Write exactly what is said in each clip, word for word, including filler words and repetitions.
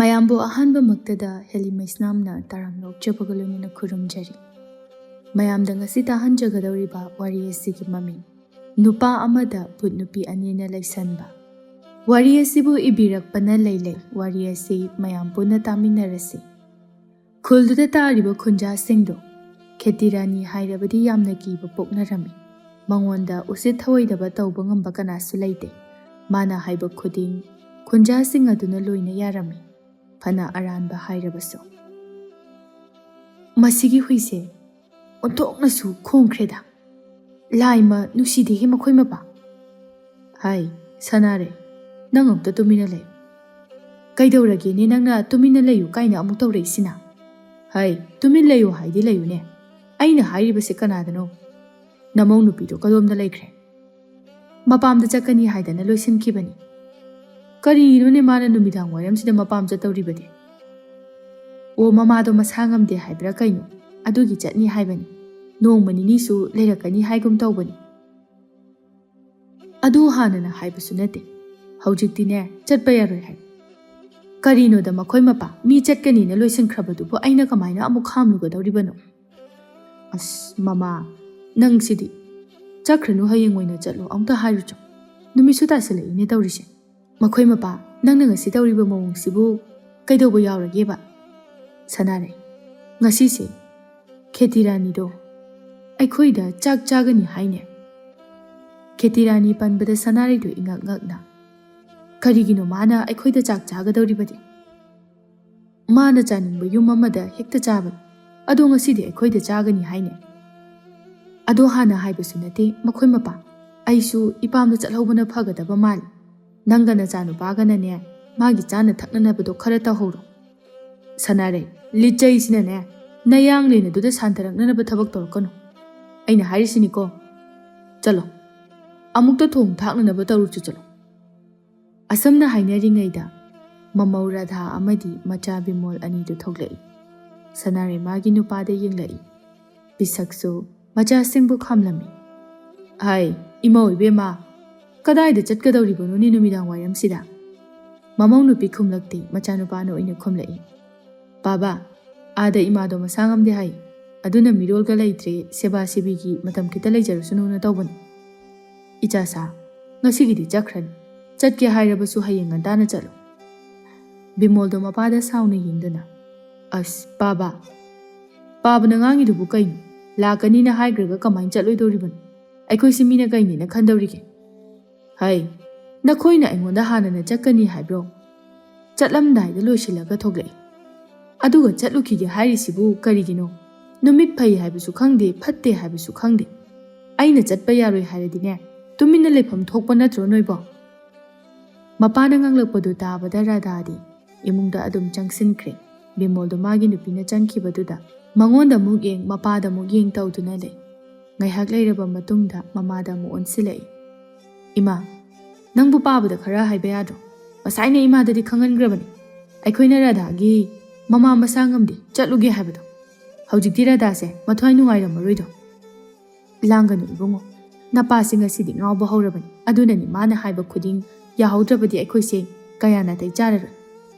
ꯃꯌꯥꯝꯕꯨ ꯑꯍꯥꯟꯕꯃꯛꯇꯗ ꯍꯦꯂꯤꯃꯩꯁꯅꯥꯝꯅ ꯇꯔꯥꯝꯅ ꯑꯣꯛꯆꯕꯒ ꯂꯣꯏꯅꯅ ꯈꯨꯔꯨꯝꯖꯔꯤ꯫ ꯃꯌꯥꯝꯗ ꯉꯁꯤ ꯇꯥꯍꯟꯖꯒꯗꯧꯔꯤꯕ ꯋꯥꯔꯤ ꯑꯁꯤꯒꯤ ꯃꯃꯤꯡ ꯅꯨꯄꯥ ꯑꯃꯗ ꯚꯨꯠ ꯅꯨꯄꯤ ꯑꯅꯤꯅ ꯂꯩꯁꯟꯕ꯫ ꯋꯥꯔꯤ ꯑꯁꯤꯕꯨ ꯏꯕꯤꯔꯛꯄꯅ ꯂꯩꯂꯩ꯫ ꯋꯥꯔꯤ ꯑꯁꯤ ꯃꯌꯥꯝ ꯄꯨꯟꯅ ꯇꯥꯃꯤꯟꯅꯔꯁꯤ꯫ ꯈꯨꯜꯗꯨꯗ ꯇꯥꯔꯤꯕ ꯈꯨꯟꯖꯥꯁꯤꯡꯗꯣ ꯈꯦꯇꯤꯔꯥꯅꯤ ꯍꯥꯏꯔꯕꯗꯤ ꯌꯥꯝꯅ ꯀꯤꯕ ꯄꯣꯛꯅꯔꯝꯃꯤ꯫ ꯃꯉꯣꯟꯗ ꯎꯁꯤꯠ ꯊꯑꯣꯏꯗꯕ ꯇꯧꯕ ꯉꯝꯕ ꯀꯅꯥꯁꯨ ꯂꯩꯇꯦ꯫ ꯃꯥꯅ ꯍꯥꯏꯕ ꯈꯨꯗꯤꯡ ꯈꯨꯟꯖꯥꯁꯤꯡ ꯑꯗꯨꯅ ꯂꯣꯏꯅ ꯌꯥꯔꯝꯃꯤ, ꯐꯅ ꯑꯔꯥꯟꯕ ꯍꯥꯏꯔꯕꯁꯨ꯫ "ꯃꯁꯤꯒꯤ ꯍꯨꯏꯁꯦ ꯑꯣꯟꯊꯣꯛꯅꯁꯨ ꯈꯣꯡꯈ꯭ꯔꯦꯗ꯫ ꯂꯥꯏꯃ ꯅꯨꯡꯁꯤꯗꯦꯍꯦ ꯃꯈꯣꯏ ꯃꯄꯥ꯫ ꯍꯥꯏ, ꯁꯅꯥꯔꯩ, ꯅꯪ ꯑꯝꯇ ꯇꯨꯃꯤꯟꯅ ꯂꯩꯌꯨ꯫ ꯀꯩꯗꯧꯔꯒꯦꯅꯦ ꯅꯪꯅ ꯇꯨꯃꯤꯟꯅ ꯂꯩꯌꯨ ꯀꯥꯏꯅ ꯑꯃꯨꯛ ꯇꯧꯔꯛꯏꯁꯤꯅ? ꯍꯥꯏ, ꯇꯨꯃꯤꯟ ꯂꯩꯌꯨ ꯍꯥꯏꯗꯤ ꯂꯩꯌꯨꯅꯦ꯫ ꯑꯩꯅ ꯍꯥꯏꯔꯤꯕꯁꯦ ꯀꯅꯥꯗꯅꯣ? ꯅꯃꯧ ꯅꯨꯄꯤꯗꯣ ꯀꯗꯣꯝꯗ ꯂꯩꯈ꯭ꯔꯦ?" "ꯃꯄꯥꯝꯗ ꯆꯠꯀꯅꯤ ꯍꯥꯏꯗꯅ ꯂꯣꯏꯁꯤꯟꯈꯤꯕꯅꯤ꯫ ꯀꯔꯤꯅꯣꯅꯦ ꯃꯥꯅ ꯅꯨꯃꯤꯗꯥꯡ ꯋꯥꯏꯔꯝꯁꯤꯗ ꯃꯄꯥꯝ ꯆꯠꯇꯧꯔꯤꯕꯗꯤ?" "ꯑꯣ, ꯃꯃꯥꯗꯣ ꯃꯁꯥ ꯉꯝꯗꯦ ꯍꯥꯏꯕ꯭ꯔꯥ ꯀꯩꯅꯣ, ꯑꯗꯨꯒꯤ ꯆꯠꯅꯤ ꯍꯥꯏꯕꯅꯤ꯫ ꯅꯣꯡꯃ ꯅꯤꯅꯤꯁꯨ ꯂꯩꯔꯛꯀꯅꯤ ꯍꯥꯏꯒꯨꯝ ꯇꯧꯕꯅꯤ꯫ ꯑꯗꯨ ꯍꯥꯟꯅꯅ ꯍꯥꯏꯕꯁꯨ ꯅꯠꯇꯦ꯫ ꯍꯧꯖꯤꯛꯇꯤꯅꯦ, ꯆꯠꯄ ꯌꯥꯔꯣꯏ ꯍꯥꯏ꯫ ꯀꯔꯤꯅꯣꯗ ꯃꯈꯣꯏ ꯃꯄꯥ, ꯃꯤ ꯆꯠꯀꯅꯤꯅ ꯂꯣꯏꯁꯤꯟꯈ꯭ꯔꯕꯗꯨꯕꯨ ꯑꯩꯅ ꯀꯃꯥꯏꯅ ꯑꯃꯨꯛ ꯈꯥꯝꯂꯨꯒꯗꯧꯔꯤꯕꯅꯣ? ꯑꯁ, ꯃꯃꯥ, ꯅꯪꯁꯤꯗꯤ꯫ ꯆꯠꯈ꯭ꯔꯅꯨ, ꯍꯌꯦꯡ ꯑꯣꯏꯅ ꯆꯠꯂꯣ, ꯑꯃꯨꯛꯇ ꯍꯥꯏꯔꯨꯆꯣ꯫ ꯅꯨꯃꯤꯠꯁꯨ ꯇꯥꯁꯤꯜꯂꯛꯏꯅꯦ ꯇꯧꯔꯤꯁꯦ꯫ ꯃꯈꯣꯏ ꯃꯄꯥ, ꯅꯪꯅ ꯉꯁꯤ ꯇꯧꯔꯤꯕ ꯃꯑꯣꯡꯁꯤꯕꯨ ꯀꯩꯗꯧꯕ ꯌꯥꯎꯔꯒꯦꯕ?" "ꯁꯅꯥꯔꯩ, ꯉꯁꯤꯁꯦ ꯈꯦꯇꯤꯔꯥꯅꯤꯗꯣ ꯑꯩꯈꯣꯏꯗ ꯆꯥꯛ ꯆꯥꯒꯅꯤ ꯍꯥꯏꯅꯦ꯫" ꯈꯦꯇꯤꯔꯥꯅꯤ ꯄꯟꯕꯗ ꯁꯅꯥꯔꯩꯗꯣ ꯏꯉꯛ ꯉꯛꯅ, "ꯀꯔꯤꯒꯤꯅꯣ ꯃꯥꯅ ꯑꯩꯈꯣꯏꯗ ꯆꯥꯛ ꯆꯥꯒꯗꯧꯔꯤꯕꯗꯤ? ꯃꯥꯅ ꯆꯥꯅꯤꯡꯕ ꯌꯨꯝ ꯑꯃꯗ ꯍꯦꯛꯇ ꯆꯥꯕꯅꯤ꯫ ꯑꯗꯣ ꯉꯁꯤꯗꯤ ꯑꯩꯈꯣꯏꯗ ꯆꯥꯒꯅꯤ ꯍꯥꯏꯅꯦ꯫" "ꯑꯗꯣ ꯍꯥꯟꯅ ꯍꯥꯏꯕꯁꯨ ꯅꯠꯇꯦ ꯃꯈꯣꯏ ꯃꯄꯥ꯫ ꯑꯩꯁꯨ ꯏꯄꯥꯝꯗ ꯆꯠꯍꯧꯕꯅ ꯐꯒꯗꯕ ꯃꯥꯜꯂꯤ꯫ ꯅꯪꯒ ꯅꯆꯥꯅꯨꯄꯥꯒꯅꯅꯦ, ꯃꯥꯒꯤ ꯆꯥꯅ ꯊꯛꯅꯅꯕꯗꯣ ꯈꯔ ꯇꯧꯍꯧꯔꯣ꯫" "ꯁꯅꯥꯔꯩ, ꯂꯤꯆꯩꯁꯤꯅꯅꯦ, ꯅꯌꯥꯡꯂꯦꯟ ꯑꯗꯨꯗ ꯁꯥꯟꯊꯔꯛꯅꯅꯕ ꯊꯕꯛ ꯇꯧꯔꯛꯀꯅꯨ꯫ ꯑꯩꯅ ꯍꯥꯏꯔꯤꯁꯤꯅꯤꯀꯣ꯫ ꯆꯠꯂꯣ, ꯑꯃꯨꯛꯇ ꯊꯣꯡ ꯊꯥꯛꯅꯅꯕ ꯇꯧꯔꯨꯆꯣ, ꯆꯠꯂꯣ꯫" ꯑꯁꯨꯝꯅ ꯍꯥꯏꯅꯔꯤꯉꯩꯗ ꯃꯃꯧ ꯔꯥꯙꯥ ꯑꯃꯗꯤ ꯃꯆꯥ ꯕꯤꯃꯣꯜ ꯑꯅꯤꯗꯨ ꯊꯣꯛꯂꯛꯏ꯫ ꯁꯅꯥꯔꯩ ꯃꯥꯒꯤ ꯅꯨꯄꯥꯗ ꯌꯦꯡꯂꯛꯏ꯫ ꯄꯤꯁꯛꯁꯨ ꯃꯆꯥꯁꯤꯡꯕꯨ ꯈꯥꯝꯂꯝꯃꯤ꯫ "ꯍꯥꯏ, ꯏꯃꯧ ꯏꯕꯦꯝꯃ, ꯀꯗꯥꯏꯗ ꯆꯠꯀꯗꯧꯔꯤꯕꯅꯣꯅꯦ ꯅꯨꯃꯤꯗꯥꯡ ꯋꯥꯏꯔꯝꯁꯤꯗ?" ꯃꯃꯧ ꯅꯨꯄꯤ ꯈꯨꯝꯂꯛꯇꯦ, ꯃꯆꯥꯅꯨꯄꯥꯅ ꯑꯣꯏꯅ ꯈꯨꯝꯂꯛꯏ꯫ "ꯄꯥꯕ, ꯑꯥꯗ ꯏꯃꯥꯗꯣ ꯃꯁꯥ ꯉꯝꯗꯦ ꯍꯥꯏ, ꯑꯗꯨꯅ ꯃꯤꯔꯣꯜꯒ ꯂꯩꯇ꯭ꯔꯦ, ꯁꯦꯕꯥ ꯁꯦꯕꯤꯒꯤ ꯃꯇꯝ ꯈꯤꯇ ꯂꯩꯖꯔꯁꯅꯨꯅ ꯇꯧꯕꯅꯤ꯫ ꯏꯆꯥꯁꯥ, ꯉꯁꯤꯒꯤꯗꯤ ꯆꯠꯈ꯭ꯔꯅꯤ, ꯆꯠꯀꯦ ꯍꯥꯏꯔꯕꯁꯨ ꯍꯌꯦꯡ ꯉꯟꯇꯥꯅ ꯆꯠꯂꯨ꯫" ꯕꯤꯃꯣꯜꯗꯣ ꯃꯄꯥꯗ ꯁꯥꯎꯅ ꯌꯦꯡꯗꯨꯅ, "ꯑꯁ, ꯄꯥꯕ, ꯄꯥꯕꯅ ꯉꯥꯡꯉꯤꯗꯨꯕꯨ ꯀꯩꯅꯣ? ꯂꯥꯛꯀꯅꯤꯅ ꯍꯥꯏꯈ꯭ꯔꯒ ꯀꯃꯥꯏꯅ ꯆꯠꯂꯣꯏꯗꯧꯔꯤꯕꯅꯣ? ꯑꯩꯈꯣꯏꯁꯤ ꯃꯤꯅ ꯀꯩꯅꯦꯅ ꯈꯟꯗꯧꯔꯤꯒꯦ?" "ꯍꯩ, ꯅꯈꯣꯏꯅ ꯑꯩꯉꯣꯟꯗ ꯍꯥꯟꯅꯅ ꯆꯠꯀꯅꯤ ꯍꯥꯏꯕ꯭ꯔꯣ? ꯆꯠꯂꯝꯗꯥꯏꯗ ꯂꯣꯏꯁꯤꯜꯂꯒ ꯊꯣꯛꯂꯛꯏ꯫ ꯑꯗꯨꯒ ꯆꯠꯂꯨꯈꯤꯒꯦ ꯍꯥꯏꯔꯤꯁꯤꯕꯨ ꯀꯔꯤꯒꯤꯅꯣ? ꯅꯨꯃꯤꯠ ꯐꯩ ꯍꯥꯏꯕꯁꯨ ꯈꯪꯗꯦ, ꯐꯠꯇꯦ ꯍꯥꯏꯕꯁꯨ ꯈꯪꯗꯦ꯫ ꯑꯩꯅ ꯆꯠꯄ ꯌꯥꯔꯣꯏ ꯍꯥꯏꯔꯗꯤꯅꯦ, ꯇꯨꯃꯤꯟꯅ ꯂꯩꯐꯝ ꯊꯣꯛꯄ ꯅꯠꯇ꯭ꯔꯣ ꯅꯣꯏꯕꯣ?" ꯃꯄꯥꯅ ꯉꯥꯡꯂꯛꯄꯗꯨ ꯇꯥꯕꯗ ꯔꯥꯙꯥꯗꯤ ꯏꯃꯨꯡꯗ ꯑꯗꯨꯝ ꯆꯪꯁꯤꯟꯈ꯭ꯔꯦ꯫ ꯕꯤꯃꯣꯜꯗꯣ ꯃꯥꯒꯤ ꯅꯨꯄꯤꯅ ꯆꯪꯈꯤꯕꯗꯨꯗ ꯃꯉꯣꯟꯗ ꯑꯃꯨꯛ ꯌꯦꯡ, ꯃꯄꯥꯗ ꯑꯃꯨꯛ ꯌꯦꯡ ꯇꯧꯗꯨꯅ ꯂꯩ꯫ ꯉꯥꯏꯍꯥꯛ ꯂꯩꯔꯕ ꯃꯇꯨꯡꯗ ꯃꯃꯥꯗ ꯑꯃꯨꯛ ꯑꯣꯟꯁꯤꯜꯂꯛꯏ꯫ "ꯏꯃꯥ, ꯅꯪꯕꯨ ꯄꯥꯕꯗ ꯈꯔ ꯍꯥꯏꯕ ꯌꯥꯗ꯭ꯔꯣ? ꯉꯁꯥꯏꯅ ꯏꯃꯥꯗꯗꯤ ꯈꯪꯍꯟꯈ꯭ꯔꯕꯅꯤ, ꯑꯩꯈꯣꯏꯅ ꯔꯥꯙꯥꯒꯤ ꯃꯃꯥ ꯃꯁꯥ ꯉꯝꯗꯦ, ꯆꯠꯂꯨꯒꯦ ꯍꯥꯏꯕꯗꯣ꯫ ꯍꯧꯖꯤꯛꯇꯤ ꯔꯥꯙꯥꯁꯦ ꯃꯊ꯭ꯋꯥꯏ ꯅꯨꯡꯉꯥꯏꯔꯝꯃꯔꯣꯏꯗꯣ꯫" "ꯂꯥꯡꯒꯅꯨ ꯏꯕꯨꯡꯉꯣ, ꯅꯄꯥꯁꯤ ꯉꯁꯤꯗꯤ ꯉꯥꯎꯕ ꯍꯧꯔꯕꯅꯤ, ꯑꯗꯨꯅꯅꯤ ꯃꯥꯅ ꯍꯥꯏꯕ ꯈꯨꯗꯤꯡ ꯌꯥꯍꯧꯗ꯭ꯔꯕꯗꯤ ꯑꯩꯈꯣꯏꯁꯦ ꯀꯌꯥ ꯅꯥꯇꯩ ꯆꯥꯔꯔꯣꯏ꯫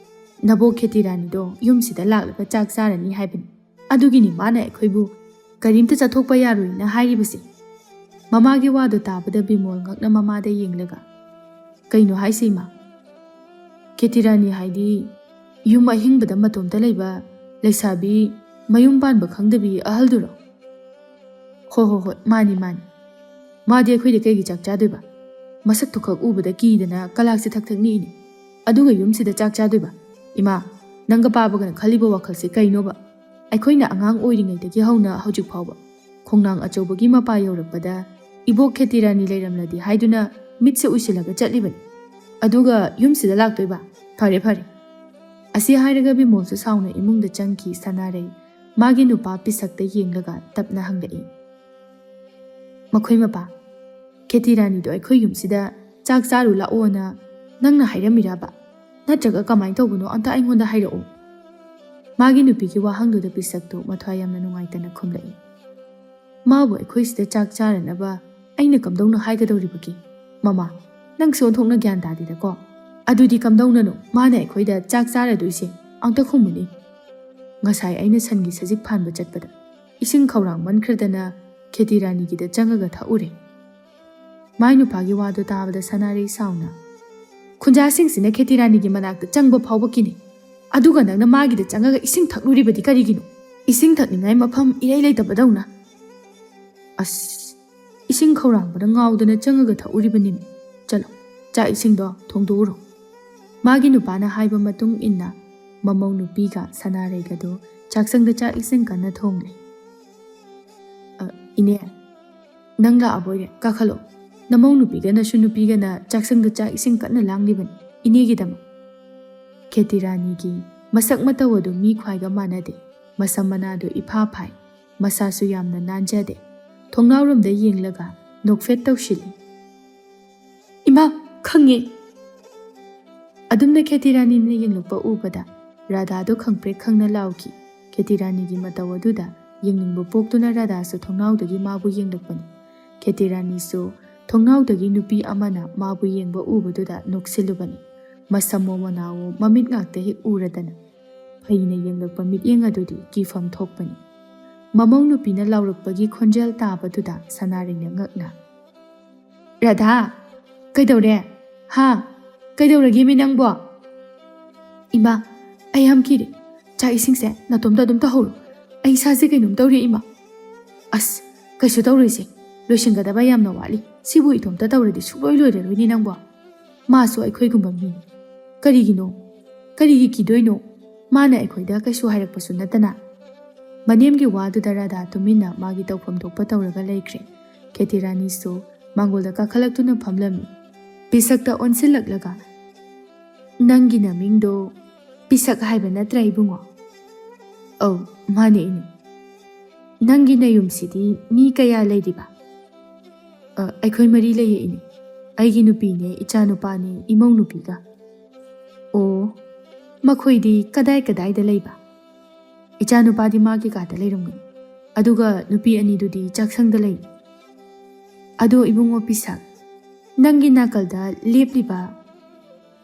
ꯅꯕꯣꯛ ꯈꯦꯇꯤꯔꯥꯅꯤꯗꯣ ꯌꯨꯝꯁꯤꯗ ꯂꯥꯛꯂꯒ ꯆꯥꯛ ꯆꯥꯔꯅꯤ ꯍꯥꯏꯕꯅꯤ, ꯑꯗꯨꯒꯤꯅꯤ ꯃꯥꯅ ꯑꯩꯈꯣꯏꯕꯨ ꯀꯔꯤꯝꯇ ꯆꯠꯊꯣꯛꯄ ꯌꯥꯔꯣꯏꯅ ꯍꯥꯏꯔꯤꯕꯁꯦ꯫" ꯃꯃꯥꯒꯤ ꯋꯥꯗꯣ ꯇꯥꯕꯗ ꯕꯤꯃꯣꯜ ꯉꯛꯅ ꯃꯃꯥꯗ ꯌꯦꯡꯂꯒ, "ꯀꯩꯅꯣ ꯍꯥꯏꯁꯦ ꯏꯃꯥ? ꯈꯦꯇꯤꯔꯥꯅꯤ ꯍꯥꯏꯗꯤ ꯌꯨꯝ ꯑꯍꯤꯡꯕꯗ ꯃꯇꯣꯝꯇ ꯂꯩꯕ ꯂꯩꯁꯥꯕꯤ, ꯃꯌꯨꯝ ꯄꯥꯟꯕ ꯈꯪꯗꯕꯤ ꯑꯍꯜꯗꯨꯔꯣ?" "ꯍꯣ ꯍꯣ ꯍꯣꯏ, ꯃꯥꯅꯤ ꯃꯥꯅꯤ꯫ ꯃꯥꯗꯤ ꯑꯩꯈꯣꯏꯗ ꯀꯩꯒꯤ ꯆꯥꯛ ꯆꯥꯗꯣꯏꯕ? ꯃꯁꯛꯇꯨ ꯈꯛ ꯎꯕꯗ ꯀꯤꯗꯅ ꯀꯂꯥꯛꯁꯦ ꯊꯛ ꯊꯛ ꯅꯤꯛꯏꯅꯦ꯫ ꯑꯗꯨꯒ ꯌꯨꯝꯁꯤꯗ ꯆꯥꯛ ꯆꯥꯗꯣꯏꯕ? ꯏꯃꯥ, ꯅꯪꯒ ꯄꯥꯕꯒꯅ ꯈꯜꯂꯤꯕ ꯋꯥꯈꯜꯁꯦ ꯀꯩꯅꯣꯕ? ꯑꯩꯈꯣꯏꯅ ꯑꯉꯥꯡ ꯑꯣꯏꯔꯤꯉꯩꯗꯒꯤ ꯍꯧꯅ ꯍꯧꯖꯤꯛ ꯐꯥꯎꯕ ꯈꯣꯡꯅꯥꯡ ꯑꯆꯧꯕꯒꯤ ꯃꯄꯥ ꯌꯧꯔꯛꯄꯗ ꯏꯕꯣꯛ ꯈꯦꯇꯤꯔꯥꯅꯤ ꯂꯩꯔꯝꯂꯗꯤ ꯍꯥꯏꯗꯨꯅ ꯃꯤꯠꯁꯦ ꯎꯏꯁꯤꯜꯂꯒ ꯆꯠꯂꯤꯕꯅꯤ꯫ ꯑꯗꯨꯒ ꯌꯨꯝꯁꯤꯗ ꯂꯥꯛꯇꯣꯏꯕ? ꯐꯔꯦ ꯐꯔꯦ꯫" ꯑꯁꯤ ꯍꯥꯏꯔꯒ ꯕꯤꯃꯣꯜꯁꯨ ꯁꯥꯎꯅ ꯏꯃꯨꯡꯗ ꯆꯪꯈꯤ꯫ ꯁꯅꯥꯔꯩ ꯃꯥꯒꯤ ꯅꯨꯄꯥ ꯄꯤꯁꯛꯇ ꯌꯦꯡꯂꯒ ꯇꯞꯅ ꯍꯪꯂꯛꯏ, "ꯃꯈꯣꯏ ꯃꯄꯥ, ꯈꯦꯇꯤꯔꯥꯅꯤꯗꯣ ꯑꯩꯈꯣꯏ ꯌꯨꯝꯁꯤꯗ ꯆꯥꯛ ꯆꯥꯔꯨ ꯂꯥꯛꯑꯣꯅ ꯅꯪꯅ ꯍꯥꯏꯔꯝꯃꯤꯔꯕ? ꯅꯠꯇ꯭ꯔꯒ ꯀꯃꯥꯏꯅ ꯇꯧꯕꯅꯣ, ꯑꯝꯇ ꯑꯩꯉꯣꯟꯗ ꯍꯥꯏꯔꯛꯑꯣ꯫" ꯃꯥꯒꯤ ꯅꯨꯄꯤꯒꯤ ꯋꯥꯍꯪꯗꯨꯗ ꯄꯤꯁꯛꯇꯨ ꯃꯊ꯭ꯋꯥꯏ ꯌꯥꯝꯅ ꯅꯨꯡꯉꯥꯏꯇꯅ ꯈꯨꯝꯂꯛꯏ, "ꯃꯥꯕꯨ ꯑꯩꯈꯣꯏ ꯁꯤꯗ ꯆꯥꯛ ꯆꯥꯔꯅꯕ ꯑꯩꯅ ꯀꯝꯗꯧꯅ ꯍꯥꯏꯒꯗꯧꯔꯤꯕꯒꯦ? ꯃꯃꯥ, ꯅꯪꯁꯨ ꯑꯣꯟꯊꯣꯛꯅ ꯒ꯭ꯌꯥꯟ ꯇꯥꯗꯦꯗꯀꯣ꯫ "ꯑꯗꯨꯗꯤ ꯀꯝꯗꯧꯅꯅꯣ ꯃꯥꯅ ꯑꯩꯈꯣꯏꯗ ꯆꯥꯛ ꯆꯥꯔꯗꯣꯏꯁꯦ? ꯑꯝꯇ ꯈꯨꯝꯃꯨꯅꯦ꯫ ꯉꯁꯥꯏ ꯑꯩꯅ ꯁꯟꯒꯤ ꯁꯖꯤꯛ ꯐꯥꯟꯕ ꯆꯠꯄꯗ ꯏꯁꯤꯡ ꯈꯧꯔꯥꯡꯃꯟꯈ꯭ꯔꯗꯅ ꯈꯦꯇꯤ ꯔꯥꯅꯤꯒꯤꯗ ꯆꯪꯉꯒ ꯊꯛꯎꯔꯦ꯫" ꯃꯥꯏ ꯅꯨꯄꯥꯒꯤ ꯋꯥꯗꯣ ꯇꯥꯕꯗ ꯁꯅꯥꯔꯩ ꯁꯥꯎꯅ, "ꯈꯨꯟꯖꯥꯁꯤꯡꯁꯤꯅ ꯈꯦꯇꯤ ꯔꯥꯅꯤꯒꯤ ꯃꯅꯥꯛꯇ ꯆꯪꯕ ꯐꯥꯎꯕ ꯀꯤꯅꯩ, ꯑꯗꯨꯒ ꯅꯪꯅ ꯃꯥꯒꯤꯗ ꯆꯪꯉꯒ ꯏꯁꯤꯡ ꯊꯛꯂꯨꯔꯤꯕꯗꯤ ꯀꯔꯤꯒꯤꯅꯣ? ꯏꯁꯤꯡ ꯊꯛꯅꯤꯡꯉꯥꯏ ꯃꯐꯝ ꯏꯔꯩ ꯂꯩꯇꯕꯗꯧꯅ꯫" "ꯑꯁ, ꯏꯁꯤꯡ ꯈꯧꯔꯥꯡꯕꯗ ꯉꯥꯎꯗꯅ ꯆꯪꯉꯒ ꯊꯛꯎꯔꯤꯕꯅꯤꯅꯦ꯫ ꯆꯠꯂꯣ, ꯆꯥꯛ ꯏꯁꯤꯡꯗꯣ ꯊꯣꯡꯗꯣꯛꯎꯔꯣ꯫" ꯃꯥꯒꯤ ꯅꯨꯄꯥꯅ ꯍꯥꯏꯕ ꯃꯇꯨꯡ ꯏꯟꯅ ꯃꯃꯧ ꯅꯨꯄꯤꯒ ꯁꯅꯥꯔꯩꯒꯗꯣ ꯆꯥꯛꯁꯪꯗ ꯆꯥꯛ ꯏꯁꯤꯡ ꯀꯟꯅ ꯊꯣꯡꯂꯤ꯫ "ꯑ, ꯏꯅꯦ, ꯅꯪ ꯂꯥꯛꯑꯕꯣꯏꯔꯦ, ꯀꯥꯈꯠꯂꯣ꯫ ꯅꯃꯧ ꯅꯨꯄꯤꯒ ꯅꯁꯨ ꯅꯨꯄꯤꯒꯅ ꯆꯥꯛꯁꯪꯗ ꯆꯥꯛ ꯏꯁꯤꯡ ꯀꯟꯅ ꯂꯥꯡꯂꯤꯕꯅꯤ ꯏꯅꯦꯒꯤꯗꯃꯛ꯫" ꯈꯦꯇꯤ ꯔꯥꯅꯤꯒꯤ ꯃꯁꯛ ꯃꯇꯧ ꯑꯗꯨ ꯃꯤ ꯈ꯭ꯋꯥꯏꯒ ꯃꯥꯟꯅꯗꯦ꯫ ꯃꯁꯝ ꯃꯅꯥꯗꯨ ꯏꯐꯥ ꯐꯥꯏ, ꯃꯁꯥꯁꯨ ꯌꯥꯝꯅ ꯅꯥꯟꯖꯗꯦ꯫ ꯊꯣꯡꯅꯥꯎꯔꯣꯝꯗ ꯌꯦꯡꯂꯒ ꯅꯣꯛꯐꯦꯠ ꯇꯧꯁꯤꯜꯂꯤ꯫ "ꯏꯃꯥ, ꯈꯪꯉꯦ!" ꯑꯗꯨꯝꯅ ꯈꯦꯇꯤ ꯔꯥꯅꯤꯅ ꯌꯦꯡꯂꯛꯄ ꯎꯕꯗ ꯔꯥꯙꯥꯗꯣ ꯈꯪꯄ꯭ꯔꯦꯛ ꯈꯪꯅ ꯂꯥꯎꯈꯤ꯫ ꯈꯦꯇꯤ ꯔꯥꯅꯤꯒꯤ ꯃꯇꯧ ꯑꯗꯨꯗ ꯌꯦꯡꯅꯤꯡꯕ ꯄꯣꯛꯇꯨꯅ ꯔꯥꯙꯥꯁꯨ ꯊꯣꯡꯅꯥꯎꯗꯒꯤ ꯃꯥꯕꯨ ꯌꯦꯡꯂꯛꯄꯅꯤ꯫ ꯈꯦꯇꯤ ꯔꯥꯅꯤꯁꯨ ꯊꯣꯡꯅꯥꯎꯗꯒꯤ ꯅꯨꯄꯤ ꯑꯃꯅ ꯃꯥꯕꯨ ꯌꯦꯡꯕ ꯎꯕꯗꯨꯗ ꯅꯣꯛꯁꯤꯜꯂꯨꯕꯅꯤ꯫ ꯃꯁꯝꯃꯣ ꯃꯅꯥꯋꯣ ꯃꯃꯤꯠ ꯉꯥꯛꯇ ꯍꯦꯛ ꯎꯔꯗꯅ ꯐꯩꯅ ꯌꯦꯡꯂꯛꯄ ꯃꯤꯠꯌꯦꯡ ꯑꯗꯨꯗꯤ ꯀꯤꯐꯝ ꯊꯣꯛꯄꯅꯤ꯫ ꯃꯃꯧ ꯅꯨꯄꯤꯅ ꯂꯥꯎꯔꯛꯄꯒꯤ ꯈꯣꯟꯖꯦꯜ ꯇꯥꯕꯗꯨꯗ ꯁꯅꯥꯔꯩꯅ ꯉꯛꯅ, "ꯔꯥꯙꯥ, ꯀꯩꯗꯧꯔꯦ? ꯍꯥ? ꯀꯩꯗꯧꯔꯒꯦꯃꯤ ꯅꯪꯕꯣ?" "ꯏꯃꯥ, ꯑꯩ ꯌꯥꯝ ꯀꯤꯔꯦ꯫ ꯆꯥꯛ ꯏꯁꯤꯡꯁꯦ ꯅꯇꯣꯝꯇ ꯑꯗꯨꯝ ꯇꯧꯍꯧꯔꯣ꯫ ꯑꯩ ꯏꯁꯥꯁꯦ ꯀꯩꯅꯣꯝ ꯇꯧꯔꯦ, ꯏꯃꯥ꯫" "ꯑꯁ, ꯀꯩꯁꯨ ꯇꯧꯔꯣꯏꯁꯦ꯫ ꯂꯣꯏꯁꯤꯟꯒꯗꯕ ꯌꯥꯝꯅ ꯋꯥꯠꯂꯤ꯫ ꯁꯤꯕꯨ ꯏꯇꯣꯝꯇ ꯇꯧꯔꯗꯤ ꯁꯨꯡꯂꯣꯏ ꯂꯣꯏꯔꯔꯣꯏꯅꯦ ꯅꯪꯕꯣ꯫ ꯃꯥꯁꯨ ꯑꯩꯈꯣꯏꯒꯨꯝꯕ ꯃꯤꯅꯤ꯫ ꯀꯔꯤꯒꯤꯅꯣ? ꯀꯔꯤꯒꯤ ꯀꯤꯗꯣꯏꯅꯣ? ꯃꯥꯅ ꯑꯩꯈꯣꯏꯗ ꯀꯩꯁꯨ ꯍꯥꯏꯔꯛꯄꯁꯨ ꯅꯠꯇꯅ꯫" ꯃꯅꯦꯝꯒꯤ ꯋꯥꯗꯨꯗ ꯔꯥꯙꯥ ꯇꯨꯃꯤꯟꯅ ꯃꯥꯒꯤ ꯇꯧꯐꯝ ꯊꯣꯛꯄ ꯇꯧꯔꯒ ꯂꯩꯈ꯭ꯔꯦ꯫ ꯈꯦꯇꯤ ꯔꯥꯅꯤꯁꯨ ꯃꯥꯡꯒꯣꯜꯗ ꯀꯥꯈꯠꯂꯛꯇꯨꯅ ꯐꯝꯂꯝꯃꯤ꯫ ꯄꯤꯁꯛꯇ ꯑꯣꯟꯁꯤꯜꯂꯛꯂꯒ, "ꯅꯪꯒꯤ ꯅꯃꯤꯡꯗꯣ ꯄꯤꯁꯛ ꯍꯥꯏꯕ ꯅꯠꯇ꯭ꯔꯥ, ꯏꯕꯨꯡꯉꯣ?" "ꯑꯧ, ꯃꯥꯅꯦ, ꯏꯅꯦ꯫" "ꯅꯪꯒꯤ ꯅꯌꯨꯝꯁꯤꯗꯤ ꯃꯤ ꯀꯌꯥ ꯂꯩꯔꯤꯕ?" "ꯑ, ꯑꯩꯈꯣꯏ ꯃꯔꯤ ꯂꯩꯌꯦ, ꯏꯅꯦ꯫ ꯑꯩꯒꯤ ꯅꯨꯄꯤꯅꯦ, ꯏꯆꯥꯅꯨꯄꯥꯅꯦ, ꯏꯃꯧ ꯅꯨꯄꯤꯒ꯫" "ꯑꯣ, ꯃꯈꯣꯏꯗꯤ ꯀꯗꯥꯏ ꯀꯗꯥꯏꯗ ꯂꯩꯕ?" "ꯏꯆꯥꯅꯨꯄꯥꯗꯤ ꯃꯥꯒꯤ ꯀꯥꯗ ꯂꯩꯔꯝꯒꯅꯤ, ꯑꯗꯨꯒ ꯅꯨꯄꯤ ꯑꯅꯤꯗꯨꯗꯤ ꯆꯥꯛꯁꯪꯗ ꯂꯩ꯫" "ꯑꯗꯣ ꯏꯕꯨꯡꯉꯣ ꯄꯤꯁꯛ, ꯅꯪꯒꯤ ꯅꯥꯀꯜꯗ ꯂꯦꯞꯂꯤꯕ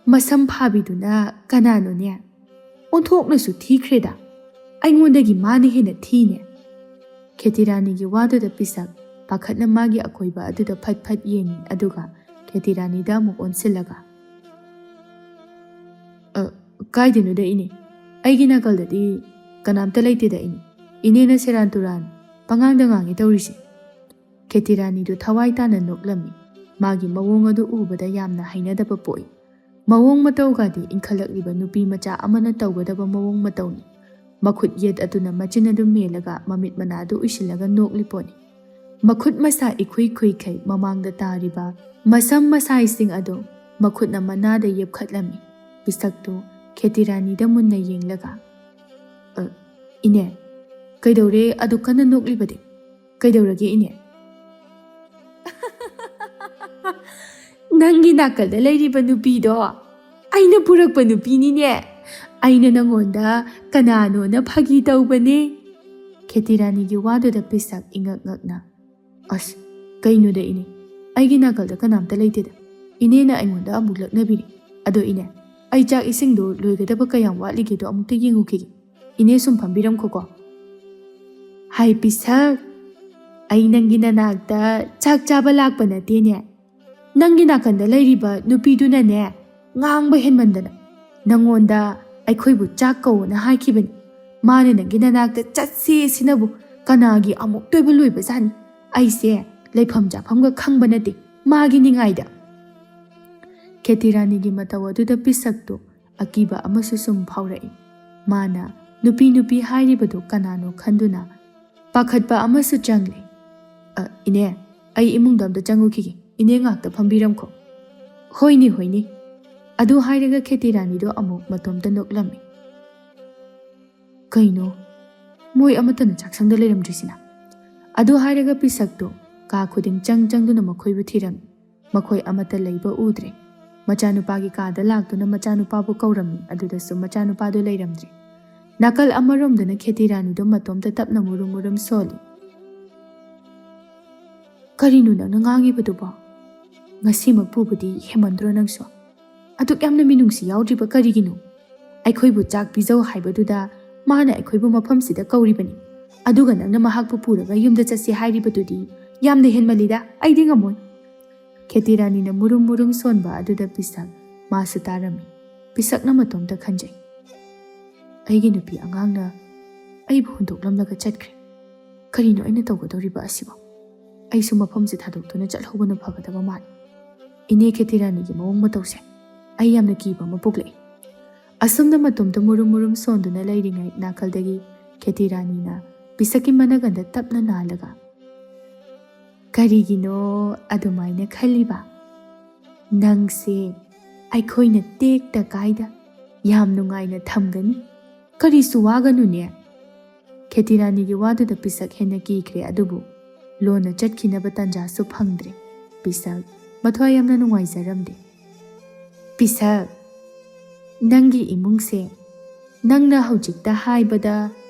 ꯃꯁꯝ ꯐꯥꯕꯤꯗꯨꯅ ꯀꯅꯥꯅꯣꯅꯦ? ꯑꯣꯟꯊꯣꯛꯅꯁꯨ ꯊꯤꯈ꯭ꯔꯦꯗ꯫ ꯑꯩꯉꯣꯟꯗꯒꯤ ꯃꯥꯅ ꯍꯦꯟꯅ ꯊꯤꯅꯦ꯫ ꯈꯦꯇꯤꯔꯥꯅꯤꯒꯤ ꯋꯥꯗꯨꯗ ꯄꯤꯁꯛ ꯄꯥꯈꯠꯅ ꯃꯥꯒꯤ ꯑꯀꯣꯏꯕ ꯑꯗꯨꯗ ꯐꯠ ꯐꯠ ꯌꯦꯡꯉꯤ, ꯑꯗꯨꯒ ꯈꯦꯇꯤꯔꯥꯅꯤꯗ ꯑꯃꯨꯛ ꯑꯣꯟꯁꯤꯜꯂꯒ, "ꯑ, ꯀꯥꯏꯗꯅꯣꯗ ꯏꯅꯦ, ꯑꯩꯒꯤ ꯅꯥꯀꯜꯗꯗꯤ ꯀꯅꯥꯝꯇ ꯂꯩꯇꯦꯗ ꯏꯅꯦ꯫ ꯏꯅꯦꯅ ꯁꯦꯔꯥꯟ ꯇꯨꯔꯥꯟ ꯄꯉꯥꯡꯗ ꯉꯥꯡꯉꯦ ꯇꯧꯔꯤꯁꯦ?" ꯈꯦꯇꯤꯔꯥꯅꯤꯗꯨ ꯊꯋꯥꯏ ꯇꯥꯅ ꯅꯣꯛꯂꯝꯃꯤ꯫ ꯃꯥꯒꯤ ꯃꯑꯣꯡ ꯑꯗꯨ ꯎꯕꯗ ꯌꯥꯝꯅ ꯍꯩꯅꯗꯕ ꯄꯣꯛꯏ꯫ ꯃꯑꯣꯡ ꯃꯇꯧꯒꯗꯤ ꯏꯟꯈꯠꯂꯛꯂꯤꯕ ꯅꯨꯄꯤ ꯃꯆꯥ ꯑꯃꯅ ꯇꯧꯒꯗꯕ ꯃꯑꯣꯡ ꯃꯇꯧꯅꯤ꯫ ꯃꯈꯨꯠ ꯌꯦꯠ ꯑꯗꯨꯅ ꯃꯆꯤꯟ ꯑꯗꯨ ꯃꯦꯜꯂꯒ ꯃꯃꯤꯠ ꯃꯅꯥ ꯑꯗꯨ ꯎꯏꯁꯤꯜꯂꯒ ꯅꯣꯛꯂꯤ ꯄꯣꯠꯅꯤ꯫ ꯃꯈꯨꯠ ꯃꯁꯥ ꯏꯈꯨꯏ ꯈꯨꯏꯈꯩ ꯃꯃꯥꯡꯗ ꯇꯥꯔꯤꯕ ꯃꯁꯝ ꯃꯁꯥꯏꯁꯤꯡ ꯑꯗꯨ ꯃꯈꯨꯠꯅ ꯃꯅꯥꯗ ꯌꯦꯞꯈꯠꯂꯝꯃꯤ꯫ ꯄꯤꯁꯛꯇꯨ ꯈꯦꯇꯤꯔꯥꯅꯤꯗ ꯃꯨꯟꯅ ꯌꯦꯡꯂꯒ, "ꯑ, ꯏꯅꯦ, ꯀꯩꯗꯧꯔꯦ ꯑꯗꯨ ꯀꯟꯅ ꯅꯣꯛꯂꯤꯕꯗꯤ? ꯀꯩꯗꯧꯔꯒꯦ ꯏꯅꯦ?" "ꯅꯪꯒꯤ ꯅꯥꯀꯜꯗ ꯂꯩꯔꯤꯕ ꯅꯨꯄꯤꯗꯣ ꯑꯩꯅ ꯄꯨꯔꯛꯄ ꯅꯨꯄꯤꯅꯤꯅꯦ꯫ ꯑꯩꯅ ꯅꯪꯉꯣꯟꯗ ꯀꯅꯥꯅꯣꯅ ꯐꯥꯒꯤ ꯇꯧꯕꯅꯦ꯫" ꯈꯦꯇꯤꯔꯥꯅꯤꯒꯤ ꯋꯥꯗꯨꯗ ꯄꯤꯁꯛ ꯏꯉꯛ ꯉꯛꯅ, "ꯑꯁ, ꯀꯩꯅꯣꯗ ꯏꯅꯦ, ꯑꯩꯒꯤ ꯅꯥꯀꯜꯗ ꯀꯅꯥꯝꯇ ꯂꯩꯇꯦꯗ꯫ ꯏꯅꯦꯅ ꯑꯩꯉꯣꯟꯗ ꯑꯃꯨꯛ ꯂꯛꯅꯕꯤꯔꯤ꯫ ꯑꯗꯣ ꯏꯅꯦ, ꯑꯩ ꯆꯥꯛ ꯏꯁꯤꯡꯗꯣ ꯂꯣꯏꯒꯗꯕ ꯀꯌꯥꯝ ꯋꯥꯠꯂꯤꯒꯦꯗꯣ ꯑꯃꯨꯛꯇ ꯌꯦꯡꯉꯨꯈꯤꯒꯦ꯫ ꯏꯅꯦ ꯁꯨꯝ ꯐꯝꯕꯤꯔꯝꯈꯣꯀꯣ꯫" "ꯍꯥꯏ ꯄꯤꯁꯛ, ꯑꯩ ꯅꯪꯒꯤ ꯅꯅꯥꯛꯇ ꯆꯥꯛ ꯆꯥꯕ ꯂꯥꯛꯄ ꯅꯠꯇꯦꯅꯦ꯫ ꯅꯪꯒꯤ ꯅꯥꯀꯟꯗ ꯂꯩꯔꯤꯕ ꯅꯨꯄꯤꯗꯨꯅꯅꯦ, ꯉꯥꯡꯕ ꯍꯦꯟꯃꯟꯗꯅ ꯅꯪꯉꯣꯟꯗ ꯑꯩꯈꯣꯏꯕꯨ ꯆꯥꯛ ꯀꯧꯑꯣꯅ ꯍꯥꯏꯈꯤꯕꯅꯤ꯫ ꯃꯥꯅ ꯅꯪꯒꯤ ꯅꯅꯥꯛꯇ ꯆꯠꯁꯤ ꯁꯤꯅꯕꯨ ꯀꯅꯥꯒꯤ ꯑꯃꯨꯛꯇꯣꯏꯕ ꯂꯣꯏꯕꯖꯥꯠꯅꯤ꯫ ꯑꯩꯁꯦ ꯂꯩꯐꯝ ꯆꯥꯐꯝꯒ ꯈꯪꯕ ꯅꯠꯇꯦ ꯃꯥꯒꯤ ꯅꯤꯡꯉꯥꯏꯗ꯫" ꯈꯦꯇꯤꯔꯥꯅꯤꯒꯤ ꯃꯇꯧ ꯑꯗꯨꯗ ꯄꯤꯁꯛꯇꯨ ꯑꯀꯤꯕ ꯑꯃꯁꯨ ꯁꯨꯝ ꯐꯥꯎꯔꯛꯏ꯫ ꯃꯥꯅ ꯅꯨꯄꯤ ꯅꯨꯄꯤ ꯍꯥꯏꯔꯤꯕꯗꯨ ꯀꯅꯥꯅꯣ ꯈꯟꯗꯨꯅ ꯄꯥꯈꯠꯄ ꯑꯃꯁꯨ ꯆꯪꯂꯦ꯫ "ꯑ, ꯏꯅꯦ, ꯑꯩ ꯏꯃꯨꯡꯗ ꯑꯝꯇ ꯆꯪꯉꯨꯈꯤꯒꯦ꯫ ꯏꯅꯦ ꯉꯥꯛꯇ ꯐꯝꯕꯤꯔꯝꯈꯣ꯫" "ꯍꯣꯏꯅꯦ, ꯍꯣꯏꯅꯦ꯫" ꯑꯗꯨ ꯍꯥꯏꯔꯒ ꯈꯦꯇꯤꯔꯥꯅꯤꯗꯣ ꯑꯃꯨꯛ ꯃꯇꯣꯝꯇ ꯅꯣꯛꯂꯝꯃꯤ꯫ "ꯀꯩꯅꯣ, ꯃꯣꯏ ꯑꯃꯠꯇꯅ ꯆꯥꯛꯁꯪꯗ ꯂꯩꯔꯝꯗ꯭ꯔꯤꯁꯤꯅ?" ꯑꯗꯨ ꯍꯥꯏꯔꯒ ꯄꯤꯁꯛꯇꯨ ꯀꯥ ꯈꯨꯗꯤꯡ ꯆꯪ ꯆꯪꯗꯨꯅ ꯃꯈꯣꯏꯕꯨ ꯊꯤꯔꯝꯃꯤ꯫ ꯃꯈꯣꯏ ꯑꯃꯠꯇ ꯂꯩꯕ ꯎꯗ꯭ꯔꯦ꯫ ꯃꯆꯥꯅꯨꯄꯥꯒꯤ ꯀꯥꯗ ꯂꯥꯛꯇꯨꯅ ꯃꯆꯥꯅꯨꯄꯥꯕꯨ ꯀꯧꯔꯝꯃꯤ, ꯑꯗꯨꯗꯁꯨ ꯃꯆꯥꯅꯨꯄꯥꯗꯨ ꯂꯩꯔꯝꯗ꯭ꯔꯦ꯫ ꯅꯥꯀꯜ ꯑꯃꯔꯣꯝꯗꯅ ꯈꯦꯇꯤꯔꯥꯅꯤꯗꯨ ꯃꯇꯣꯝꯇ ꯇꯞꯅ ꯃꯨꯔꯨꯝ ꯃꯨꯔꯨꯝ ꯁꯣꯜꯂꯤ꯫ "ꯀꯔꯤꯅꯣ ꯅꯪꯅ ꯉꯥꯡꯉꯤꯕꯗꯨꯕꯣ? ꯉꯁꯤꯃꯛ ꯄꯨꯕꯗꯤ ꯍꯦꯃꯟꯗ꯭ꯔꯣ ꯅꯪꯁꯨ? "ꯑꯗꯨꯛ ꯌꯥꯝꯅ ꯃꯤꯅꯨꯡꯁꯤ ꯌꯥꯎꯗ꯭ꯔꯤꯕ ꯀꯔꯤꯒꯤꯅꯣ? ꯑꯩꯈꯣꯏꯕꯨ ꯆꯥꯛ ꯄꯤꯖꯧ ꯍꯥꯏꯕꯗꯨꯗ ꯃꯥꯅ ꯑꯩꯈꯣꯏꯕꯨ ꯃꯐꯝꯁꯤꯗ ꯀꯧꯔꯤꯕꯅꯤ, ꯑꯗꯨꯒ ꯅꯪꯅ ꯃꯍꯥꯛꯄꯨ ꯄꯨꯔꯒ ꯌꯨꯝꯗ ꯆꯠꯁꯤ ꯍꯥꯏꯔꯤꯕꯗꯨꯗꯤ ꯌꯥꯝꯅ ꯍꯦꯟꯃꯜꯂꯤꯗ, ꯑꯩꯗꯤ ꯉꯝꯃꯣꯏ꯫" ꯈꯦꯇꯤꯔꯥꯅꯤꯅ ꯃꯨꯔꯨꯝ ꯃꯨꯔꯨꯝ ꯁꯣꯟꯕ ꯑꯗꯨꯗ ꯄꯤꯁꯛ ꯃꯥꯁꯨ ꯇꯥꯔꯝꯃꯤ꯫ ꯄꯤꯁꯛꯅ ꯃꯇꯣꯝꯇ ꯈꯟꯖꯩ, "ꯑꯩꯒꯤ ꯅꯨꯄꯤ ꯑꯉꯥꯡꯅ ꯑꯩꯕꯨ ꯍꯨꯟꯗꯣꯛꯂꯝꯂꯒ ꯆꯠꯈ꯭ꯔꯦ꯫ ꯀꯔꯤꯅꯣ ꯑꯩꯅ ꯇꯧꯒꯗꯧꯔꯤꯕ ꯑꯁꯤꯕꯣ? ꯑꯩꯁꯨ ꯃꯐꯝꯁꯦ ꯊꯥꯗꯣꯛꯇꯨꯅ ꯆꯠꯍꯧꯕꯅ ꯐꯒꯗꯕ ꯃꯥꯜꯂꯤ꯫ ꯏꯅꯦ ꯈꯦꯇꯤꯔꯥꯅꯤꯒꯤ ꯃꯑꯣꯡ ꯃꯇꯧꯁꯦ ꯑꯩ ꯌꯥꯝꯅ ꯀꯤꯕ ꯑꯃ ꯄꯣꯛꯂꯛꯏ꯫" ꯑꯁꯨꯝꯅ ꯃꯇꯣꯝꯇ ꯃꯨꯔꯨꯝ ꯃꯨꯔꯨꯝ ꯁꯣꯟꯗꯨꯅ ꯂꯩꯔꯤꯉꯩ ꯅꯥꯀꯜꯗꯒꯤ ꯈꯦꯇꯤꯔꯥꯅꯤꯅ ꯄꯤꯁꯛꯀꯤ ꯃꯅꯒꯟꯗ ꯇꯞꯅ ꯅꯥꯜꯂꯒ, "ꯀꯔꯤꯒꯤꯅꯣ ꯑꯗꯨꯃꯥꯏꯅ ꯈꯜꯂꯤꯕ? ꯅꯪꯁꯦ ꯑꯩꯈꯣꯏꯅ ꯇꯦꯛꯇ ꯀꯥꯏꯗ ꯌꯥꯝ ꯅꯨꯡꯉꯥꯏꯅ ꯊꯝꯒꯅꯤ꯫ ꯀꯔꯤꯁꯨ ꯋꯥꯒꯅꯨꯅꯦ꯫" ꯈꯦꯇꯤꯔꯥꯅꯤꯒꯤ ꯋꯥꯗꯨꯗ ꯄꯤꯁꯛ ꯍꯦꯟꯅ ꯀꯤꯈ꯭ꯔꯦ, ꯑꯗꯨꯕꯨ ꯂꯣꯟꯅ ꯆꯠꯈꯤꯅꯕ ꯇꯥꯟꯖꯥꯁꯨ ꯐꯪꯗ꯭ꯔꯦ꯫ ꯄꯤꯁꯛ ꯃꯊ꯭ꯋꯥꯏ ꯌꯥꯝꯅ ꯅꯨꯡꯉꯥꯏꯖꯔꯝꯗꯦ꯫ "ꯄꯤꯁꯛ, ꯅꯪꯒꯤ ꯏꯃꯨꯡꯁꯦ ꯅꯪꯅ ꯍꯧꯖꯤꯛꯇ ꯍꯥꯏꯕꯗ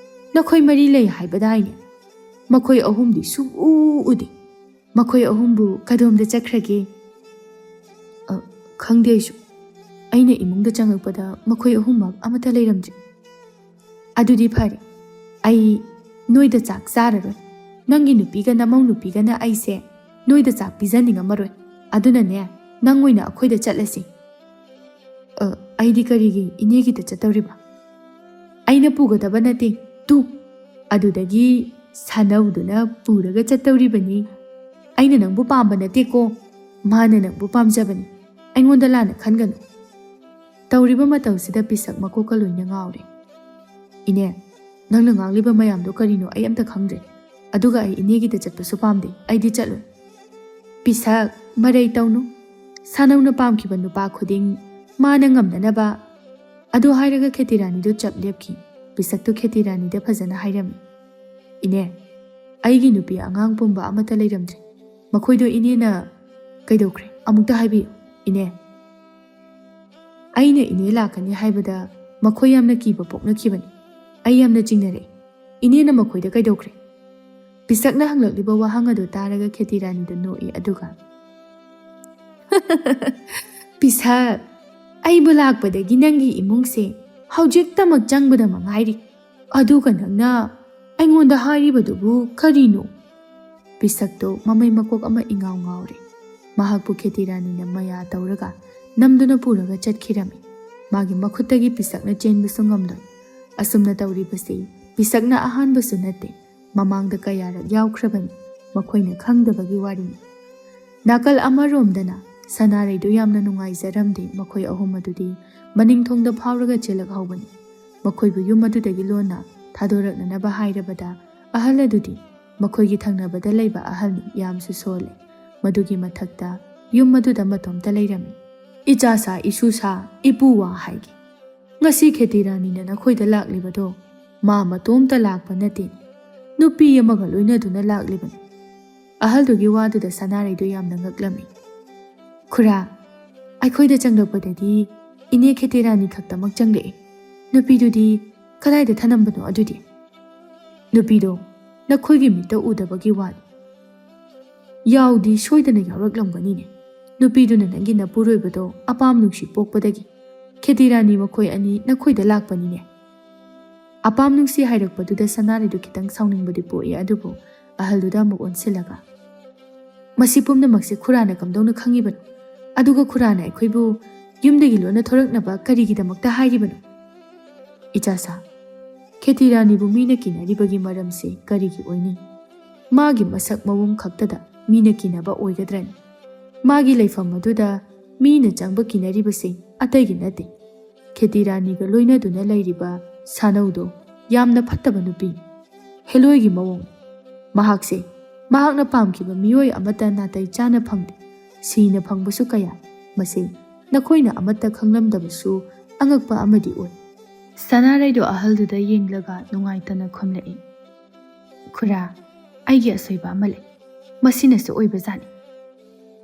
ꯅꯈꯣꯏ ꯃꯔꯤ ꯂꯩ ꯍꯥꯏꯕꯗꯥꯏꯅꯦ? ꯃꯈꯣꯏ ꯑꯍꯨꯝꯗꯤ ꯁꯨꯛꯎ ꯎꯗꯦ꯫ ꯃꯈꯣꯏ ꯑꯍꯨꯝꯕꯨ ꯀꯗꯣꯝꯗ ꯆꯠꯈ꯭ꯔꯒꯦ?" "ꯑ, ꯈꯪꯗꯦ ꯑꯩꯁꯨ꯫ ꯑꯩꯅ ꯏꯃꯨꯡꯗ ꯆꯪꯉꯛꯄꯗ ꯃꯈꯣꯏ ꯑꯍꯨꯝꯃꯛ ꯑꯃꯠꯇ ꯂꯩꯔꯝꯗ꯭ꯔꯦ꯫" "ꯑꯗꯨꯗꯤ ꯐꯔꯦ, ꯑꯩ ꯅꯣꯏꯗ ꯆꯥꯛ ꯆꯥꯔꯔꯣꯏ꯫ ꯅꯪꯒꯤ ꯅꯨꯄꯤꯒ ꯅꯃꯧ ꯅꯨꯄꯤꯒꯅ ꯑꯩꯁꯦ ꯅꯣꯏꯗ ꯆꯥꯛ ꯄꯤꯖꯅꯤꯡꯉꯝꯃꯔꯣꯏ꯫ ꯑꯗꯨꯅꯅꯦ, ꯅꯪ ꯑꯣꯏꯅ ꯑꯩꯈꯣꯏꯗ ꯆꯠꯂꯁꯤ꯫" "ꯑ, ꯑꯩꯗꯤ ꯀꯔꯤꯒꯤ ꯏꯅꯦꯒꯤꯗ ꯆꯠꯇꯧꯔꯤꯕ? ꯑꯩꯅ ꯄꯨꯒꯗꯕ ꯅꯠꯇꯦ, ꯇꯨ, ꯑꯗꯨꯗꯒꯤ ꯁꯥꯅꯧꯗꯨꯅ ꯄꯨꯔꯒ ꯆꯠꯇꯧꯔꯤꯕꯅꯤ꯫ ꯑꯩꯅ ꯅꯪꯕꯨ ꯄꯥꯝꯕ ꯅꯠꯇꯦꯀꯣ, ꯃꯥꯅ ꯅꯪꯕꯨ ꯄꯥꯝꯖꯕꯅꯤ꯫ ꯑꯩꯉꯣꯟꯗ ꯂꯥꯟꯅ ꯈꯟꯒꯅꯨ꯫" ꯇꯧꯔꯤꯕ ꯃꯇꯧꯁꯤꯗ ꯄꯤꯁꯛ ꯃꯀꯣꯛꯀ ꯂꯣꯏꯅ ꯉꯥꯎꯔꯦ꯫ "ꯏꯅꯦ, ꯅꯪꯅ ꯉꯥꯡꯂꯤꯕ ꯃꯌꯥꯝꯗꯣ ꯀꯔꯤꯅꯣ ꯑꯩ ꯑꯝꯇ ꯈꯪꯗ꯭ꯔꯦ꯫ ꯑꯗꯨꯒ ꯑꯩ ꯏꯅꯦꯒꯤꯗ ꯆꯠꯄꯁꯨ ꯄꯥꯝꯗꯦ, ꯑꯩꯗꯤ ꯆꯠꯂꯣꯏ꯫" "ꯄꯤꯁꯛ, ꯃꯔꯩ ꯇꯧꯅꯨ꯫ ꯁꯥꯅꯧꯅ ꯄꯥꯝꯈꯤꯕ ꯅꯨꯄꯥ ꯈꯨꯗꯤꯡ ꯃꯥꯅ ꯉꯝꯅꯅꯕ꯫" ꯑꯗꯨ ꯍꯥꯏꯔꯒ ꯈꯦꯇꯤꯔꯥꯅꯤꯗꯨ ꯆꯞ ꯂꯦꯞꯈꯤ꯫ ꯄꯤꯁꯛꯇꯨ ꯈꯦꯇꯤꯔꯥꯅꯤꯗ ꯐꯖꯅ ꯍꯥꯏꯔꯝꯃꯤ, "ꯏꯅꯦ, ꯑꯩꯒꯤ ꯅꯨꯄꯤ ꯑꯉꯥꯡ ꯄꯨꯝꯕ ꯑꯃꯠꯇ ꯂꯩꯔꯝꯗ꯭ꯔꯦ꯫ ꯃꯈꯣꯏꯗꯣ ꯏꯅꯦꯅ ꯀꯩꯗꯧꯈ꯭ꯔꯦ? ꯑꯃꯨꯛꯇ ꯍꯥꯏꯕꯤꯌꯨ, ꯏꯅꯦ꯫" "ꯑꯩꯅ ꯏꯅꯦ ꯂꯥꯛꯀꯅꯤ ꯍꯥꯏꯕꯗ ꯃꯈꯣꯏ ꯌꯥꯝꯅ ꯀꯤꯕ ꯄꯣꯛꯅꯈꯤꯕꯅꯤ꯫ ꯑꯩ ꯌꯥꯝꯅ ꯆꯤꯡꯅꯔꯛꯏ꯫ ꯏꯅꯦꯅ ꯃꯈꯣꯏꯗ ꯀꯩꯗꯧꯈ꯭ꯔꯦ?" ꯄꯤꯁꯛꯅ ꯍꯪꯂꯛꯂꯤꯕ ꯋꯥꯍꯪ ꯑꯗꯨ ꯇꯥꯔꯒ ꯈꯦꯇꯤꯔꯥꯅꯤꯗꯨ ꯅꯣꯛꯏ, ꯑꯗꯨꯒ, "ꯄꯤꯁꯛ, ꯑꯩꯕꯨ ꯂꯥꯛꯄꯗꯒꯤ ꯅꯪꯒꯤ ꯏꯃꯨꯡꯁꯦ ꯍꯧꯖꯤꯛꯇꯃꯛ ꯆꯪꯕꯗ ꯃꯉꯥꯏꯔꯤ, ꯑꯗꯨꯒ ꯅꯪꯅ ꯑꯩꯉꯣꯟꯗ ꯍꯥꯏꯔꯤꯕꯗꯨꯕꯨ ꯀꯔꯤꯅꯣ? ꯄꯤꯁꯛꯇꯣ ꯃꯃꯩ ꯃꯀꯣꯛ ꯑꯃ ꯏꯉꯥꯎ ꯉꯥꯎꯔꯦ꯫ ꯃꯍꯥꯛꯄꯨ ꯈꯦꯇꯤ ꯔꯥꯅꯤꯅ ꯃꯌꯥ ꯇꯧꯔꯒ ꯅꯝꯗꯨꯅ ꯄꯨꯔꯒ ꯆꯠꯈꯤꯔꯝꯃꯤ꯫ ꯃꯥꯒꯤ ꯃꯈꯨꯠꯇꯒꯤ ꯄꯤꯁꯛꯅ ꯆꯦꯟꯕꯁꯨ ꯉꯝꯂꯣꯏ꯫ ꯑꯁꯨꯝꯅ ꯇꯧꯔꯤꯕꯁꯤ ꯄꯤꯁꯛꯅ ꯑꯍꯥꯟꯕꯁꯨ ꯅꯠꯇꯦ, ꯃꯃꯥꯡꯗ ꯀꯌꯥꯔꯛ ꯌꯥꯎꯈ꯭ꯔꯕꯅꯤ, ꯃꯈꯣꯏꯅ ꯈꯪꯗꯕꯒꯤ ꯋꯥꯔꯤꯅꯤ꯫ ꯅꯥꯀꯜ ꯑꯃꯔꯣꯝꯗꯅ ꯁꯅꯥꯔꯩꯗꯨ ꯌꯥꯝꯅ ꯅꯨꯡꯉꯥꯏꯖꯔꯝꯗꯦ ꯃꯈꯣꯏ ꯑꯍꯨꯝ ꯑꯗꯨꯗꯤ ꯃꯅꯤꯡ ꯊꯣꯡꯗ ꯐꯥꯎꯔꯒ ꯆꯦꯜꯂꯛꯍꯧꯕꯅꯤ꯫ ꯃꯈꯣꯏꯕꯨ ꯌꯨꯝ ꯑꯗꯨꯗꯒꯤ ꯂꯣꯟꯅ ꯊꯥꯗꯣꯔꯛꯅꯅꯕ ꯍꯥꯏꯔꯕꯗ ꯑꯍꯜ ꯑꯗꯨꯗꯤ ꯃꯈꯣꯏꯒꯤ ꯊꯪꯅꯕꯗ ꯂꯩꯕ ꯑꯍꯜꯅꯤ, ꯌꯥꯝꯁꯨ ꯁꯣꯜꯂꯦ꯫ ꯃꯗꯨꯒꯤ ꯃꯊꯛꯇ ꯌꯨꯝ ꯑꯗꯨꯗ ꯃꯇꯣꯝꯇ ꯂꯩꯔꯝꯃꯤ꯫ "ꯏꯆꯥ ꯁꯥ, ꯏꯁꯨ ꯁꯥ, ꯏꯄꯨ ꯋꯥ ꯍꯥꯏꯒꯦ꯫ ꯉꯁꯤ ꯈꯦꯇꯤ ꯔꯥꯅꯤꯅ ꯅꯈꯣꯏꯗ ꯂꯥꯛꯂꯤꯕꯗꯣ ꯃꯥ ꯃꯇꯣꯝꯇ ꯂꯥꯛꯄ ꯅꯠꯇꯦ, ꯅꯨꯄꯤ ꯑꯃꯒ ꯂꯣꯏꯅꯗꯨꯅ ꯂꯥꯛꯂꯤꯕꯅꯤ꯫" ꯑꯍꯜꯗꯨꯒꯤ ꯋꯥꯗꯨꯗ ꯁꯅꯥꯔꯩꯗꯨ ꯌꯥꯝꯅ ꯉꯛꯂꯝꯃꯤ꯫ "ꯈꯨꯔꯥ, ꯑꯩꯈꯣꯏꯗ ꯆꯪꯂꯛꯄꯗꯗꯤ ꯏꯅꯦ ꯈꯦꯇꯤ ꯔꯥꯅꯤ ꯈꯛꯇꯃꯛ ꯆꯪꯂꯛꯏ꯫ ꯅꯨꯄꯤꯗꯨꯗꯤ ꯀꯗꯥꯏꯗ ꯊꯅꯝꯕꯅꯣ ꯑꯗꯨꯗꯤ?" "ꯅꯨꯄꯤꯗꯣ ꯅꯈꯣꯏꯒꯤ ꯃꯤꯠꯇ ꯎꯗꯕꯒꯤ ꯋꯥꯅꯤ꯫ ꯌꯥꯎꯗꯤ ꯁꯣꯏꯗꯅ ꯌꯥꯎꯔꯛꯂꯝꯒꯅꯤꯅꯦ꯫ ꯅꯨꯄꯤꯗꯨꯅ ꯅꯪꯒꯤ ꯅꯄꯨꯔꯣꯏꯕꯗꯣ ꯑꯄꯥꯝ ꯅꯨꯡꯁꯤ ꯄꯣꯛꯄꯗꯒꯤ ꯈꯦꯇꯤ ꯔꯥꯅꯤ ꯃꯈꯣꯏ ꯑꯅꯤ ꯅꯈꯣꯏꯗ ꯂꯥꯛꯄꯅꯤꯅꯦ꯫" ꯑꯄꯥꯝ ꯅꯨꯡꯁꯤ ꯍꯥꯏꯔꯛꯄꯗꯨꯗ ꯁꯅꯥꯔꯩꯗꯨ ꯈꯤꯇꯪ ꯁꯥꯎꯅꯤꯡꯕꯗꯤ ꯄꯣꯛꯏ, ꯑꯗꯨꯕꯨ ꯑꯍꯜꯗꯨꯗ ꯑꯃꯨꯛ ꯑꯣꯟꯁꯤꯜꯂꯒ, "ꯃꯁꯤ ꯄꯨꯝꯅꯃꯛꯁꯦ ꯈꯨꯔꯥꯅ ꯀꯝꯗꯧꯅ ꯈꯪꯉꯤꯕꯅꯣ? ꯑꯗꯨꯒ ꯈꯨꯔꯥꯅ ꯑꯩꯈꯣꯏꯕꯨ ꯌꯨꯝꯗꯒꯤ ꯂꯣꯟꯅ ꯊꯣꯔꯛꯅꯕ ꯀꯔꯤꯒꯤꯗꯃꯛꯇ ꯍꯥꯏꯔꯤꯕꯅꯣ?" "ꯏꯆꯥꯁꯥ, ꯈꯦꯇꯤ ꯔꯥꯅꯤꯕꯨ ꯃꯤꯅ ꯀꯤꯅꯔꯤꯕꯒꯤ ꯃꯔꯝꯁꯦ ꯀꯔꯤꯒꯤ ꯑꯣꯏꯅꯤ? ꯃꯥꯒꯤ ꯃꯁꯛ ꯃꯑꯣꯡ ꯈꯛꯇꯗ ꯃꯤꯅ ꯀꯤꯅꯕ ꯑꯣꯏꯒꯗ꯭ꯔꯅꯤ? ꯃꯥꯒꯤ ꯂꯩꯐꯝ ꯑꯗꯨꯗ ꯃꯤꯅ ꯆꯪꯕ ꯀꯤꯅꯔꯤꯕꯁꯦ ꯑꯇꯩꯒꯤ ꯅꯠꯇꯦ꯫ ꯈꯦꯇꯤ ꯔꯥꯅꯤꯒ ꯂꯣꯏꯅꯗꯨꯅ ꯂꯩꯔꯤꯕ ꯁꯥꯅꯧꯗꯣ ꯌꯥꯝꯅ ꯐꯠꯇꯕ ꯅꯨꯄꯤ, ꯍꯦꯂꯣꯏꯒꯤ ꯃꯑꯣꯡ꯫ ꯃꯍꯥꯛꯁꯦ ꯃꯍꯥꯛꯅ ꯄꯥꯝꯈꯤꯕ ꯃꯤꯑꯣꯏ ꯑꯃꯠꯇ ꯅꯥꯇꯩ ꯆꯥꯅ ꯐꯪꯗꯦ꯫ ꯁꯤꯅ ꯐꯪꯕꯁꯨ ꯀꯌꯥ꯫ ꯃꯁꯤ ꯅꯈꯣꯏꯅ ꯑꯃꯠꯇ ꯈꯪꯂꯝꯗꯕꯁꯨ ꯑꯉꯛꯄ ꯑꯃꯗꯤ ꯑꯣꯏ꯫" ꯁꯅꯥꯔꯩꯗꯣ ꯑꯍꯜꯗꯨꯗ ꯌꯦꯡꯂꯒ ꯅꯨꯡꯉꯥꯏꯇꯅ ꯈꯨꯝꯂꯛꯏ, "ꯈꯨꯔꯥ, ꯑꯩꯒꯤ ꯑꯁꯣꯏꯕ ꯑꯃ ꯂꯩ꯫ ꯃꯁꯤꯅꯁꯨ ꯑꯣꯏꯕꯖꯥꯠꯅꯤ꯫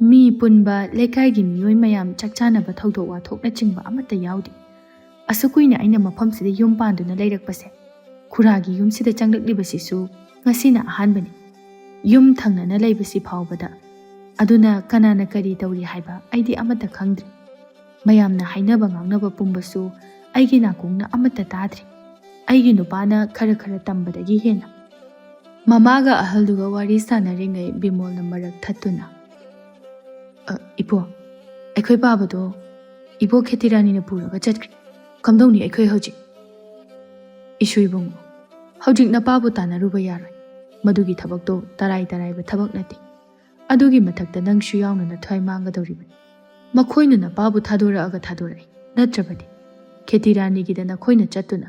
ꯃꯤ ꯄꯨꯟꯕ, ꯂꯩꯀꯥꯏꯒꯤ ꯃꯤꯑꯣꯏ ꯃꯌꯥꯝ ꯆꯥꯛ ꯆꯥꯅꯕ ꯊꯧꯗꯣꯛ ꯋꯥꯊꯣꯛꯅꯆꯤꯡꯕ ꯑꯃꯠꯇ ꯌꯥꯎꯗꯦ꯫ ꯑꯁꯨꯛ ꯀꯨꯏꯅ ꯑꯩꯅ ꯃꯐꯝꯁꯤꯗ ꯌꯨꯝ ꯄꯥꯟꯗꯨꯅ ꯂꯩꯔꯛꯄꯁꯦ ꯈꯨꯔꯥꯒꯤ ꯌꯨꯝꯁꯤꯗ ꯆꯪꯂꯛꯂꯤꯕꯁꯤꯁꯨ ꯉꯁꯤꯅ ꯑꯍꯥꯟꯕꯅꯤ꯫ ꯌꯨꯝ ꯊꯪꯅꯅ ꯂꯩꯕꯁꯤ ꯐꯥꯎꯕꯗ꯫ ꯑꯗꯨꯅ ꯀꯅꯥꯅ ꯀꯔꯤ ꯇꯧꯔꯤ ꯍꯥꯏꯕ ꯑꯩꯗꯤ ꯑꯃꯠꯇ ꯈꯪꯗ꯭ꯔꯦ꯫ ꯃꯌꯥꯝꯅ ꯍꯥꯏꯅꯕ ꯉꯥꯡꯅꯕ ꯄꯨꯝꯕꯁꯨ ꯑꯩꯒꯤ ꯅꯥꯀꯣꯡꯅ ꯑꯃꯠꯇ ꯇꯥꯗ꯭ꯔꯤ꯫ ꯑꯩꯒꯤ ꯅꯨꯄꯥꯅ ꯈꯔ ꯈꯔ ꯇꯝꯕꯗꯒꯤ ꯍꯦꯟꯅ꯫ ꯃꯃꯥꯒ ꯑꯍꯜꯗꯨꯒ ꯋꯥꯔꯤ ꯁꯥꯟꯅꯔꯤꯉꯩ ꯕꯤꯃꯣꯜꯅ ꯃꯔꯛ ꯊꯠꯇꯨꯅ, "ꯑ, ꯏꯕꯣ, ꯑꯩꯈꯣꯏ ꯄꯥꯕꯗꯣ ꯏꯕꯣ ꯈꯦꯇꯤꯔꯥꯅꯤꯅ ꯄꯨꯔꯒ ꯆꯠꯈ꯭ꯔꯦ꯫ ꯀꯝꯗꯧꯅꯤ ꯑꯩꯈꯣꯏ ꯍꯧꯖꯤꯛ?" "ꯏꯁꯨ ꯏꯕꯨꯡꯉꯣ, ꯍꯧꯖꯤꯛ ꯅꯄꯥꯕꯨ ꯇꯥꯟꯅꯔꯨꯕ ꯌꯥꯔꯣꯏ꯫ ꯃꯗꯨꯒꯤ ꯊꯕꯛꯇꯣ ꯇꯔꯥꯏ ꯇꯔꯥꯏꯕ ꯊꯕꯛ ꯅꯠꯇꯦ꯫ ꯑꯗꯨꯒꯤ ꯃꯊꯛꯇ ꯅꯪꯁꯨ ꯌꯥꯎꯅ ꯅꯊ꯭ꯋꯥꯏ ꯃꯥꯡꯒꯗꯧꯔꯤꯕꯅꯤ꯫ ꯃꯈꯣꯏꯅ ꯅꯄꯥꯕꯨ ꯊꯥꯗꯣꯔꯛꯑꯒ ꯊꯥꯗꯣꯔꯛꯏ꯫ ꯅꯠꯇ꯭ꯔꯕꯗꯤ ꯈꯦꯇꯤꯔꯥꯅꯤꯒꯤꯗ ꯅꯈꯣꯏꯅ ꯆꯠꯇꯨꯅ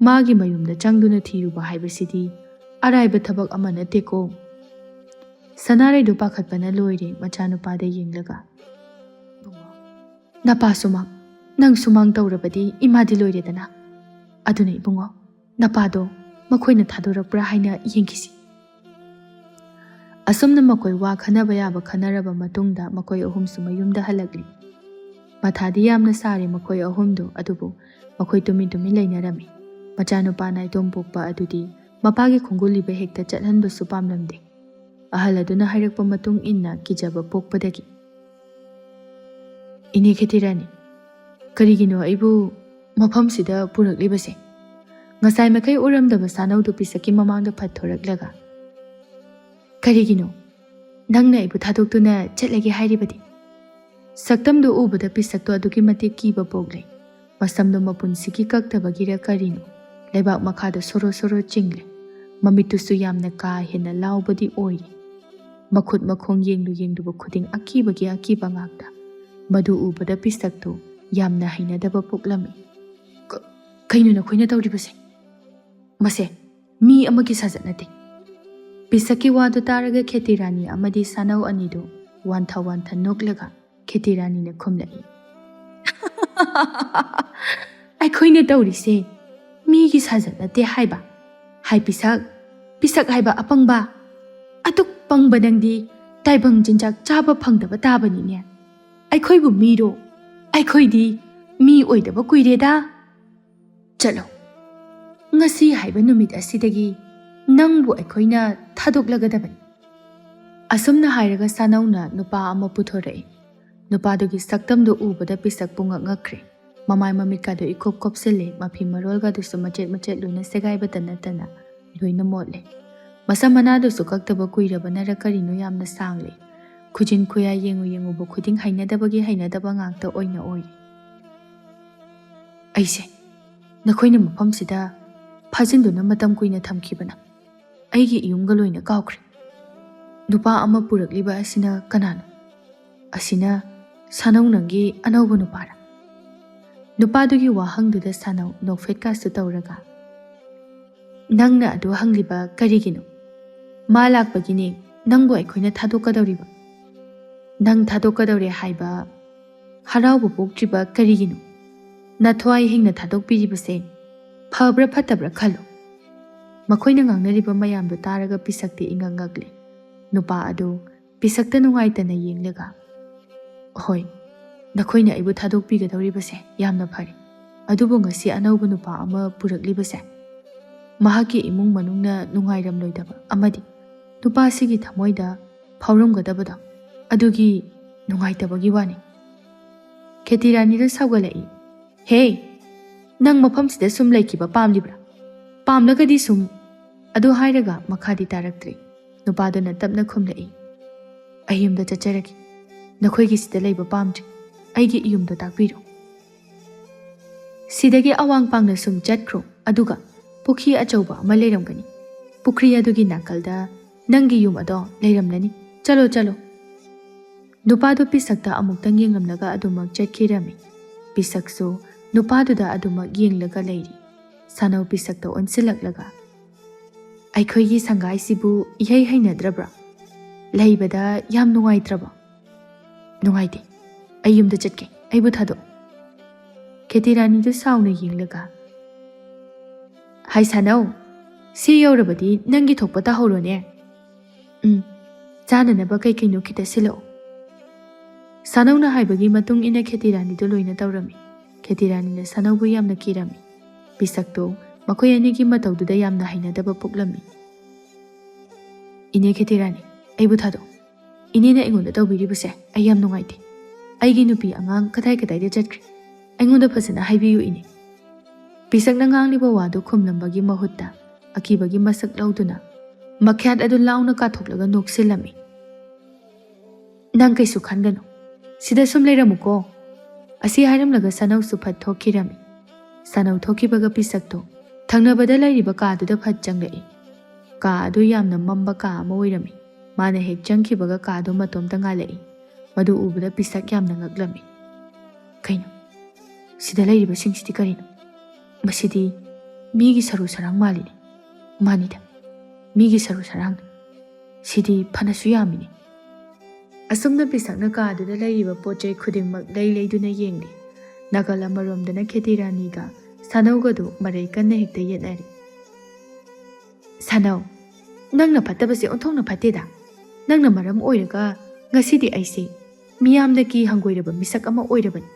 ꯃꯥꯒꯤ ꯃꯌꯨꯝꯗ ꯆꯪꯗꯨꯅ ꯊꯤꯔꯨꯕ ꯍꯥꯏꯕꯁꯤꯗꯤ ꯑꯔꯥꯏꯕ ꯊꯕꯛ ꯑꯃ ꯅꯠꯇꯦꯀꯣ꯫" ꯁꯅꯥꯔꯩꯗꯨ ꯄꯥꯈꯠꯄꯅ ꯂꯣꯏꯔꯦ ꯃꯆꯥꯅꯨꯄꯥꯗ ꯌꯦꯡꯂꯒ꯫ "ꯏꯕꯨꯡꯉꯣ, ꯅꯄꯥ ꯁꯨꯃꯥꯡ, ꯅꯪ ꯁꯨꯃꯥꯡ ꯇꯧꯔꯕꯗꯤ ꯏꯃꯥꯗꯤ ꯂꯣꯏꯔꯦꯗꯅ꯫ ꯑꯗꯨꯅ ꯏꯕꯨꯡꯉꯣ, ꯅꯄꯥꯗꯣ ꯃꯈꯣꯏꯅ ꯊꯥꯗꯣꯔꯛꯄ꯭ꯔꯥ ꯍꯥꯏꯅ ꯌꯦꯡꯈꯤꯁꯤ꯫" ꯑꯁꯨꯝꯅ ꯃꯈꯣꯏ ꯋꯥ ꯈꯟꯅꯕ ꯌꯥꯕ ꯈꯟꯅꯔꯕ ꯃꯇꯨꯡꯗ ꯃꯈꯣꯏ ꯑꯍꯨꯝꯁꯨ ꯃꯌꯨꯝꯗ ꯍꯜꯂꯛꯂꯤ꯫ ꯃꯊꯥꯗꯤ ꯌꯥꯝꯅ ꯁꯥꯔꯦ ꯃꯈꯣꯏ ꯑꯍꯨꯝꯗꯣ, ꯑꯗꯨꯕꯨ ꯃꯈꯣꯏ ꯇꯨꯃꯤꯟ ꯇꯨꯃꯤꯟ ꯂꯩꯅꯔꯝꯃꯤ꯫ ꯃꯆꯥꯅꯨꯄꯥ ꯅꯥꯏꯇꯣꯝ ꯄꯣꯛꯄ ꯑꯗꯨꯗꯤ ꯃꯄꯥꯒꯤ ꯈꯣꯡꯒꯨꯜꯂꯤꯕ ꯍꯦꯛꯇ ꯆꯠꯍꯟꯕꯁꯨ ꯄꯥꯝꯂꯝꯗꯦ꯫ ꯑꯍꯜ ꯑꯗꯨꯅ ꯍꯥꯏꯔꯛꯄ ꯃꯇꯨꯡ ꯏꯟꯅ ꯀꯤꯖꯕ ꯄꯣꯛꯄꯗꯒꯤ, "ꯏꯅꯦ ꯈꯦꯇꯤꯔꯥꯅꯤ, ꯀꯔꯤꯒꯤꯅꯣ ꯑꯩꯕꯨ ꯃꯐꯝꯁꯤꯗ ꯄꯨꯔꯛꯂꯤꯕꯁꯦ? ꯉꯁꯥꯏ ꯃꯈꯩ ꯎꯔꯝꯗꯕ ꯁꯥꯅꯧꯗꯨ ꯄꯤꯁꯛꯀꯤ ꯃꯃꯥꯡꯗ ꯐꯠ ꯊꯣꯔꯛꯂꯒ ꯀꯔꯤꯒꯤꯅꯣ ꯅꯪꯅ ꯑꯩꯕꯨ ꯊꯥꯗꯣꯛꯇꯨꯅ ꯆꯠꯂꯒꯦ ꯍꯥꯏꯔꯤꯕꯗꯤ?" ꯁꯛꯇꯝꯗꯨ ꯎꯕꯗ ꯄꯤꯁꯛꯇꯨ ꯑꯗꯨꯛꯀꯤ ꯃꯇꯤꯛ ꯀꯤꯕ ꯄꯣꯛꯂꯦ꯫ ꯃꯁꯝꯗꯨ ꯃꯄꯨꯟꯁꯤꯒꯤ ꯀꯛꯇꯕꯒꯤꯔ ꯀꯔꯤꯅꯣ, ꯂꯩꯕꯥꯛ ꯃꯈꯥꯗ ꯁꯣꯔꯣ ꯁꯣꯔꯣ ꯆꯤꯡꯂꯦ꯫ ꯃꯃꯤꯠꯇꯨꯁꯨ ꯌꯥꯝꯅ ꯀꯥ ꯍꯦꯟꯅ ꯂꯥꯎꯕꯗꯤ ꯑꯣꯏꯔꯤ꯫ ꯃꯈꯨꯠ ꯃꯈꯣꯡ ꯌꯦꯡꯂꯨ ꯌꯦꯡꯂꯨꯕ ꯈꯨꯗꯤꯡ ꯑꯀꯤꯕꯒꯤ ꯑꯀꯤꯕ ꯉꯥꯛꯇ꯫ ꯃꯗꯨ ꯎꯕꯗ ꯄꯤꯁꯛꯇꯨ ꯌꯥꯝꯅ ꯍꯩꯅꯗꯕ ꯄꯣꯛꯂꯝꯃꯤ꯫ "ꯀ-, ꯀꯩꯅꯣ ꯅꯈꯣꯏꯅ ꯇꯧꯔꯤꯕꯁꯦ? ꯃꯁꯦ ꯃꯤ ꯑꯃꯒꯤ ꯁꯥꯖꯠ ꯅꯠꯇꯦ꯫" ꯄꯤꯁꯛꯀꯤ ꯋꯥꯗꯨ ꯇꯥꯔꯒ ꯈꯦꯇꯤꯔꯥꯅꯤ ꯑꯃꯗꯤ ꯁꯥꯅꯧ ꯑꯅꯤꯗꯨ ꯋꯥꯟꯊ ꯋꯥꯟꯊ ꯅꯣꯛꯂꯒ ꯈꯦꯇꯤꯔꯥꯅꯤꯅ ꯈꯨꯝꯂꯛꯏ, "ꯑꯩꯈꯣꯏꯅ ꯇꯧꯔꯤꯁꯦ ꯃꯤꯒꯤ ꯁꯥꯖꯠ ꯅꯠꯇꯦ ꯍꯥꯏꯕ꯫ ꯍꯥꯏ ꯄꯤꯁꯛ, ꯄꯤꯁꯛ ꯍꯥꯏꯕ ꯑꯄꯪꯕ꯫ ꯑꯗꯨꯛ ꯄꯪꯕ ꯅꯪꯗꯤ ꯇꯥꯏꯕꯪ ꯆꯤꯟꯖꯥꯛ ꯆꯥꯕ ꯐꯪꯗꯕ ꯇꯥꯕꯅꯤꯅꯦ꯫ ꯑꯩꯈꯣꯏꯕꯨ ꯃꯤꯔꯣ? ꯑꯩꯈꯣꯏꯗꯤ ꯃꯤ ꯑꯣꯏꯗꯕ ꯀꯨꯏꯔꯦꯗ꯫ ꯆꯠꯂꯣ꯫ ꯉꯁꯤ ꯍꯥꯏꯕ ꯅꯨꯃꯤꯠ ꯑꯁꯤꯗꯒꯤ ꯅꯪꯕꯨ ꯑꯩꯈꯣꯏꯅ ꯊꯥꯗꯣꯛꯂꯒꯗꯕꯅꯤ꯫" ꯑꯁꯨꯝꯅ ꯍꯥꯏꯔꯒ ꯁꯥꯅꯧꯅ ꯅꯨꯄꯥ ꯑꯃ ꯄꯨꯊꯣꯔꯛꯏ꯫ ꯅꯨꯄꯥꯗꯨꯒꯤ ꯁꯛꯇꯝꯗꯨ ꯎꯕꯗ ꯄꯤꯁꯛꯄꯨ ꯉꯛꯉꯛꯈ꯭ꯔꯦ꯫ ꯃꯃꯥꯏ ꯃꯃꯤꯠꯀꯥꯗꯨ ꯏꯀꯨꯞ ꯀꯨꯞꯁꯤꯜꯂꯦ, ꯃꯐꯤ ꯃꯔꯣꯜꯒꯥꯗꯨꯁꯨ ꯃꯆꯦꯠ ꯃꯆꯦꯠ ꯂꯣꯏꯅ ꯁꯦꯒꯥꯏꯕꯇ ꯅꯠꯇꯅ ꯂꯣꯏꯅ ꯃꯣꯠꯂꯦ꯫ ꯃꯁꯝ ꯃꯅꯥꯗꯨꯁꯨ ꯀꯛꯇꯕ ꯀꯨꯏꯔꯕꯅꯔ ꯀꯔꯤꯅꯣ ꯌꯥꯝꯅ ꯁꯥꯡꯂꯦ꯫ ꯈꯨꯖꯤꯟ ꯈꯨꯌꯥ ꯌꯦꯡꯉꯨ ꯌꯦꯡꯉꯨꯕ ꯈꯨꯗꯤꯡ ꯍꯩꯅꯗꯕꯒꯤ ꯍꯩꯅꯗꯕ ꯉꯥꯛꯇ ꯑꯣꯏꯅ ꯑꯣꯏꯔꯦ꯫ "ꯑꯩꯁꯦ ꯅꯈꯣꯏꯅ ꯃꯐꯝꯁꯤꯗ ꯐꯥꯖꯤꯟꯗꯨꯅ ꯃꯇꯝ ꯀꯨꯏꯅ ꯊꯝꯈꯤꯕꯅ ꯑꯩꯒꯤ ꯏꯌꯨꯝꯒ ꯂꯣꯏꯅ ꯀꯥꯎꯈ꯭ꯔꯦ꯫ ꯅꯨꯄꯥ ꯑꯃ ꯄꯨꯔꯛꯂꯤꯕ ꯑꯁꯤꯅ ꯀꯅꯥꯅꯣ? ꯑꯁꯤꯅ ꯁꯥꯅꯧ ꯅꯪꯒꯤ ꯑꯅꯧꯕ ꯅꯨꯄꯥꯔꯥ?" ꯅꯨꯄꯥꯗꯨꯒꯤ ꯋꯥꯍꯪꯗꯨꯗ ꯁꯥꯅꯧ ꯅꯣꯛꯐꯦꯠꯀꯥꯁꯨ ꯇꯧꯔꯒ, "ꯅꯪꯅ ꯑꯗꯨ ꯍꯪꯂꯤꯕ ꯀꯔꯤꯒꯤꯅꯣ? ꯃꯥ ꯂꯥꯛꯄꯒꯤꯅꯦ ꯅꯪꯕꯨ ꯑꯩꯈꯣꯏꯅ ꯊꯥꯗꯣꯛꯀꯗꯧꯔꯤꯕ꯫ ꯅꯪ ꯊꯥꯗꯣꯛꯀꯗꯧꯔꯦ ꯍꯥꯏꯕ ꯍꯔꯥꯎꯕ ꯄꯣꯛꯇ꯭ꯔꯤꯕ ꯀꯔꯤꯒꯤꯅꯣ? ꯅꯊ꯭ꯋꯥꯏ ꯍꯤꯡꯅ ꯊꯥꯗꯣꯛꯄꯤꯔꯤꯕꯁꯦ ꯐꯕ꯭ꯔꯥ ꯐꯠꯇꯕ꯭ꯔꯥ ꯈꯜꯂꯣ꯫" ꯃꯈꯣꯏꯅ ꯉꯥꯡꯅꯔꯤꯕ ꯃꯌꯥꯝꯗꯨ ꯇꯥꯔꯒ ꯄꯤꯁꯛꯇꯤ ꯏꯉꯛ ꯉꯛꯂꯦ꯫ ꯅꯨꯄꯥ ꯑꯗꯨ ꯄꯤꯁꯛꯇ ꯅꯨꯡꯉꯥꯏꯇꯅ ꯌꯦꯡꯂꯒ, "ꯍꯣꯏ, ꯅꯈꯣꯏꯅ ꯑꯩꯕꯨ ꯊꯥꯗꯣꯛꯄꯤꯒꯗꯧꯔꯤꯕꯁꯦ ꯌꯥꯝꯅ ꯐꯔꯦ꯫ ꯑꯗꯨꯕꯨ ꯉꯁꯤ ꯑꯅꯧꯕ ꯅꯨꯄꯥ ꯑꯃ ꯄꯨꯔꯛꯂꯤꯕꯁꯦ, ꯃꯍꯥꯛꯀꯤ ꯏꯃꯨꯡ ꯃꯅꯨꯡꯅ ꯅꯨꯡꯉꯥꯏꯔꯝꯂꯣꯏꯗꯕ ꯑꯃꯗꯤ ꯅꯨꯄꯥꯁꯤꯒꯤ ꯊꯃꯣꯏꯗ ꯐꯥꯎꯔꯝꯒꯗꯕꯗꯣ, ꯑꯗꯨꯒꯤ ꯅꯨꯡꯉꯥꯏꯇꯕꯒꯤ ꯋꯥꯅꯤ꯫" ꯈꯦꯇꯤꯔꯥꯅꯤꯗꯨ ꯁꯥꯎꯒꯠꯂꯛꯏ꯫ "ꯍꯦ, ꯅꯪ ꯃꯐꯝꯁꯤꯗ ꯁꯨꯝ ꯂꯩꯈꯤꯕ ꯄꯥꯝꯂꯤꯕ꯭ꯔꯥ? ꯄꯥꯝꯂꯒꯗꯤ ꯁꯨꯝ..." ꯑꯗꯨ ꯍꯥꯏꯔꯒ ꯃꯈꯥꯗꯤ ꯇꯥꯔꯛꯇ꯭ꯔꯦ꯫ ꯅꯨꯄꯥꯗꯨꯅ ꯇꯞꯅ ꯈꯨꯝꯂꯛꯏ, "ꯑꯩ ꯌꯨꯝꯗ ꯆꯠꯆꯔꯒꯦ꯫ ꯅꯈꯣꯏꯒꯤꯁꯤꯗ ꯂꯩꯕ ꯄꯥꯝꯗ꯭ꯔꯦ꯫ ꯑꯩꯒꯤ ꯏꯌꯨꯝꯗꯣ ꯇꯥꯛꯄꯤꯔꯣ꯫ ꯁꯤꯗꯒꯤ ꯑꯋꯥꯡ ꯄꯥꯡꯅ ꯁꯨꯝ ꯆꯠꯈ꯭ꯔꯣ, ꯑꯗꯨꯒ ꯄꯨꯈ꯭ꯔꯤ ꯑꯆꯧꯕ ꯑꯃ ꯂꯩꯔꯝꯒꯅꯤ꯫ ꯄꯨꯈ꯭ꯔꯤ ꯑꯗꯨꯒꯤ ꯅꯥꯀꯜꯗ ꯅꯪꯒꯤ ꯌꯨꯝ ꯑꯗꯣ ꯂꯩꯔꯝꯂꯅꯤ꯫ ꯆꯠꯂꯣ, ꯆꯠꯂꯣ꯫" ꯅꯨꯄꯥꯗꯨ ꯄꯤꯁꯛꯇ ꯑꯃꯨꯛꯇꯪ ꯌꯦꯡꯂꯝꯂꯒ ꯑꯗꯨꯃꯛ ꯆꯠꯈꯤꯔꯝꯃꯤ꯫ ꯄꯤꯁꯛꯁꯨ ꯅꯨꯄꯥꯗꯨꯗ ꯑꯗꯨꯃꯛ ꯌꯦꯡꯂꯒ ꯂꯩꯔꯤ꯫ ꯁꯥꯅꯧ ꯄꯤꯁꯛꯇ ꯑꯣꯟꯁꯤꯜꯂꯛꯂꯒ, "ꯑꯩꯈꯣꯏꯒꯤ ꯁꯪꯒꯥꯏꯁꯤꯕꯨ ꯏꯍꯩ ꯍꯩꯅꯗ꯭ꯔꯕ꯭ꯔꯥ? ꯂꯩꯕꯗ ꯌꯥꯝ ꯅꯨꯡꯉꯥꯏꯇ꯭ꯔꯕ?" "ꯅꯨꯡꯉꯥꯏꯇꯦ꯫ ꯑꯩ ꯌꯨꯝꯗ ꯆꯠꯀꯦ꯫ ꯑꯩꯕꯨ ꯊꯥꯗꯣꯛ꯫" ꯈꯦꯇꯤꯔꯥꯅꯤꯗꯨ ꯁꯥꯎꯅ ꯌꯦꯡꯂꯒ, "ꯍꯥꯏ ꯁꯥꯅꯧ, ꯁꯤ ꯌꯧꯔꯕꯗꯤ ꯅꯪꯒꯤ ꯊꯣꯛꯄ ꯇꯧꯍꯧꯔꯣꯅꯦ꯫ ꯎꯝ, ꯆꯥꯅꯅꯕ ꯀꯩ ꯀꯩꯅꯣ ꯈꯤꯇ ꯁꯤꯜꯂꯛꯑꯣ꯫" ꯁꯥꯅꯧꯅ ꯍꯥꯏꯕꯒꯤ ꯃꯇꯨꯡ ꯏꯟꯅ ꯈꯦꯇꯤꯔꯥꯅꯤꯗꯨ ꯂꯣꯏꯅ ꯇꯧꯔꯝꯃꯤ꯫ ꯈꯦꯇꯤꯔꯥꯅꯤꯅ ꯁꯥꯅꯧꯕꯨ ꯌꯥꯝꯅ ꯀꯤꯔꯝꯃꯤ꯫ ꯄꯤꯁꯛꯇꯨ ꯃꯈꯣꯏ ꯑꯅꯤꯒꯤ ꯃꯇꯧꯗꯨꯗ ꯌꯥꯝꯅ ꯍꯩꯅꯗꯕ ꯄꯣꯛꯂꯝꯃꯤ꯫ "ꯏꯅꯦ ꯈꯦꯇꯤꯔꯥꯅꯤ, ꯑꯩꯕꯨ ꯊꯥꯗꯣꯛ꯫ ꯏꯅꯦꯅ ꯑꯩꯉꯣꯟꯗ ꯇꯧꯕꯤꯔꯤꯕꯁꯦ ꯑꯩ ꯌꯥꯝ ꯅꯨꯡꯉꯥꯏꯇꯦ꯫ ꯑꯩꯒꯤ ꯅꯨꯄꯤ ꯑꯉꯥꯡ ꯀꯗꯥꯏ ꯀꯗꯥꯏꯗ ꯆꯠꯈ꯭ꯔꯦ? ꯑꯩꯉꯣꯟꯗ ꯐꯖꯅ ꯍꯥꯏꯕꯤꯌꯨ ꯏꯅꯦ꯫ ꯄꯤꯁꯛꯅ ꯉꯥꯡꯂꯤꯕ ꯋꯥꯗꯨ ꯈꯨꯝꯂꯝꯕꯒꯤ ꯃꯍꯨꯠꯇ ꯑꯀꯤꯕꯒꯤ ꯃꯁꯛ ꯂꯧꯗꯨꯅ ꯃꯈ꯭ꯌꯥꯠ ꯑꯗꯨ ꯂꯥꯎꯅ ꯀꯥꯊꯣꯛꯂꯒ ꯅꯣꯛꯁꯤꯜꯂꯝꯃꯤ꯫ "ꯅꯪ ꯀꯩꯁꯨ ꯈꯟꯒꯅꯨ, ꯁꯤꯗ ꯁꯨꯝ ꯂꯩꯔꯝꯃꯨꯀꯣ"꯫ ꯑꯁꯤ ꯍꯥꯏꯔꯝꯂꯒ ꯁꯅꯧꯁꯨ ꯐꯠ ꯊꯣꯛꯈꯤꯔꯝꯃꯤ꯫ ꯁꯅꯧ ꯊꯣꯛꯈꯤꯕꯒ ꯄꯤꯁꯛꯇꯣ ꯊꯪꯅꯕꯗ ꯂꯩꯔꯤꯕ ꯀꯥꯗꯨꯗ ꯐꯠ ꯆꯪꯂꯛꯏ꯫ ꯀꯥ ꯑꯗꯨ ꯌꯥꯝꯅ ꯃꯝꯕ ꯀꯥ ꯑꯃ ꯑꯣꯏꯔꯝꯃꯤ꯫ ꯃꯥꯅ ꯍꯦꯛ ꯆꯪꯈꯤꯕꯒ ꯀꯥꯗꯣ ꯃꯇꯣꯝꯇ ꯉꯥꯜꯂꯛꯏ꯫ ꯃꯗꯨ ꯎꯕꯗ ꯄꯤꯁꯛ ꯌꯥꯝꯅ ꯉꯛꯂꯝꯃꯤ꯫ "ꯀꯩꯅꯣ? ꯁꯤꯗ ꯂꯩꯔꯤꯕꯁꯤꯡꯁꯤꯗꯤ ꯀꯔꯤꯅꯣ? ꯃꯁꯤꯗꯤ ꯃꯤꯒꯤ ꯁꯔꯨ ꯁꯔꯥꯡ ꯃꯥꯜꯂꯤꯅꯦ꯫ ꯃꯥꯅꯤꯗ, ꯃꯤꯒꯤ ꯁꯔꯨ ꯁꯔꯥꯡꯅꯤ꯫ ꯁꯤꯗꯤ ꯐꯅꯁꯨ ꯌꯥꯝꯃꯤꯅꯦ"꯫ ꯑꯁꯨꯝꯅ ꯄꯤꯁꯛꯅ ꯀꯥꯗꯨꯗ ꯂꯩꯔꯤꯕ ꯄꯣꯠ ꯆꯩ ꯈꯨꯗꯤꯡꯃꯛ ꯂꯩ ꯂꯩꯗꯨꯅ ꯌꯦꯡꯂꯤ꯫ ꯅꯥꯀꯜ ꯑꯃꯔꯣꯝꯗꯅ ꯈꯦꯇꯤ ꯔꯥꯅꯤꯒ ꯁꯥꯅꯧꯒꯗꯨ ꯃꯔꯩ ꯀꯟꯅ ꯍꯦꯛꯇ ꯌꯦꯠꯅꯔꯤ꯫ "ꯁꯥꯅꯧ, ꯅꯪꯅ ꯐꯠꯇꯕꯁꯦ ꯑꯣꯟꯊꯣꯛꯅ ꯐꯠꯇꯦꯗ꯫ ꯅꯪꯅ ꯃꯔꯝ ꯑꯣꯏꯔꯒ ꯉꯁꯤꯗꯤ ꯑꯩꯁꯦ ꯃꯤꯌꯥꯝꯅꯒꯤ ꯍꯪꯒꯣꯏꯔꯕ ꯃꯤꯁꯛ ꯑꯃ ꯑꯣꯏꯔꯕꯅꯤ꯫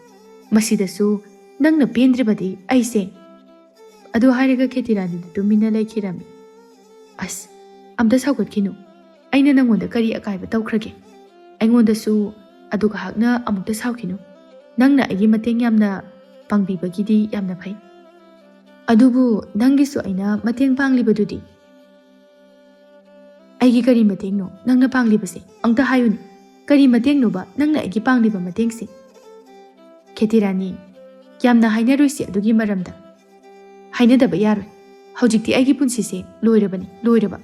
ꯃꯁꯤꯗꯁꯨ ꯅꯪꯅ ꯄꯦꯟꯗ꯭ꯔꯤꯕꯗꯤ ꯑꯩꯁꯦ"꯫ ꯑꯗꯨ ꯍꯥꯏꯔꯒ ꯈꯦꯇꯤ ꯔꯥꯅꯤꯗꯨ ꯇꯨꯃꯤꯟꯅ ꯂꯩꯈꯤꯔꯝꯃꯤ꯫ "ꯑꯁ, ꯑꯝꯇ ꯁꯥꯎꯒꯠꯈꯤꯅꯨ꯫ ꯑꯩꯅ ꯅꯪꯉꯣꯟꯗ ꯀꯔꯤ ꯑꯀꯥꯏꯕ ꯇꯧꯈ꯭ꯔꯒꯦ? ꯑꯩꯉꯣꯟꯗꯁꯨ ꯑꯗꯨꯒ ꯍꯥꯛꯅ ꯑꯃꯨꯛꯇ ꯁꯥꯎꯈꯤꯅꯨ꯫ ꯅꯪꯅ ꯑꯩꯒꯤ ꯃꯇꯦꯡ ꯌꯥꯝꯅ ꯄꯥꯡꯕꯤꯕꯒꯤꯗꯤ ꯌꯥꯝꯅ ꯐꯩ꯫ ꯑꯗꯨꯕꯨ ꯅꯪꯒꯤꯁꯨ ꯑꯩꯅ ꯃꯇꯦꯡ ꯄꯥꯡꯂꯤꯕꯗꯨꯗꯤ"꯫ "ꯑꯩꯒꯤ ꯀꯔꯤ ꯃꯇꯦꯡꯅꯣ ꯅꯪꯅ ꯄꯥꯡꯂꯤꯕꯁꯦ? ꯑꯝꯇ ꯍꯥꯏꯌꯨꯅꯦ꯫ ꯀꯔꯤ ꯃꯇꯦꯡꯅꯣꯕ ꯅꯪꯅ ꯑꯩꯒꯤ ꯄꯥꯡꯂꯤꯕ ꯃꯇꯦꯡꯁꯦ?" "ꯈꯦꯇꯤ ꯔꯥꯅꯤ, ꯌꯥꯝꯅ ꯍꯥꯏꯅꯔꯣꯏꯁꯤ ꯑꯗꯨꯒꯤ ꯃꯔꯝꯗ꯫ ꯍꯥꯏꯅꯗꯕ ꯌꯥꯔꯣꯏ꯫ ꯍꯧꯖꯤꯛꯇꯤ ꯑꯩꯒꯤ ꯄꯨꯟꯁꯤꯁꯦ ꯂꯣꯏꯔꯕꯅꯤ, ꯂꯣꯏꯔꯕ꯫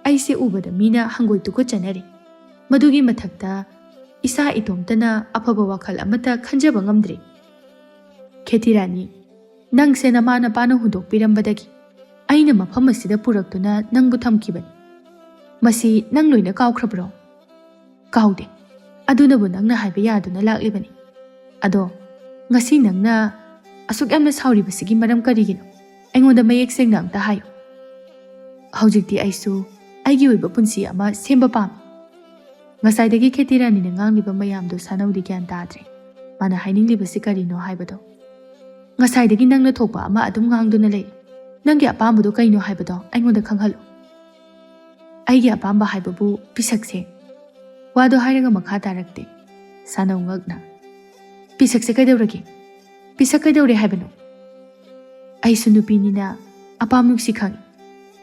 ꯑꯩꯁꯦ ꯎꯕꯗ ꯃꯤꯅ ꯍꯪꯒꯣꯏ ꯇꯨꯀꯠꯆꯅꯔꯦ꯫ ꯃꯗꯨꯒꯤ ꯃꯊꯛꯇ ꯏꯁꯥ ꯏꯇꯣꯝꯇꯅ ꯑꯐꯕ ꯋꯥꯈꯜ ꯑꯃꯠꯇ ꯈꯟꯖꯕ ꯉꯝꯗ꯭ꯔꯦ꯫ ꯈꯦꯇꯤ ꯔꯥꯅꯤ, ꯅꯪꯁꯦ ꯅꯃꯥ ꯅꯄꯥꯅ ꯍꯨꯟꯗꯣꯛꯄꯤꯔꯝꯕꯗꯒꯤ ꯑꯩꯅ ꯃꯐꯝ ꯑꯁꯤꯗ ꯄꯨꯔꯛꯇꯨꯅ ꯅꯪꯕꯨ ꯊꯝꯈꯤꯕꯅꯤ꯫ ꯃꯁꯤ ꯅꯪ ꯂꯣꯏꯅ ꯀꯥꯎꯈ꯭ꯔꯕ꯭ꯔꯣ?" "ꯀꯥꯎꯗꯦ꯫ ꯑꯗꯨꯅꯕꯨ ꯅꯪꯅ ꯍꯥꯏꯕ ꯌꯥꯗꯨꯅ ꯂꯥꯛꯂꯤꯕꯅꯤ꯫ ꯑꯗꯣ ꯉꯁꯤ ꯅꯪꯅ ꯑꯁꯨꯛ ꯌꯥꯝꯅ ꯁꯥꯎꯔꯤꯕꯁꯤꯒꯤ ꯃꯔꯝ ꯀꯔꯤꯒꯤꯅꯣ? ꯑꯩꯉꯣꯟꯗ ꯃꯌꯦꯛ ꯁꯦꯡꯅ ꯑꯝꯇ ꯍꯥꯏꯌꯨ꯫ ꯍꯧꯖꯤꯛꯇꯤ ꯑꯩꯁꯨ ꯑꯩꯒꯤ ꯑꯣꯏꯕ ꯄꯨꯟꯁꯤ ꯑꯃ ꯁꯦꯝꯕ ꯄꯥꯝꯃꯤ"꯫ ꯉꯁꯥꯏꯗꯒꯤ ꯈꯦꯇꯤ ꯔꯥꯅꯤꯅ ꯉꯥꯡꯂꯤꯕ ꯃꯌꯥꯝꯗꯣ ꯁꯥꯅꯧꯗꯤ ꯒ꯭ꯌꯥꯟ ꯇꯥꯗ꯭ꯔꯦ꯫ ꯃꯥꯅ ꯍꯥꯏꯅꯤꯡꯂꯤꯕꯁꯤ ꯀꯔꯤꯅꯣ ꯍꯥꯏꯕꯗꯣ꯫ "ꯉꯁꯥꯏꯗꯒꯤ ꯅꯪꯅ ꯊꯣꯛꯄ ꯑꯃ ꯑꯗꯨꯝ ꯉꯥꯡꯗꯨꯅ ꯂꯩ꯫ ꯅꯪꯒꯤ ꯑꯄꯥꯝꯕꯗꯣ ꯀꯩꯅꯣ ꯍꯥꯏꯕꯗꯣ ꯑꯩꯉꯣꯟꯗ ꯈꯪꯍꯜꯂꯨ"꯫ "ꯑꯩꯒꯤ ꯑꯄꯥꯝꯕ ꯍꯥꯏꯕꯕꯨ ꯄꯤꯁꯛꯁꯦ"꯫ ꯋꯥꯗꯣ ꯍꯥꯏꯔꯒ ꯃꯈꯥ ꯇꯥꯔꯛꯇꯦ꯫ ꯁꯥꯅꯧ ꯉꯛꯅ ꯄꯤꯁꯛꯁꯦ ꯀꯩꯗꯧꯔꯒꯦ? ꯄꯤꯁꯛ ꯀꯩꯗꯧꯔꯦ ꯍꯥꯏꯕꯅꯣ? ꯑꯩꯁꯨ ꯅꯨꯄꯤꯅꯤꯅ ꯑꯄꯥꯝ ꯅꯨꯡꯁꯤ ꯈꯪꯏ꯫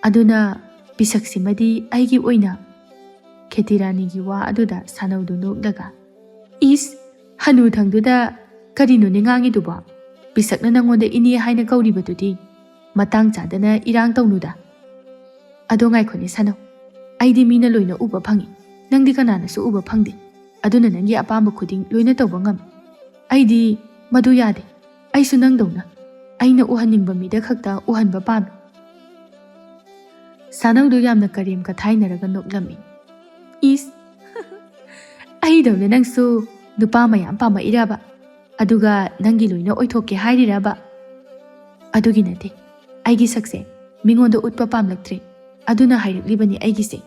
ꯑꯗꯨꯅ ꯄꯤꯁꯛꯁꯤꯃꯗꯤ ꯑꯩꯒꯤ ꯑꯣꯏꯅ꯫ ꯈꯦꯇꯤꯔꯥꯅꯤꯒꯤ ꯋꯥ ꯑꯗꯨꯗ ꯁꯥꯅꯧꯗꯨ ꯅꯣꯛꯂꯒ, "ꯏꯁ, ꯍꯅꯨꯊꯪꯗꯨꯗ ꯀꯔꯤꯅꯣꯅꯦ ꯉꯥꯡꯉꯤꯗꯨꯕꯣ? ꯄꯤꯁꯛꯅ ꯅꯪꯉꯣꯟꯗ ꯏꯅꯦ ꯍꯥꯏꯅ ꯀꯧꯔꯤꯕꯗꯨꯗꯤ ꯃꯇꯥꯡ ꯆꯥꯗꯅ ꯏꯔꯥꯡ ꯇꯧꯅꯨꯗ꯫ ꯑꯗꯣ ꯉꯥꯏꯈꯣꯅꯦ ꯁꯥꯅꯧ, ꯑꯩꯗꯤ ꯃꯤꯅ ꯂꯣꯏꯅ ꯎꯕ ꯐꯪꯏ, ꯅꯪꯗꯤ ꯀꯅꯥꯅꯁꯨ ꯎꯕ ꯐꯪꯗꯦ꯫ ꯑꯗꯨꯅ ꯅꯪꯒꯤ ꯑꯄꯥꯝꯕ ꯈꯨꯗꯤꯡ ꯂꯣꯏꯅ ꯇꯧꯕ ꯉꯝꯃꯤ꯫ ꯑꯩꯗꯤ ꯃꯗꯨ ꯌꯥꯗꯦ꯫ ꯑꯩꯁꯨ ꯅꯪꯗꯧꯅ ꯑꯩꯅ ꯎꯍꯟꯅꯤꯡꯕ ꯃꯤꯗ ꯈꯛꯇ ꯎꯍꯟꯕ ꯄꯥꯝꯃꯤ꯫" ꯁꯥꯅꯧꯗꯨ ꯌꯥꯝꯅ ꯀꯔꯦꯝ ꯀꯊꯥꯏꯅꯔꯒ ꯅꯣꯛꯂꯝꯃꯤ꯫ "ꯏꯁ, ꯑꯩꯗꯧꯅ ꯅꯪꯁꯨ ꯅꯨꯄꯥ ꯃꯌꯥꯝ ꯄꯥꯝꯃꯛꯏꯔꯕ? ꯑꯗꯨꯒ ꯅꯪꯒꯤ ꯂꯣꯏꯅ ꯑꯣꯏꯊꯣꯛꯀꯦ ꯍꯥꯏꯔꯤꯔꯕ?" "ꯑꯗꯨꯒꯤ ꯅꯠꯇꯦ, ꯑꯩꯒꯤ ꯁꯛꯁꯦ ꯃꯤꯉꯣꯟꯗ ꯎꯠꯄ ꯄꯥꯝꯂꯛꯇ꯭ꯔꯦ, ꯑꯗꯨꯅ ꯍꯥꯏꯔꯛꯂꯤꯕꯅꯤ ꯑꯩꯒꯤꯁꯦ꯫"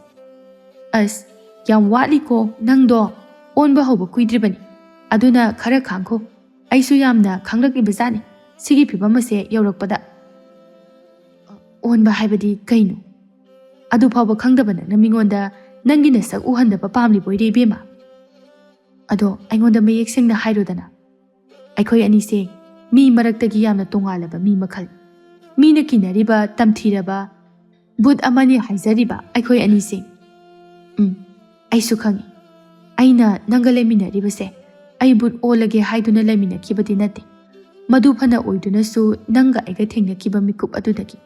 "ꯑꯁ, ꯌꯥꯝ ꯋꯥꯠꯂꯤꯀꯣ ꯅꯪꯗꯣ, ꯑꯣꯟꯕ ꯍꯧꯕ ꯀꯨꯏꯗ꯭ꯔꯤꯕꯅꯤ, ꯑꯗꯨꯅ ꯈꯔ ꯈꯥꯡꯈꯣ꯫ ꯑꯩꯁꯨ ꯌꯥꯝꯅ ꯈꯪꯂꯛꯂꯤꯕꯖꯥꯠꯅꯤ ꯁꯤꯒꯤ ꯐꯤꯕꯝ ꯑꯁꯦ ꯌꯧꯔꯛꯄꯗ꯫" "ꯑꯣꯟꯕ ꯍꯥꯏꯕꯗꯤ ꯀꯩꯅꯣ? ꯑꯗꯨ ꯐꯥꯎꯕ ꯈꯪꯗꯕ ꯅꯪꯅ ꯃꯤꯉꯣꯟꯗ ꯅꯪꯒꯤ ꯅꯁꯛ ꯎꯍꯟꯗꯕ ꯄꯥꯝꯂꯤꯕꯣꯏꯔꯦ ꯏꯕꯦꯝꯃ? ꯑꯗꯣ ꯑꯩꯉꯣꯟꯗ ꯃꯌꯦꯛ ꯁꯦꯡꯅ ꯍꯥꯏꯔꯣꯗꯅ꯫ ꯑꯩꯈꯣꯏ ꯑꯅꯤꯁꯦ ꯃꯤ ꯃꯔꯛꯇꯒꯤ ꯌꯥꯝꯅ ꯇꯣꯉꯥꯜꯂꯕ ꯃꯤ ꯃꯈꯜ, ꯃꯤꯅ ꯀꯤꯅꯔꯤꯕ, ꯇꯝꯊꯤꯔꯕ ꯕꯨꯠ ꯑꯃꯅꯤ ꯍꯥꯏꯖꯔꯤꯕ ꯑꯩꯈꯣꯏ ꯑꯅꯤꯁꯦ꯫ ꯎꯝ, ꯑꯩꯁꯨ ꯈꯪꯏ꯫ ꯑꯩꯅ ꯅꯪꯒ ꯂꯩꯃꯤꯟꯅꯔꯤꯕꯁꯦ ꯑꯩ ꯕꯨꯠ ꯑꯣꯜꯂꯒꯦ ꯍꯥꯏꯗꯨꯅ ꯂꯩꯃꯤꯟꯅꯈꯤꯕꯗꯤ ꯅꯠꯇꯦ꯫ ꯃꯗꯨ ꯐꯅ ꯑꯣꯏꯗꯨꯅꯁꯨ ꯅꯪꯒ ꯑꯩꯒ ꯊꯦꯡꯅꯈꯤꯕ ꯃꯤꯀꯨꯞ ꯑꯗꯨꯗꯒꯤ,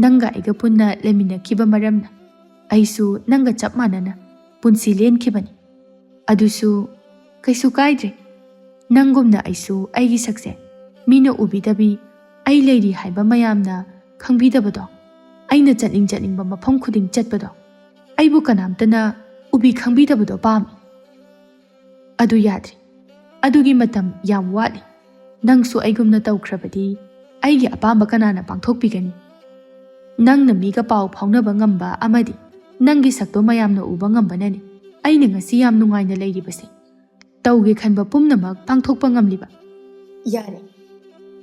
ꯅꯪꯒ ꯑꯩꯒ ꯄꯨꯟꯅ ꯂꯩꯃꯤꯟꯅꯈꯤꯕ ꯃꯔꯝꯅ ꯑꯩꯁꯨ ꯅꯪꯒ ꯆꯞ ꯃꯥꯟꯅꯅ ꯄꯨꯟꯁꯤ ꯂꯦꯟꯈꯤꯕꯅꯤ꯫ ꯑꯗꯨꯁꯨ ꯀꯩꯁꯨ ꯀꯥꯏꯗ꯭ꯔꯦ꯫ ꯅꯪꯒꯨꯝꯅ ꯑꯩꯁꯨ ꯑꯩꯒꯤ ꯁꯛꯁꯦ ꯃꯤꯅ ꯎꯕꯤꯗꯕꯤ, ꯑꯩ ꯂꯩꯔꯤ ꯍꯥꯏꯕ ꯃꯌꯥꯝꯅ ꯈꯪꯕꯤꯗꯕꯗꯣ, ꯑꯩꯅ ꯆꯠꯅꯤꯡ ꯆꯠꯅꯤꯡꯕ ꯃꯐꯝ ꯈꯨꯗꯤꯡ ꯆꯠꯄꯗꯣ, ꯑꯩꯕꯨ ꯀꯅꯥꯝꯇꯅ ꯎꯕꯤ ꯈꯪꯕꯤꯗꯕꯗꯣ ꯄꯥꯝꯃꯤ꯫ ꯑꯗꯨ ꯌꯥꯗ꯭ꯔꯤ꯫ ꯑꯗꯨꯒꯤ ꯃꯇꯝ ꯌꯥꯝ ꯋꯥꯠꯂꯤ꯫ ꯅꯪꯁꯨ ꯑꯩꯒꯨꯝꯅ ꯇꯧꯈ꯭ꯔꯕꯗꯤ ꯑꯩꯒꯤ ꯑꯄꯥꯝꯕ ꯀꯅꯥꯅ ꯄꯥꯡꯊꯣꯛꯄꯤꯒꯅꯤ? ꯅꯪꯅ ꯃꯤꯒ ꯄꯥꯎ ꯐꯥꯎꯅꯕ ꯉꯝꯕ ꯑꯃꯗꯤ ꯅꯪꯒꯤ ꯁꯛꯇꯣ ꯃꯌꯥꯝꯅ ꯎꯕ ꯉꯝꯕꯅꯅꯤ ꯑꯩꯅ ꯉꯁꯤ ꯌꯥꯝ ꯅꯨꯡꯉꯥꯏꯅ ꯂꯩꯔꯤꯕꯁꯦ꯫ ꯇꯧꯒꯦ ꯈꯟꯕ ꯄꯨꯝꯅꯃꯛ ꯄꯥꯡꯊꯣꯛꯄ ꯉꯝꯂꯤꯕ꯫ ꯌꯥꯔꯦ꯫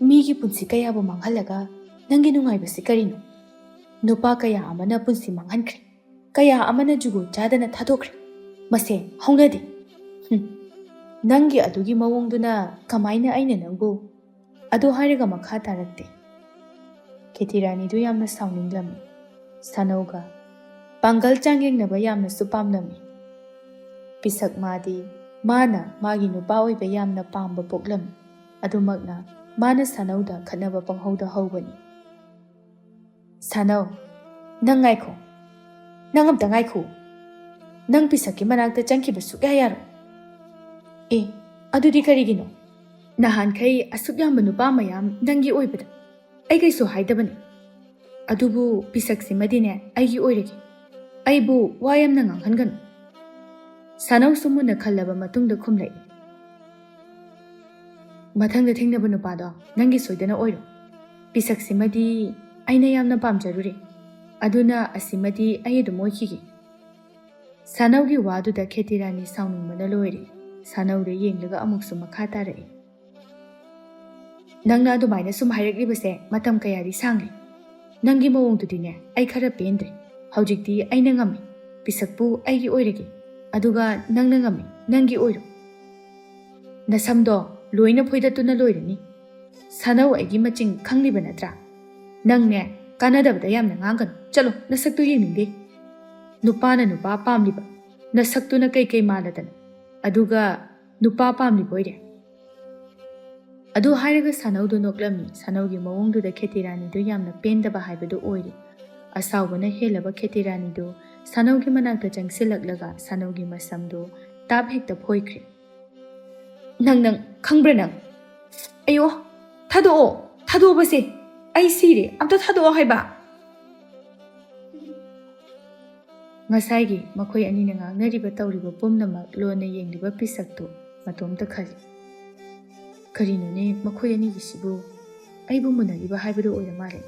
ꯃꯤꯒꯤ ꯄꯨꯟꯁꯤ ꯀꯌꯥꯕꯨ ꯃꯥꯡꯍꯜꯂꯒ ꯅꯪꯒꯤ ꯅꯨꯡꯉꯥꯏꯕꯁꯤ ꯀꯔꯤꯅꯣ? ꯅꯨꯄꯥ ꯀꯌꯥ ꯑꯃꯅ ꯄꯨꯟꯁꯤ ꯃꯥꯡꯍꯟꯈ꯭ꯔꯦ꯫ ꯀꯌꯥ ꯑꯃꯅ ꯖꯨꯒꯣꯠ ꯆꯥꯗꯅ ꯊꯥꯗꯣꯛꯈ꯭ꯔꯦ꯫ ꯃꯁꯦ ꯍꯧꯅꯗꯦ꯫ ꯍꯨꯝ꯫ "ꯅꯪꯒꯤ ꯑꯗꯨꯒꯤ ꯃꯑꯣꯡꯗꯨꯅ ꯀꯃꯥꯏꯅ ꯑꯩꯅ ꯅꯪꯕꯨ?" ꯑꯗꯨ ꯍꯥꯏꯔꯒ ꯃꯈꯥ ꯇꯥꯔꯛꯇꯦ꯫ ꯈꯦꯇꯤ ꯔꯥꯅꯤꯗꯨ ꯌꯥꯝꯅ ꯁꯥꯎꯅꯤꯡꯂꯝꯃꯤ꯫ ꯁꯥꯅꯧꯒ ꯄꯥꯡꯒꯜ ꯆꯥꯡꯌꯦꯡꯅꯕ ꯌꯥꯝꯅꯁꯨ ꯄꯥꯝꯂꯝꯃꯤ꯫ ꯄꯤꯁꯛ ꯃꯥꯗꯤ ꯃꯥꯅ ꯃꯥꯒꯤ ꯅꯨꯄꯥ ꯑꯣꯏꯕ ꯌꯥꯝꯅ ꯄꯥꯝꯕ ꯄꯣꯛꯂꯝꯃꯤ꯫ ꯑꯗꯨꯃꯛꯅ ꯃꯥꯅ ꯁꯥꯅꯧꯗ ꯈꯠꯅꯕ ꯄꯪꯍꯧꯗ ꯍꯧꯕꯅꯤ꯫ "ꯁꯥꯅꯧ, ꯅꯪ ꯉꯥꯏꯈꯣ꯫ ꯅꯪ ꯑꯝꯇ ꯉꯥꯏꯈꯣ꯫ ꯅꯪ ꯄꯤꯁꯛꯀꯤ ꯃꯅꯥꯛꯇ ꯆꯪꯈꯤꯕ ꯁꯨꯛꯌꯥ ꯌꯥꯔꯣꯏ꯫ ꯑꯦ, ꯑꯗꯨꯗꯤ ꯀꯔꯤꯒꯤꯅꯣ? ꯅꯍꯥꯟꯈꯩ ꯑꯁꯨꯛ ꯌꯥꯝꯕ ꯅꯨꯄꯥ ꯃꯌꯥꯝ ꯅꯪꯒꯤ ꯑꯣꯏꯕꯗ ꯑꯩ ꯀꯩꯁꯨ ꯍꯥꯏꯗꯕꯅꯤ꯫ ꯑꯗꯨꯕꯨ ꯄꯤꯁꯛꯁꯤꯃꯗꯤꯅꯦ ꯑꯩꯒꯤ ꯑꯣꯏꯔꯒꯦ꯫ ꯑꯩꯕꯨ ꯋꯥ ꯌꯥꯝꯅ ꯉꯥꯡꯍꯟꯒꯅꯨ꯫" ꯁꯥꯅꯧꯁꯨ ꯃꯨꯟꯅ ꯈꯜꯂꯕ ꯃꯇꯨꯡꯗ ꯈꯨꯝꯂꯛꯏ꯫ "ꯃꯊꯪꯗ ꯊꯦꯡꯅꯕ ꯅꯨꯄꯥꯗꯣ ꯅꯪꯒꯤ ꯁꯣꯏꯗꯅ ꯑꯣꯏꯔꯣ꯫ ꯄꯤꯁꯛꯁꯤꯃꯗꯤ ꯑꯩꯅ ꯌꯥꯝꯅ ꯄꯥꯝꯖꯔꯨꯔꯦ꯫ ꯑꯗꯨꯅ ꯑꯁꯤꯃꯗꯤ ꯑꯩ ꯑꯗꯨꯝ ꯑꯣꯏꯈꯤꯒꯦ꯫" ꯁꯥꯅꯧꯒꯤ ꯋꯥꯗꯨꯗ ꯈꯦꯇꯤ ꯔꯥꯅꯤ ꯁꯥꯎꯅꯤꯡꯕꯅ ꯂꯣꯏꯔꯦ꯫ ꯁꯥꯅꯧꯗ ꯌꯦꯡꯂꯒ ꯑꯃꯨꯛꯁꯨ ꯃꯈꯥ ꯇꯥꯔꯛꯏ꯫ "ꯅꯪꯅ ꯑꯗꯨꯃꯥꯏꯅ ꯁꯨꯝ ꯍꯥꯏꯔꯛꯂꯤꯕꯁꯦ ꯃꯇꯝ ꯀꯌꯥꯗꯤ ꯁꯥꯡꯂꯦ꯫ ꯅꯪꯒꯤ ꯃꯑꯣꯡꯗꯨꯗꯤꯅꯦ ꯑꯩ ꯈꯔ ꯄꯦꯟꯗ꯭ꯔꯦ꯫ ꯍꯧꯖꯤꯛꯇꯤ ꯑꯩꯅ ꯉꯝꯃꯦ꯫ ꯄꯤꯁꯛꯄꯨ ꯑꯩꯒꯤ ꯑꯣꯏꯔꯒꯦ꯫ ꯑꯗꯨꯒ ꯅꯪꯅ ꯉꯝꯃꯦ, ꯅꯪꯒꯤ ꯑꯣꯏꯔꯣ꯫ ꯅꯁꯝꯗꯣ ꯂꯣꯏꯅ ꯐꯣꯏꯗꯠꯇꯨꯅ ꯂꯣꯏꯔꯅꯤ꯫ ꯁꯥꯅꯧ ꯑꯩꯒꯤ ꯃꯆꯤꯡ ꯈꯪꯂꯤꯕ ꯅꯠꯇ꯭ꯔꯥ? ꯅꯪꯅꯦ ꯀꯥꯟꯅꯗꯕꯗ ꯌꯥꯝꯅ ꯉꯥꯡꯒꯅꯨ꯫ ꯆꯠꯂꯣ, ꯅꯁꯛꯇꯨ ꯌꯦꯡꯅꯤꯡꯗꯦ꯫ ꯅꯨꯄꯥꯅ ꯅꯨꯄꯥ ꯄꯥꯝꯂꯤꯕ, ꯅꯁꯛꯇꯨꯅ ꯀꯩꯀꯩ ꯃꯥꯜꯂꯗꯅ, ꯑꯗꯨꯒ ꯅꯨꯄꯥ ꯄꯥꯝꯂꯤꯕ ꯑꯣꯏꯔꯦ꯫" ꯑꯗꯨ ꯍꯥꯏꯔꯒ ꯁꯥꯅꯧꯗꯨ ꯅꯣꯛꯂꯝꯃꯤ꯫ ꯁꯥꯅꯧꯒꯤ ꯃꯑꯣꯡꯗꯨꯗ ꯈꯦꯇꯤ ꯔꯥꯅꯤꯗꯨ ꯌꯥꯝꯅ ꯄꯦꯟꯗꯕ ꯍꯥꯏꯕꯗꯨ ꯑꯣꯏꯔꯦ꯫ ꯑꯁꯥꯎꯕꯅ ꯍꯦꯜꯂꯕ ꯈꯦꯇꯤ ꯔꯥꯅꯤꯗꯨ ꯁꯥꯅꯧꯒꯤ ꯃꯅꯥꯛꯇ ꯆꯪꯁꯤꯜꯂꯛꯂꯒ ꯁꯥꯅꯧꯒꯤ ꯃꯁꯝꯗꯨ ꯇꯥꯞ ꯍꯦꯛꯇ ꯐꯣꯏꯈ꯭ꯔꯦ꯫ "ꯅꯪ, ꯅꯪ ꯈꯪꯕ꯭ꯔꯥ ꯅꯪ? ꯑꯌꯣ, ꯊꯥꯗꯣꯛꯑꯣ, ꯊꯥꯗꯣꯛꯑꯣꯕꯁꯦ꯫ ꯑꯩ ꯁꯤꯔꯦ, ꯑꯝꯇ ꯊꯥꯗꯣꯛꯑꯣ ꯍꯥꯏꯕ꯫" ꯉꯁꯥꯏꯒꯤ ꯃꯈꯣꯏ ꯑꯅꯤꯅ ꯉꯥꯡꯅꯔꯤꯕ ꯇꯧꯔꯤꯕ ꯄꯨꯝꯅꯃꯛ ꯂꯣꯟꯅ ꯌꯦꯡꯂꯤꯕ ꯄꯤꯁꯛꯇꯨ ꯃꯇꯣꯝꯇ ꯈꯜꯂꯤ꯫ "ꯀꯔꯤꯅꯣꯅꯦ ꯃꯈꯣꯏ ꯑꯅꯤꯒꯤꯁꯤꯕꯨ? ꯑꯩꯕꯨ ꯃꯨꯟꯅꯔꯤꯕ ꯍꯥꯏꯕꯗꯨ ꯑꯣꯏꯔ ꯃꯥꯜꯂꯦ꯫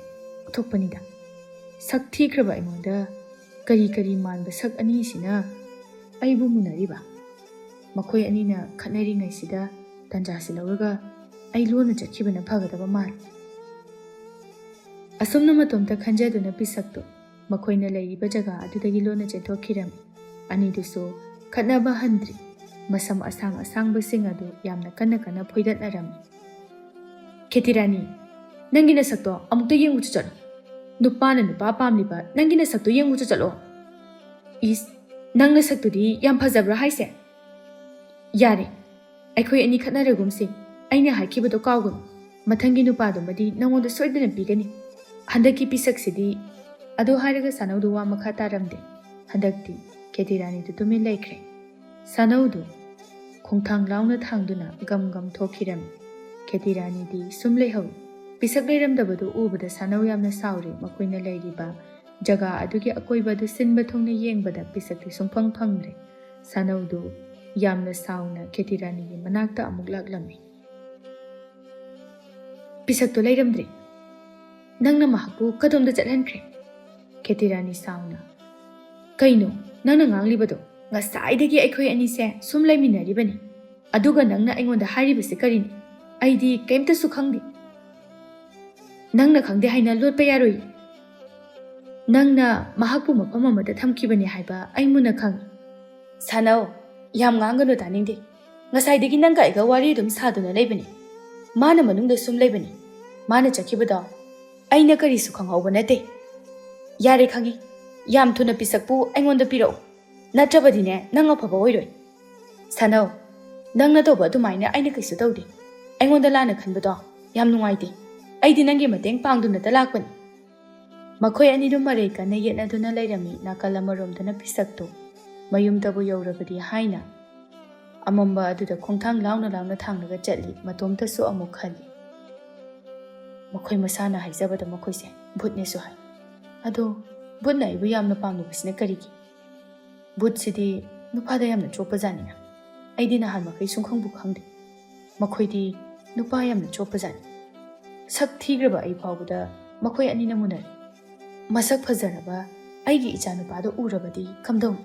ꯑꯣꯟꯊꯣꯛꯄꯅꯤꯗ꯫ ꯁꯛ ꯊꯤꯈ꯭ꯔꯕ ꯑꯩꯉꯣꯟꯗ ꯀꯔꯤ ꯀꯔꯤ ꯃꯥꯟꯕ ꯁꯛ ꯑꯅꯤꯁꯤꯅ ꯑꯩꯕꯨ ꯃꯨꯟꯅꯔꯤꯕ? ꯃꯈꯣꯏ ꯑꯅꯤꯅ ꯈꯠꯅꯔꯤꯉꯩꯁꯤꯗ ꯇꯟꯖꯥꯁꯤ ꯂꯧꯔꯒ ꯑꯩ ꯂꯣꯟꯅ ꯆꯠꯈꯤꯕꯅ ꯐꯒꯗꯕ ꯃꯥꯜꯂꯤ꯫" ꯑꯁꯨꯝꯅ ꯃꯇꯣꯝꯇ ꯈꯟꯖꯗꯨꯅ ꯄꯤꯁꯛꯇꯨ ꯃꯈꯣꯏꯅ ꯂꯩꯔꯤꯕ ꯖꯒꯥ ꯑꯗꯨꯗꯒꯤ ꯂꯣꯟꯅ ꯆꯦꯟꯊꯣꯛꯈꯤꯔꯝꯃꯤ꯫ ꯑꯅꯤꯗꯨꯁꯨ ꯈꯠꯅꯕ ꯍꯟꯗ꯭ꯔꯤ꯫ ꯃꯁꯝ ꯑꯁꯥꯡ ꯑꯁꯥꯡꯕꯁꯤꯡ ꯑꯗꯨ ꯌꯥꯝꯅ ꯀꯟꯅ ꯀꯟꯅ ꯐꯣꯏꯗꯠꯅꯔꯝꯃꯤ꯫ "ꯈꯦꯇꯤꯔꯥꯅꯤ, ꯅꯪꯒꯤ ꯅꯁꯛꯇꯣ ꯑꯃꯨꯛꯇ ꯌꯦꯡꯉꯨꯆꯣ ꯆꯠꯂꯣ꯫ ꯅꯨꯄꯥꯅ ꯅꯨꯄꯥ ꯄꯥꯝꯂꯤꯕ ꯅꯪꯒꯤ ꯅꯁꯛꯇꯣ ꯌꯦꯡꯉꯨꯆꯣ ꯆꯠꯂꯣ꯫ ꯏꯁ, ꯅꯪ ꯅꯁꯛꯇꯨꯗꯤ ꯌꯥꯝ ꯐꯖꯕ꯭ꯔꯥ ꯍꯥꯏꯁꯦ? ꯌꯥꯔꯦ, ꯑꯩꯈꯣꯏ ꯑꯅꯤ ꯈꯠꯅꯔꯒꯨꯝꯁꯤ꯫ ꯑꯩꯅ ꯍꯥꯏꯈꯤꯕꯗꯣ ꯀꯥꯎꯒꯅꯨ꯫ ꯃꯊꯪꯒꯤ ꯅꯨꯄꯥꯗꯨꯃꯗꯤ ꯅꯉꯣꯟꯗ ꯁꯣꯏꯗꯅ ꯄꯤꯒꯅꯤ꯫ ꯍꯟꯗꯛꯀꯤ ꯄꯤꯁꯛꯁꯤꯗꯤ"꯫ ꯑꯗꯨ ꯍꯥꯏꯔꯒ ꯁꯥꯅꯧꯗꯨ ꯋꯥ ꯃꯈꯥ ꯇꯥꯔꯝꯗꯦ꯫ ꯍꯟꯗꯛꯇꯤ ꯈꯦꯇꯤꯔꯥꯅꯤꯗꯨ ꯇꯨꯃꯤꯟ ꯂꯩꯈ꯭ꯔꯦ꯫ ꯁꯥꯅꯧꯗꯨ ꯈꯣꯡꯊꯥꯡ ꯂꯥꯎꯅ ꯊꯥꯡꯗꯨꯅ ꯒꯝ ꯒꯝ ꯊꯣꯛꯈꯤꯔꯝꯃꯤ꯫ ꯈꯦꯇꯤꯔꯥꯅꯤꯗꯤ ꯁꯨꯝ ꯂꯩꯍꯧꯏ꯫ ꯄꯤꯁꯛ ꯂꯩꯔꯝꯗꯕꯗꯨ ꯎꯕꯗ ꯁꯥꯅꯧ ꯌꯥꯝꯅ ꯁꯥꯎꯔꯦ꯫ ꯃꯈꯣꯏꯅ ꯂꯩꯔꯤꯕ ꯖꯒꯥ ꯑꯗꯨꯒꯤ ꯑꯀꯣꯏꯕ ꯑꯗꯨ ꯁꯤꯟꯕ ꯊꯨꯡꯅ ꯌꯦꯡꯕꯗ ꯄꯤꯁꯛꯇꯤ ꯁꯨꯡꯐꯪ ꯐꯪꯗ꯭ꯔꯦ꯫ ꯁꯥꯅꯧꯗꯨ ꯌꯥꯝꯅ ꯁꯥꯎꯅ ꯈꯦꯇꯤꯔꯥꯅꯤꯒꯤ ꯃꯅꯥꯛꯇ ꯑꯃꯨꯛ ꯂꯥꯛꯂꯝꯃꯤ꯫ "ꯄꯤꯁꯛꯇꯣ ꯂꯩꯔꯝꯗ꯭ꯔꯦ꯫ ꯅꯪꯅ ꯃꯍꯥꯛꯄꯨ ꯀꯗꯣꯝꯗ ꯆꯠꯍꯟꯈ꯭ꯔꯦ?" ꯈꯦꯇꯤꯔꯥꯅꯤ ꯁꯥꯎꯅ꯫ "ꯀꯩꯅꯣ ꯅꯪꯅ ꯉꯥꯡꯂꯤꯕꯗꯣ? ꯉꯁꯥꯏꯗꯒꯤ ꯑꯩꯈꯣꯏ ꯑꯅꯤꯁꯦ ꯁꯨꯝ ꯂꯩꯃꯤꯟꯅꯔꯤꯕꯅꯤ, ꯑꯗꯨꯒ ꯅꯪꯅ ꯑꯩꯉꯣꯟꯗ ꯍꯥꯏꯔꯤꯕꯁꯤ ꯀꯔꯤꯅꯣ? ꯑꯩꯗꯤ ꯀꯩꯝꯇꯁꯨ ꯈꯪꯗꯦ꯫ ꯅꯪꯅ ꯈꯪꯗꯦ ꯍꯥꯏꯅ ꯂꯣꯠꯄ ꯌꯥꯔꯣꯏ꯫ ꯅꯪꯅ ꯃꯍꯥꯛꯄꯨ ꯃꯐꯝ ꯑꯃꯗ ꯊꯝꯈꯤꯕꯅꯤ ꯍꯥꯏꯕ ꯑꯩ ꯃꯨꯟꯅ ꯈꯪꯏ꯫" "ꯁꯥꯅꯧ, ꯌꯥꯝ ꯉꯥꯡꯒꯅꯨ, ꯇꯥꯅꯤꯡꯗꯦ꯫ ꯉꯁꯥꯏꯗꯒꯤ ꯅꯪꯒ ꯑꯩꯒ ꯋꯥꯔꯤ ꯑꯗꯨꯝ ꯁꯥꯗꯨꯅ ꯂꯩꯕꯅꯤ꯫ ꯃꯥꯅ ꯃꯅꯨꯡꯗ ꯁꯨꯝ ꯂꯩꯕꯅꯤ꯫ ꯃꯥꯅ ꯆꯠꯈꯤꯕꯗꯣ ꯑꯩꯅ ꯀꯔꯤꯁꯨ ꯈꯪꯍꯧꯕ ꯅꯠꯇꯦ꯫ ꯌꯥꯔꯦ, ꯈꯪꯏ꯫ ꯌꯥꯝ ꯊꯨꯅ ꯄꯤꯁꯛꯄꯨ ꯑꯩꯉꯣꯟꯗ ꯄꯤꯔꯛꯎ, ꯅꯠꯇ꯭ꯔꯕꯗꯤꯅꯦ ꯅꯪ ꯑꯐꯕ ꯑꯣꯏꯔꯣꯏ꯫ ꯁꯥꯅꯧ, ꯅꯪꯅ ꯇꯧꯕ ꯑꯗꯨꯃꯥꯏꯅ ꯑꯩꯅ ꯀꯩꯁꯨ ꯇꯧꯗꯦ꯫ ꯑꯩꯉꯣꯟꯗ ꯂꯥꯟꯅ ꯈꯟꯕꯗꯣ ꯌꯥꯝ ꯅꯨꯡꯉꯥꯏꯇꯦ꯫ ꯑꯩꯗꯤ ꯅꯪꯒꯤ ꯃꯇꯦꯡ ꯄꯥꯡꯗꯨꯅꯇ ꯂꯥꯛꯄꯅꯤ꯫" ꯃꯈꯣꯏ ꯑꯅꯤꯗꯨ ꯃꯔꯩ ꯀꯟꯅ ꯌꯦꯠꯅꯗꯨꯅ ꯂꯩꯔꯝꯃꯤ꯫ ꯅꯥꯀꯜ ꯑꯃꯔꯣꯝꯗꯅ ꯄꯤꯁꯛꯇꯨ ꯃꯌꯨꯝꯗꯕꯨ ꯌꯧꯔꯕꯗꯤ ꯍꯥꯏꯅ ꯑꯃꯝꯕ ꯑꯗꯨꯗ ꯈꯣꯡꯊꯥꯡ ꯂꯥꯎꯅ ꯂꯥꯎꯅ ꯊꯥꯡꯂꯒ ꯆꯠꯂꯤ꯫ ꯃꯇꯣꯝꯇꯁꯨ ꯑꯃꯨꯛ ꯈꯜꯂꯤ, "ꯃꯈꯣꯏ ꯃꯁꯥꯅ ꯍꯥꯏꯖꯕꯗ ꯃꯈꯣꯏꯁꯦ ꯚꯨꯠꯅꯦꯁꯨ ꯍꯥꯏ꯫ ꯑꯗꯣ ꯚꯨꯠꯅ ꯑꯩꯕꯨ ꯌꯥꯝꯅ ꯄꯥꯝꯂꯤꯕꯁꯤꯅ ꯀꯔꯤꯒꯤ? ꯚꯨꯠꯁꯤꯗꯤ ꯅꯨꯄꯥꯗ ꯌꯥꯝꯅ ꯆꯣꯞꯄꯖꯥꯠꯅꯤꯅ꯫ ꯑꯩꯗꯤ ꯅꯍꯥꯟ ꯃꯈꯩ ꯁꯨꯡꯈꯪꯕꯨ ꯈꯪꯗꯦ꯫ ꯃꯈꯣꯏꯗꯤ ꯅꯨꯄꯥ ꯌꯥꯝꯅ ꯆꯣꯞꯄꯖꯥꯠꯅꯤ꯫ ꯁꯛ ꯊꯤꯈ꯭ꯔꯕ ꯑꯩ ꯐꯥꯎꯕꯗ ꯃꯈꯣꯏ ꯑꯅꯤꯅ ꯃꯨꯟꯅꯔꯦ꯫ ꯃꯁꯛ ꯐꯖꯔꯕ ꯑꯩꯒꯤ ꯏꯆꯥꯅꯨꯄꯥꯗꯨ ꯎꯔꯕꯗꯤ ꯀꯝꯗꯧꯅꯤ?"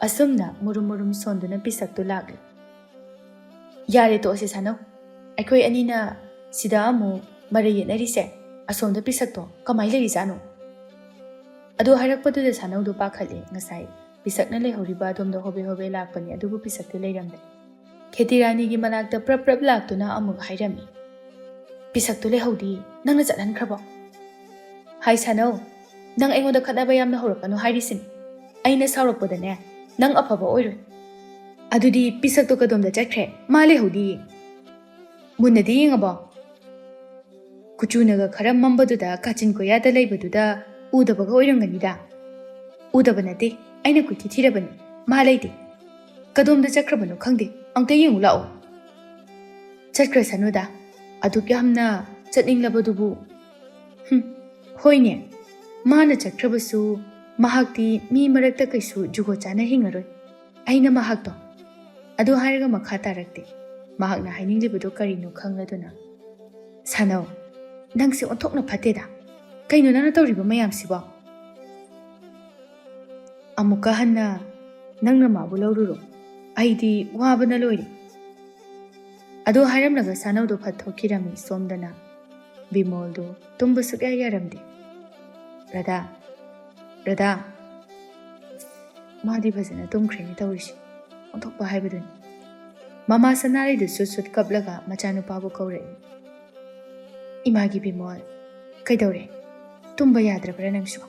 ꯑꯁꯨꯝꯅ ꯃꯨꯔꯨꯝ ꯃꯨꯔꯨꯝ ꯁꯣꯟꯗꯨꯅ ꯄꯤꯁꯛꯇꯨ ꯂꯥꯛꯂꯤ꯫ "ꯌꯥꯔꯦ, ꯇꯣꯛꯑꯁꯤ ꯁꯥꯅꯧ꯫ ꯑꯩꯈꯣꯏ ꯑꯅꯤꯅ ꯁꯤꯗ ꯑꯃꯨꯛ ꯃꯔꯩ ꯌꯦꯠꯅꯔꯤꯁꯦ, ꯑꯁꯣꯝꯗ ꯄꯤꯁꯛꯇꯣ ꯀꯃꯥꯏ ꯂꯩꯔꯤꯖꯥꯠꯅꯣ?" ꯑꯗꯨ ꯍꯥꯏꯔꯛꯄꯗꯨꯗ ꯁꯥꯅꯧꯗꯣ ꯄꯥꯈꯠꯂꯦ꯫ ꯉꯁꯥꯏ ꯄꯤꯁꯛꯅ ꯂꯩꯍꯧꯔꯤꯕ ꯑꯗꯣꯝꯗ ꯍꯣꯕꯦ ꯍꯣꯕꯦ ꯂꯥꯛꯄꯅꯤ, ꯑꯗꯨꯕꯨ ꯄꯤꯁꯛꯇꯨ ꯂꯩꯔꯝꯗꯦ꯫ ꯈꯦꯇꯤꯔꯥꯅꯤꯒꯤ ꯃꯅꯥꯛꯇ ꯄ꯭ꯔꯞ ꯄ꯭ꯔꯞ ꯂꯥꯛꯇꯨꯅ ꯑꯃꯨꯛ ꯍꯥꯏꯔꯝꯃꯤ, "ꯄꯤꯁꯛꯇꯨ ꯂꯩꯍꯧꯗꯤ, ꯅꯪꯅ ꯆꯠꯍꯟꯈ꯭ꯔꯕꯣ?" "ꯍꯥꯏ ꯁꯥꯅꯧ, ꯅꯪ ꯑꯩꯉꯣꯟꯗ ꯈꯠꯅꯕ ꯌꯥꯝꯅ ꯍꯧꯔꯛꯀꯅꯨ ꯍꯥꯏꯔꯤꯁꯤꯅꯤ꯫ ꯑꯩꯅ ꯁꯥꯎꯔꯛꯄꯗꯅꯦ, ꯅꯪ ꯑꯐꯕ ꯑꯣꯏꯔꯣꯏ꯫ ꯑꯗꯨꯗꯤ ꯄꯤꯁꯛꯇꯣ ꯀꯗꯣꯝꯗ ꯆꯠꯈ꯭ꯔꯦ? ꯃꯥ ꯂꯩꯍꯧꯗꯤ꯫ ꯃꯨꯟꯅꯗꯤ ꯌꯦꯡꯉꯕꯣ?" ꯀꯨꯆꯨꯅꯒ ꯈꯔ ꯃꯝꯕꯗꯨꯗ ꯀꯥꯆꯤꯟ ꯀꯣꯌꯥꯗ ꯂꯩꯕꯗꯨꯗ ꯎꯗꯕꯒ ꯑꯣꯏꯔꯝꯒꯅꯤꯗ꯫ "ꯎꯗꯕ ꯅꯠꯇꯦ, ꯑꯩꯅ ꯀꯨꯏꯊꯤ ꯊꯤꯔꯕꯅꯤ, ꯃꯥ ꯂꯩꯇꯦ꯫ ꯀꯗꯣꯝꯗ ꯆꯠꯈ꯭ꯔꯕꯅꯣ ꯈꯪꯗꯦ, ꯑꯝꯇ ꯌꯦꯡꯉꯨ ꯂꯥꯛꯑꯣ꯫" "ꯆꯠꯈ꯭ꯔꯁꯅꯨꯗ, ꯑꯗꯨꯛ ꯌꯥꯝꯅ ꯆꯠꯅꯤꯡꯂꯕꯗꯨꯕꯨ꯫" "ꯍꯨꯝ, ꯍꯣꯏꯅꯦ, ꯃꯥꯅ ꯆꯠꯈ꯭ꯔꯕꯁꯨ ꯃꯍꯥꯛꯇꯤ ꯃꯤ ꯃꯔꯛꯇ ꯀꯩꯁꯨ ꯖꯨꯒꯣꯠ ꯆꯥꯅ ꯍꯤꯡꯉꯔꯣꯏ꯫ ꯑꯩꯅ ꯃꯍꯥꯛꯇꯣ꯫" ꯑꯗꯨ ꯍꯥꯏꯔꯒ ꯃꯈꯥ ꯇꯥꯔꯛꯇꯦ꯫ ꯃꯍꯥꯛꯅ ꯍꯥꯏꯅꯤꯡꯂꯤꯕꯗꯨ ꯀꯔꯤꯅꯣ ꯈꯪꯂꯗꯨꯅ, "ꯁꯥꯅꯧ, ꯅꯪꯁꯦ ꯑꯣꯟꯊꯣꯛꯅ ꯐꯠꯇꯦꯗ꯫ ꯀꯩꯅꯣ ꯅꯪꯅ ꯇꯧꯔꯤꯕ ꯃꯌꯥꯝꯁꯤꯕꯣ?" "ꯑꯃꯨꯛꯀ ꯍꯟꯅ ꯅꯪꯅ ꯃꯥꯕꯨ ꯂꯧꯔꯨꯔꯣ꯫ ꯑꯩꯗꯤ ꯋꯥꯕꯅ ꯂꯣꯏꯔꯦ꯫" ꯑꯗꯨ ꯍꯥꯏꯔꯝꯂꯒ ꯁꯥꯅꯧꯗꯣ ꯐꯠ ꯊꯣꯛꯈꯤꯔꯝꯃꯤ꯫ ꯁꯣꯝꯗꯅ ꯕꯤꯃꯣꯜꯗꯨ ꯇꯨꯝꯕ ꯁꯨꯛꯌꯥ ꯌꯥꯔꯝꯗꯦ꯫ "ꯔꯙꯥ, ꯔꯙꯥ꯫" ꯃꯥꯗꯤ ꯐꯖꯅ ꯇꯨꯝꯈ꯭ꯔꯦꯅꯦ ꯇꯧꯔꯤꯁꯦ꯫ ꯑꯣꯟꯊꯣꯛꯄ ꯍꯥꯏꯕꯗꯨꯅꯤ꯫ ꯃꯃꯥ ꯁꯅꯥꯔꯩꯗꯨꯁꯨ ꯁꯨꯠ ꯀꯞꯂꯒ ꯃꯆꯥꯅꯨꯄꯥꯕꯨ ꯀꯧꯔꯛꯏ꯫ "ꯏꯃꯥꯒꯤ ꯕꯤꯃꯣꯜ, ꯀꯩꯗꯧꯔꯦ? ꯇꯨꯝꯕ ꯌꯥꯗ꯭ꯔꯕ꯭ꯔꯥ ꯅꯪꯁꯨ?"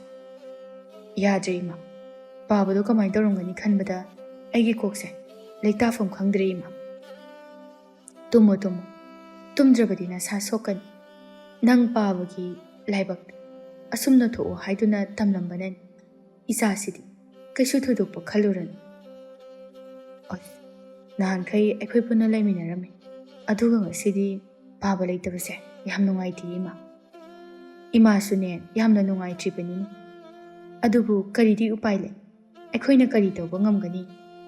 "ꯌꯥꯗ꯭ꯔꯦ ꯏꯃꯥ꯫ ꯄꯥꯕꯗꯣ ꯀꯃꯥꯏꯅ ꯇꯧꯔꯝꯒꯅꯤ ꯈꯟꯕꯗ ꯑꯩꯒꯤ ꯀꯣꯛꯁꯦ ꯂꯩꯇꯥꯐꯝ ꯈꯪꯗ꯭ꯔꯦ ꯏꯃꯥ꯫" "ꯇꯨꯝꯃꯣ, ꯇꯨꯝꯃꯣ꯫ ꯇꯨꯝꯗ꯭ꯔꯕꯗꯤ ꯅꯁꯥ ꯁꯣꯛꯀꯅꯤ꯫ ꯅꯪ ꯄꯥꯕꯒꯤ ꯂꯥꯏꯕꯛ ꯑꯁꯨꯝꯅ ꯊꯣꯛꯑꯣ ꯍꯥꯏꯗꯨꯅ ꯇꯝꯂꯝꯕꯅꯅꯤ꯫ ꯏꯆꯥꯁꯤꯗꯤ ꯀꯩꯁꯨ ꯊꯣꯏꯗꯣꯛꯄ ꯈꯜꯂꯨꯔꯅꯨ꯫" ꯑꯁ, ꯅꯍꯥꯟꯈꯩ ꯑꯩꯈꯣꯏ ꯄꯨꯟꯅ ꯂꯩꯃꯤꯟꯅꯔꯝꯃꯤ, ꯑꯗꯨꯒ ꯉꯁꯤꯗꯤ ꯄꯥꯕ ꯂꯩꯇꯕꯁꯦ ꯌꯥꯝ ꯅꯨꯡꯉꯥꯏꯇꯦ ꯏꯃꯥ꯫ ꯏꯃꯥꯁꯨꯅꯦ ꯌꯥꯝꯅ ꯅꯨꯡꯉꯥꯏꯇ꯭ꯔꯤꯕꯅꯤꯅꯦ꯫ ꯑꯗꯨꯕꯨ ꯀꯔꯤꯗꯤ ꯎꯄꯥꯏ ꯂꯩ? ꯑꯩꯈꯣꯏꯅ ꯀꯔꯤ ꯇꯧꯕ ꯉꯝꯒꯅꯤ?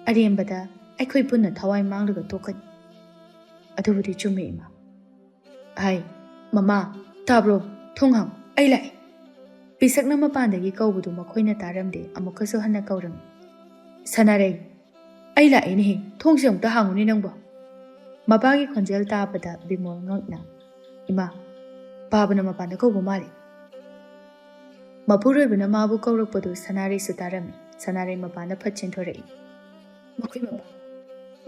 ꯑꯔꯦꯝꯕꯗ ꯑꯩꯈꯣꯏ ꯄꯨꯟꯅ ꯊꯋꯥꯏ ꯃꯥꯡꯂꯒ ꯇꯣꯛꯀꯅꯤ꯫ ꯑꯗꯨꯕꯨꯗꯤ ꯆꯨꯝꯃꯦ ꯏꯃꯥ꯫ "ꯍꯥꯏ, ꯃꯃꯥ, ꯇꯥꯕ꯭ꯔꯣ? ꯊꯣꯡ ꯍꯥꯡ, ꯑꯩ ꯂꯥꯛꯑꯦ꯫" ꯄꯤꯁꯛꯅ ꯃꯄꯥꯟꯗꯒꯤ ꯀꯧꯕꯗꯨ ꯃꯈꯣꯏꯅ ꯇꯥꯔꯝꯗꯦ꯫ ꯑꯃꯨꯛꯀꯁꯨ ꯍꯟꯅ ꯀꯧꯔꯝꯃꯤ꯫ "ꯁꯅꯥꯔꯩ, ꯑꯩ ꯂꯥꯛꯑꯦꯅꯦꯍꯦ, ꯊꯣꯡꯁꯦ ꯑꯃꯨꯛꯇ ꯍꯥꯡꯉꯨꯅꯦ ꯅꯪꯕꯣ꯫" ꯃꯄꯥꯒꯤ ꯈꯣꯟꯖꯦꯜ ꯇꯥꯕꯗ ꯕꯤꯃꯣꯜ ꯉꯛꯅ, "ꯏꯃꯥ, ꯄꯥꯕꯅ ꯃꯄꯥꯟꯗ ꯀꯧꯕ ꯃꯥꯜꯂꯤ꯫" ꯃꯄꯨꯔꯣꯏꯕꯅ ꯃꯥꯕꯨ ꯀꯧꯔꯛꯄꯗꯨ ꯁꯅꯥꯔꯩꯁꯨ ꯇꯥꯔꯝꯃꯤ꯫ ꯁꯅꯥꯔꯩ ꯃꯄꯥꯟꯗ ꯐꯠ ꯆꯦꯟꯊꯣꯔꯛꯏ꯫ ꯃꯈꯣꯏ ꯃꯄꯥ,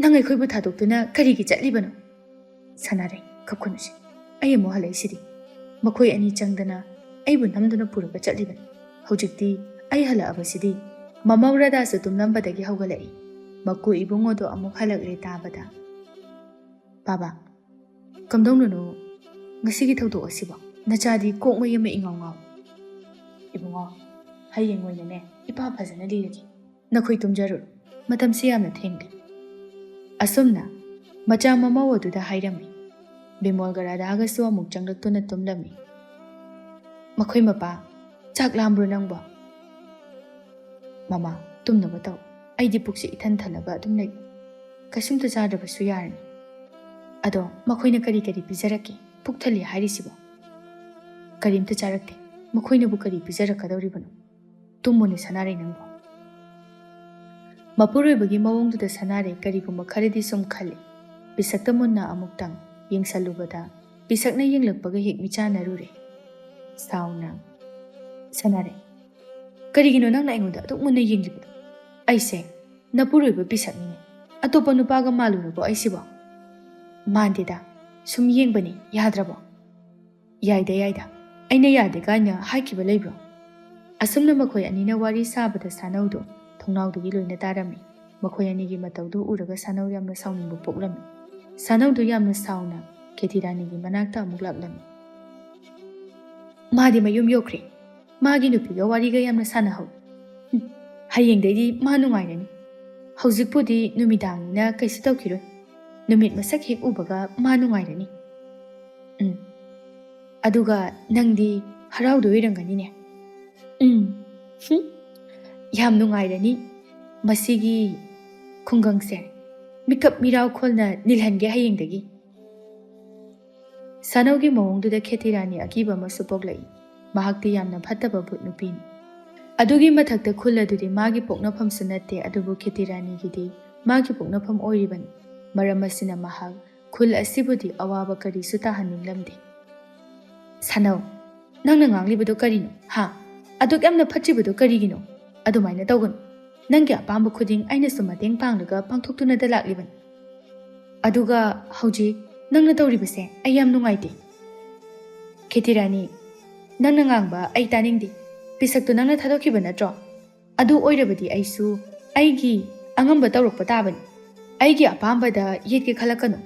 "ꯅꯪ ꯑꯩꯈꯣꯏꯕꯨ ꯊꯥꯗꯣꯛꯇꯨꯅ ꯀꯔꯤꯒꯤ ꯆꯠꯂꯤꯕꯅꯣ?" ꯁꯅꯥꯔꯩ, "ꯀꯞꯀꯅꯨꯁꯦ, ꯑꯩ ꯑꯃꯨꯛ ꯍꯜꯂꯛꯏꯁꯤꯗꯤ꯫ ꯃꯈꯣꯏ ꯑꯅꯤ ꯆꯪꯗꯅ ꯑꯩꯕꯨ ꯅꯝꯗꯨꯅ ꯄꯨꯔꯒ ꯆꯠꯂꯤꯕꯅꯤ꯫ ꯍꯧꯖꯤꯛꯇꯤ ꯑꯩ ꯍꯜꯂꯛꯑꯕꯁꯤꯗꯤ꯫" ꯃꯃꯧ ꯔꯥꯙꯥꯁꯨ ꯇꯨꯝꯂꯝꯕꯗꯒꯤ ꯍꯧꯒꯠꯂꯛꯏ꯫ ꯃꯀꯨ ꯏꯕꯨꯡꯉꯣꯗꯣ ꯑꯃꯨꯛ ꯍꯜꯂꯛꯂꯦ ꯇꯥꯕꯗ꯫ "ꯕꯥꯕꯥ, ꯀꯝꯗꯧꯅꯅꯣ ꯉꯁꯤꯒꯤ ꯊꯧꯗꯣꯛ ꯑꯁꯤꯕꯣ? ꯅꯆꯥꯗꯤ ꯀꯣꯛ ꯃꯩ ꯑꯃ ꯏꯉꯥꯎ ꯉꯥꯎ꯫" "ꯏꯕꯨꯡꯉꯣ, ꯍꯌꯦꯡ ꯑꯣꯏꯅꯅꯦ ꯏꯄꯥ ꯐꯖꯅ ꯂꯤꯔꯒꯦ꯫ ꯅꯈꯣꯏ ꯇꯨꯝꯖꯔꯨꯔꯣ, ꯃꯇꯝꯁꯤ ꯌꯥꯝꯅ ꯊꯦꯡꯂꯦ꯫" ꯑꯁꯨꯝꯅ ꯃꯆꯥ ꯃꯃꯧ ꯑꯗꯨꯗ ꯍꯥꯏꯔꯝꯃꯤ꯫ ꯕꯤꯃꯣꯜꯒ ꯔꯥꯙꯥꯒꯁꯨ ꯑꯃꯨꯛ ꯆꯪꯂꯛꯇꯨꯅ ꯇꯨꯝꯂꯝꯃꯤ꯫ ꯃꯈꯣꯏ ꯃꯄꯥ, "ꯆꯥꯛ ꯂꯥꯝꯕ꯭ꯔꯣ ꯅꯪꯕꯣ?" "ꯃꯃꯥ, ꯇꯨꯝꯅꯕ ꯇꯧ꯫ ꯑꯩꯗꯤ ꯄꯨꯛꯁꯦ ꯏꯊꯟ ꯊꯜꯂꯒ ꯑꯗꯨꯝ ꯂꯩ꯫ ꯀꯩꯁꯨꯝꯇ ꯆꯥꯗ꯭ꯔꯕꯁꯨ ꯌꯥꯔꯅꯤ꯫" "ꯑꯗꯣ ꯃꯈꯣꯏꯅ ꯀꯔꯤ ꯀꯔꯤ ꯄꯤꯖꯔꯛꯀꯦ? ꯄꯨꯛ ꯊꯜꯂꯤ ꯍꯥꯏꯔꯤꯁꯤꯕꯣ?" "ꯀꯔꯤꯝꯇ ꯆꯥꯔꯛꯇꯦ꯫ ꯃꯈꯣꯏꯅꯕꯨ ꯀꯔꯤ ꯄꯤꯖꯔꯛꯀꯗꯧꯔꯤꯕꯅꯣ? ꯇꯨꯝꯃꯨꯅꯦ ꯁꯅꯥꯔꯩ ꯅꯪꯕꯣ꯫" ꯃꯄꯨꯔꯣꯏꯕꯒꯤ ꯃꯑꯣꯡꯗꯨꯗ ꯁꯅꯥꯔꯩ ꯀꯔꯤꯒꯨꯝꯕ ꯈꯔꯗꯤ ꯁꯨꯝ ꯈꯜꯂꯤ꯫ ꯄꯤꯁꯛꯇ ꯃꯨꯟꯅ ꯑꯃꯨꯛꯇꯪ ꯌꯦꯡꯁꯜꯂꯨꯕꯗ ꯄꯤꯁꯛꯅ ꯌꯦꯡꯂꯛꯄꯒ ꯍꯦꯛ ꯃꯤꯆꯥꯟꯅꯔꯨꯔꯦ꯫ ꯁꯥꯎꯅ, "ꯁꯅꯥꯔꯩ, ꯀꯔꯤꯒꯤꯅꯣ ꯅꯪꯅ ꯑꯩꯉꯣꯟꯗ ꯑꯗꯨꯛ ꯃꯨꯟꯅ ꯌꯦꯡꯂꯤꯕꯗꯣ? ꯑꯩꯁꯦ ꯅꯄꯨꯔꯣꯏꯕ ꯄꯤꯁꯛꯅꯤꯅꯦ꯫ ꯑꯇꯣꯞꯄ ꯅꯨꯄꯥꯒ ꯃꯥꯜꯂꯨꯔꯕꯣ ꯑꯩꯁꯤꯕꯣ?" "ꯃꯥꯟꯗꯦꯗ, ꯁꯨꯝ ꯌꯦꯡꯕꯅꯤ, ꯌꯥꯗ꯭ꯔꯕꯣ?" "ꯌꯥꯏꯗ, ꯌꯥꯏꯗ, ꯑꯩꯅ ꯌꯥꯗꯦ ꯀꯥꯏꯅ ꯍꯥꯏꯈꯤꯕ ꯂꯩꯕ꯭ꯔꯣ?" ꯑꯁꯨꯝꯅ ꯃꯈꯣꯏ ꯑꯅꯤꯅ ꯋꯥꯔꯤ ꯁꯥꯕꯗ ꯁꯥꯅꯧꯗꯣ ꯊꯣꯡꯅꯥꯎꯗꯒꯤ ꯂꯣꯏꯅ ꯇꯥꯔꯝꯃꯤ꯫ ꯃꯈꯣꯏ ꯑꯅꯤꯒꯤ ꯃꯇꯧꯗꯨ ꯎꯔꯒ ꯁꯥꯅꯧ ꯌꯥꯝꯅ ꯁꯥꯎꯅꯤꯡꯕ ꯄꯣꯛꯂꯝꯃꯤ꯫ ꯁꯥꯅꯧꯗꯨ ꯌꯥꯝꯅ ꯁꯥꯎꯅ ꯈꯦꯇꯤ ꯔꯥꯅꯤꯒꯤ ꯃꯅꯥꯛꯇ ꯑꯃꯨꯛ ꯂꯥꯛꯂꯝꯃꯤ꯫ "ꯃꯥꯗꯤ ꯃꯌꯨꯝ ꯌꯧꯈ꯭ꯔꯦ꯫ ꯃꯥꯒꯤ ꯅꯨꯄꯤꯒ ꯋꯥꯔꯤꯒ ꯌꯥꯝꯅ ꯁꯥꯟꯅꯍꯧ꯫ ꯍꯨꯝ, ꯍꯌꯦꯡꯗꯩꯗꯤ ꯃꯥ ꯅꯨꯡꯉꯥꯏꯔꯅꯤ꯫ ꯍꯧꯖꯤꯛꯄꯨꯗꯤ ꯅꯨꯃꯤꯗꯥꯡꯅꯤꯅ ꯀꯩꯁꯨ ꯇꯧꯈꯤꯔꯣꯏ꯫ ꯅꯨꯃꯤꯠ ꯃꯁꯛ ꯍꯦꯛ ꯎꯕꯒ ꯃꯥ ꯅꯨꯡꯉꯥꯏꯔꯅꯤ꯫ ꯎꯝ, ꯑꯗꯨꯒ ꯅꯪꯗꯤ ꯍꯔꯥꯎꯗꯣꯏ ꯑꯣꯏꯔꯝꯒꯅꯤꯅꯦ꯫" "ꯎꯝ, ꯍꯨꯝ, ꯌꯥꯝ ꯅꯨꯡꯉꯥꯏꯔꯅꯤ꯫ ꯃꯁꯤꯒꯤ ꯈꯨꯡꯒꯪꯁꯦ ꯃꯤꯀꯞ ꯃꯤꯔꯥꯎ ꯈꯣꯜꯅ ꯅꯤꯜꯍꯟꯒꯦ ꯍꯌꯦꯡꯗꯒꯤ꯫" ꯁꯥꯅꯧꯒꯤ ꯃꯑꯣꯡꯗꯨꯗ ꯈꯦꯇꯤ ꯔꯥꯅꯤ ꯑꯀꯤꯕ ꯑꯃꯁꯨ ꯄꯣꯛꯂꯛꯏ꯫ ꯃꯍꯥꯛꯇꯤ ꯌꯥꯝꯅ ꯐꯠꯇꯕ ꯚꯨꯠ ꯅꯨꯄꯤꯅꯤ꯫ ꯑꯗꯨꯒꯤ ꯃꯊꯛꯇ ꯈꯨꯜ ꯑꯗꯨꯗꯤ ꯃꯥꯒꯤ ꯄꯣꯛꯅꯐꯝꯁꯨ ꯅꯠꯇꯦ, ꯑꯗꯨꯕꯨ ꯈꯦꯇꯤ ꯔꯥꯅꯤꯒꯤꯗꯤ ꯃꯥꯒꯤ ꯄꯣꯛꯅꯐꯝ ꯑꯣꯏꯔꯤꯕꯅꯤ꯫ ꯃꯔꯝ ꯑꯁꯤꯅ ꯃꯍꯥꯛ ꯈꯨꯜ ꯑꯁꯤꯕꯨꯗꯤ ꯑꯋꯥꯕ ꯀꯔꯤꯁꯨ ꯇꯥꯍꯟꯅꯤꯡꯂꯝꯗꯦ꯫ "ꯁꯥꯅꯧ, ꯅꯪꯅ ꯉꯥꯡꯂꯤꯕꯗꯣ ꯀꯔꯤꯅꯣ? ꯍꯥ? ꯑꯗꯨꯛ ꯌꯥꯝꯅ ꯐꯠꯇ꯭ꯔꯤꯕꯗꯣ ꯀꯔꯤꯒꯤꯅꯣ? ꯑꯗꯨꯃꯥꯏꯅ ꯇꯧꯒꯅꯨ꯫ ꯅꯪꯒꯤ ꯑꯄꯥꯝꯕ ꯈꯨꯗꯤꯡ ꯑꯩꯅꯁꯨ ꯃꯇꯦꯡ ꯄꯥꯡꯂꯒ ꯄꯥꯡꯊꯣꯛꯇꯨꯅꯗ ꯂꯥꯛꯂꯤꯕꯅꯤ꯫ ꯑꯗꯨꯒ ꯍꯧꯖꯤꯛ ꯅꯪꯅ ꯇꯧꯔꯤꯕꯁꯦ ꯑꯩ ꯌꯥꯝ ꯅꯨꯡꯉꯥꯏꯇꯦ꯫ ꯈꯦꯇꯤꯔꯥꯅꯤ, ꯅꯪꯅ ꯉꯥꯡꯕ ꯑꯩ ꯇꯥꯅꯤꯡꯗꯦ꯫ ꯄꯤꯁꯛꯇꯨ ꯅꯪꯅ ꯊꯥꯗꯣꯛꯈꯤꯕ ꯅꯠꯇ꯭ꯔꯣ? ꯑꯗꯨ ꯑꯣꯏꯔꯕꯗꯤ ꯑꯩꯁꯨ ꯑꯩꯒꯤ ꯑꯉꯝꯕ ꯇꯧꯔꯛꯄ ꯇꯥꯕꯅꯤ꯫ ꯑꯩꯒꯤ ꯑꯄꯥꯝꯕꯗ ꯌꯦꯠꯀꯦ ꯈꯜꯂꯛꯀꯅꯨ꯫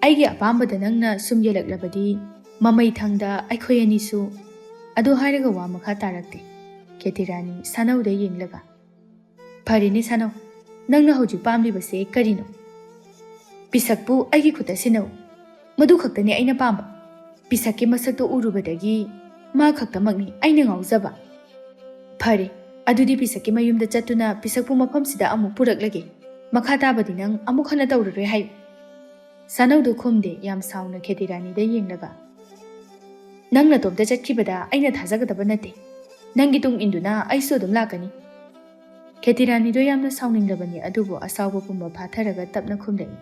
ꯑꯩꯒꯤ ꯑꯄꯥꯝꯕꯗ ꯅꯪꯅ ꯁꯨꯝ ꯌꯦꯜꯂꯛꯂꯕꯗꯤ ꯃꯃꯩ ꯊꯪꯗ ꯑꯩꯈꯣꯏ ꯑꯅꯤꯁꯨ꯫ ꯑꯗꯨ ꯍꯥꯏꯔꯒ ꯋꯥ ꯃꯈꯥ ꯇꯥꯔꯛꯇꯦ꯫ ꯈꯦꯇꯤꯔꯥꯅꯤ ꯁꯥꯅꯧꯗ ꯌꯦꯡꯂꯒ, "ꯐꯔꯦꯅꯦ ꯁꯥꯅꯧ, ꯅꯪꯅ ꯍꯧꯖꯤꯛ ꯄꯥꯝꯂꯤꯕꯁꯦ ꯀꯔꯤꯅꯣ?" "ꯄꯤꯁꯛꯄꯨ ꯑꯩꯒꯤ ꯈꯨꯠꯇ ꯁꯤꯟꯅꯧ, ꯃꯗꯨ ꯈꯛꯇꯅꯤ ꯑꯩꯅ ꯄꯥꯝꯕ꯫ ꯄꯤꯁꯛꯀꯤ ꯃꯁꯛꯇꯣ ꯎꯔꯨꯕꯗꯒꯤ ꯃꯥ ꯈꯛꯇꯃꯛꯅꯤ ꯑꯩꯅ ꯉꯥꯎꯖꯕ꯫" "ꯐꯔꯦ, ꯑꯗꯨꯗꯤ ꯄꯤꯁꯛꯀꯤ ꯃꯌꯨꯝꯗ ꯆꯠꯇꯨꯅ ꯄꯤꯁꯛꯄꯨ ꯃꯐꯝꯁꯤꯗ ꯑꯃꯨꯛ ꯄꯨꯔꯛꯂꯒꯦ꯫ ꯃꯈꯥ ꯇꯥꯕꯗꯤ ꯅꯪ ꯑꯃꯨꯛ ꯍꯟꯅ ꯇꯧꯔꯔꯣꯏ ꯍꯥꯏꯌꯨ꯫" ꯁꯥꯅꯧꯗꯨ ꯈꯨꯝꯗꯦ, ꯌꯥꯝ ꯁꯥꯎꯅ ꯈꯦꯇꯤꯔꯥꯅꯤꯗ ꯌꯦꯡꯂꯒ, "ꯅꯪ ꯅꯇꯣꯝꯇ ꯆꯠꯈꯤꯕꯗ ꯑꯩꯅ ꯊꯥꯖꯒꯗꯕ ꯅꯠꯇꯦ꯫ ꯅꯪꯒꯤ ꯇꯨꯡ ꯏꯟꯗꯨꯅ ꯑꯩꯁꯨ ꯑꯗꯨꯝ ꯂꯥꯛꯀꯅꯤ꯫" ꯈꯦꯇꯤꯔꯥꯅꯤꯗꯣ ꯌꯥꯝꯅ ꯁꯥꯎꯅꯤꯡꯂꯕꯅꯤ, ꯑꯗꯨꯕꯨ ꯑꯁꯥꯎꯕ ꯄꯨꯝꯕ ꯐꯥꯊꯔꯒ ꯇꯞꯅ ꯈꯨꯝꯂꯛꯏ,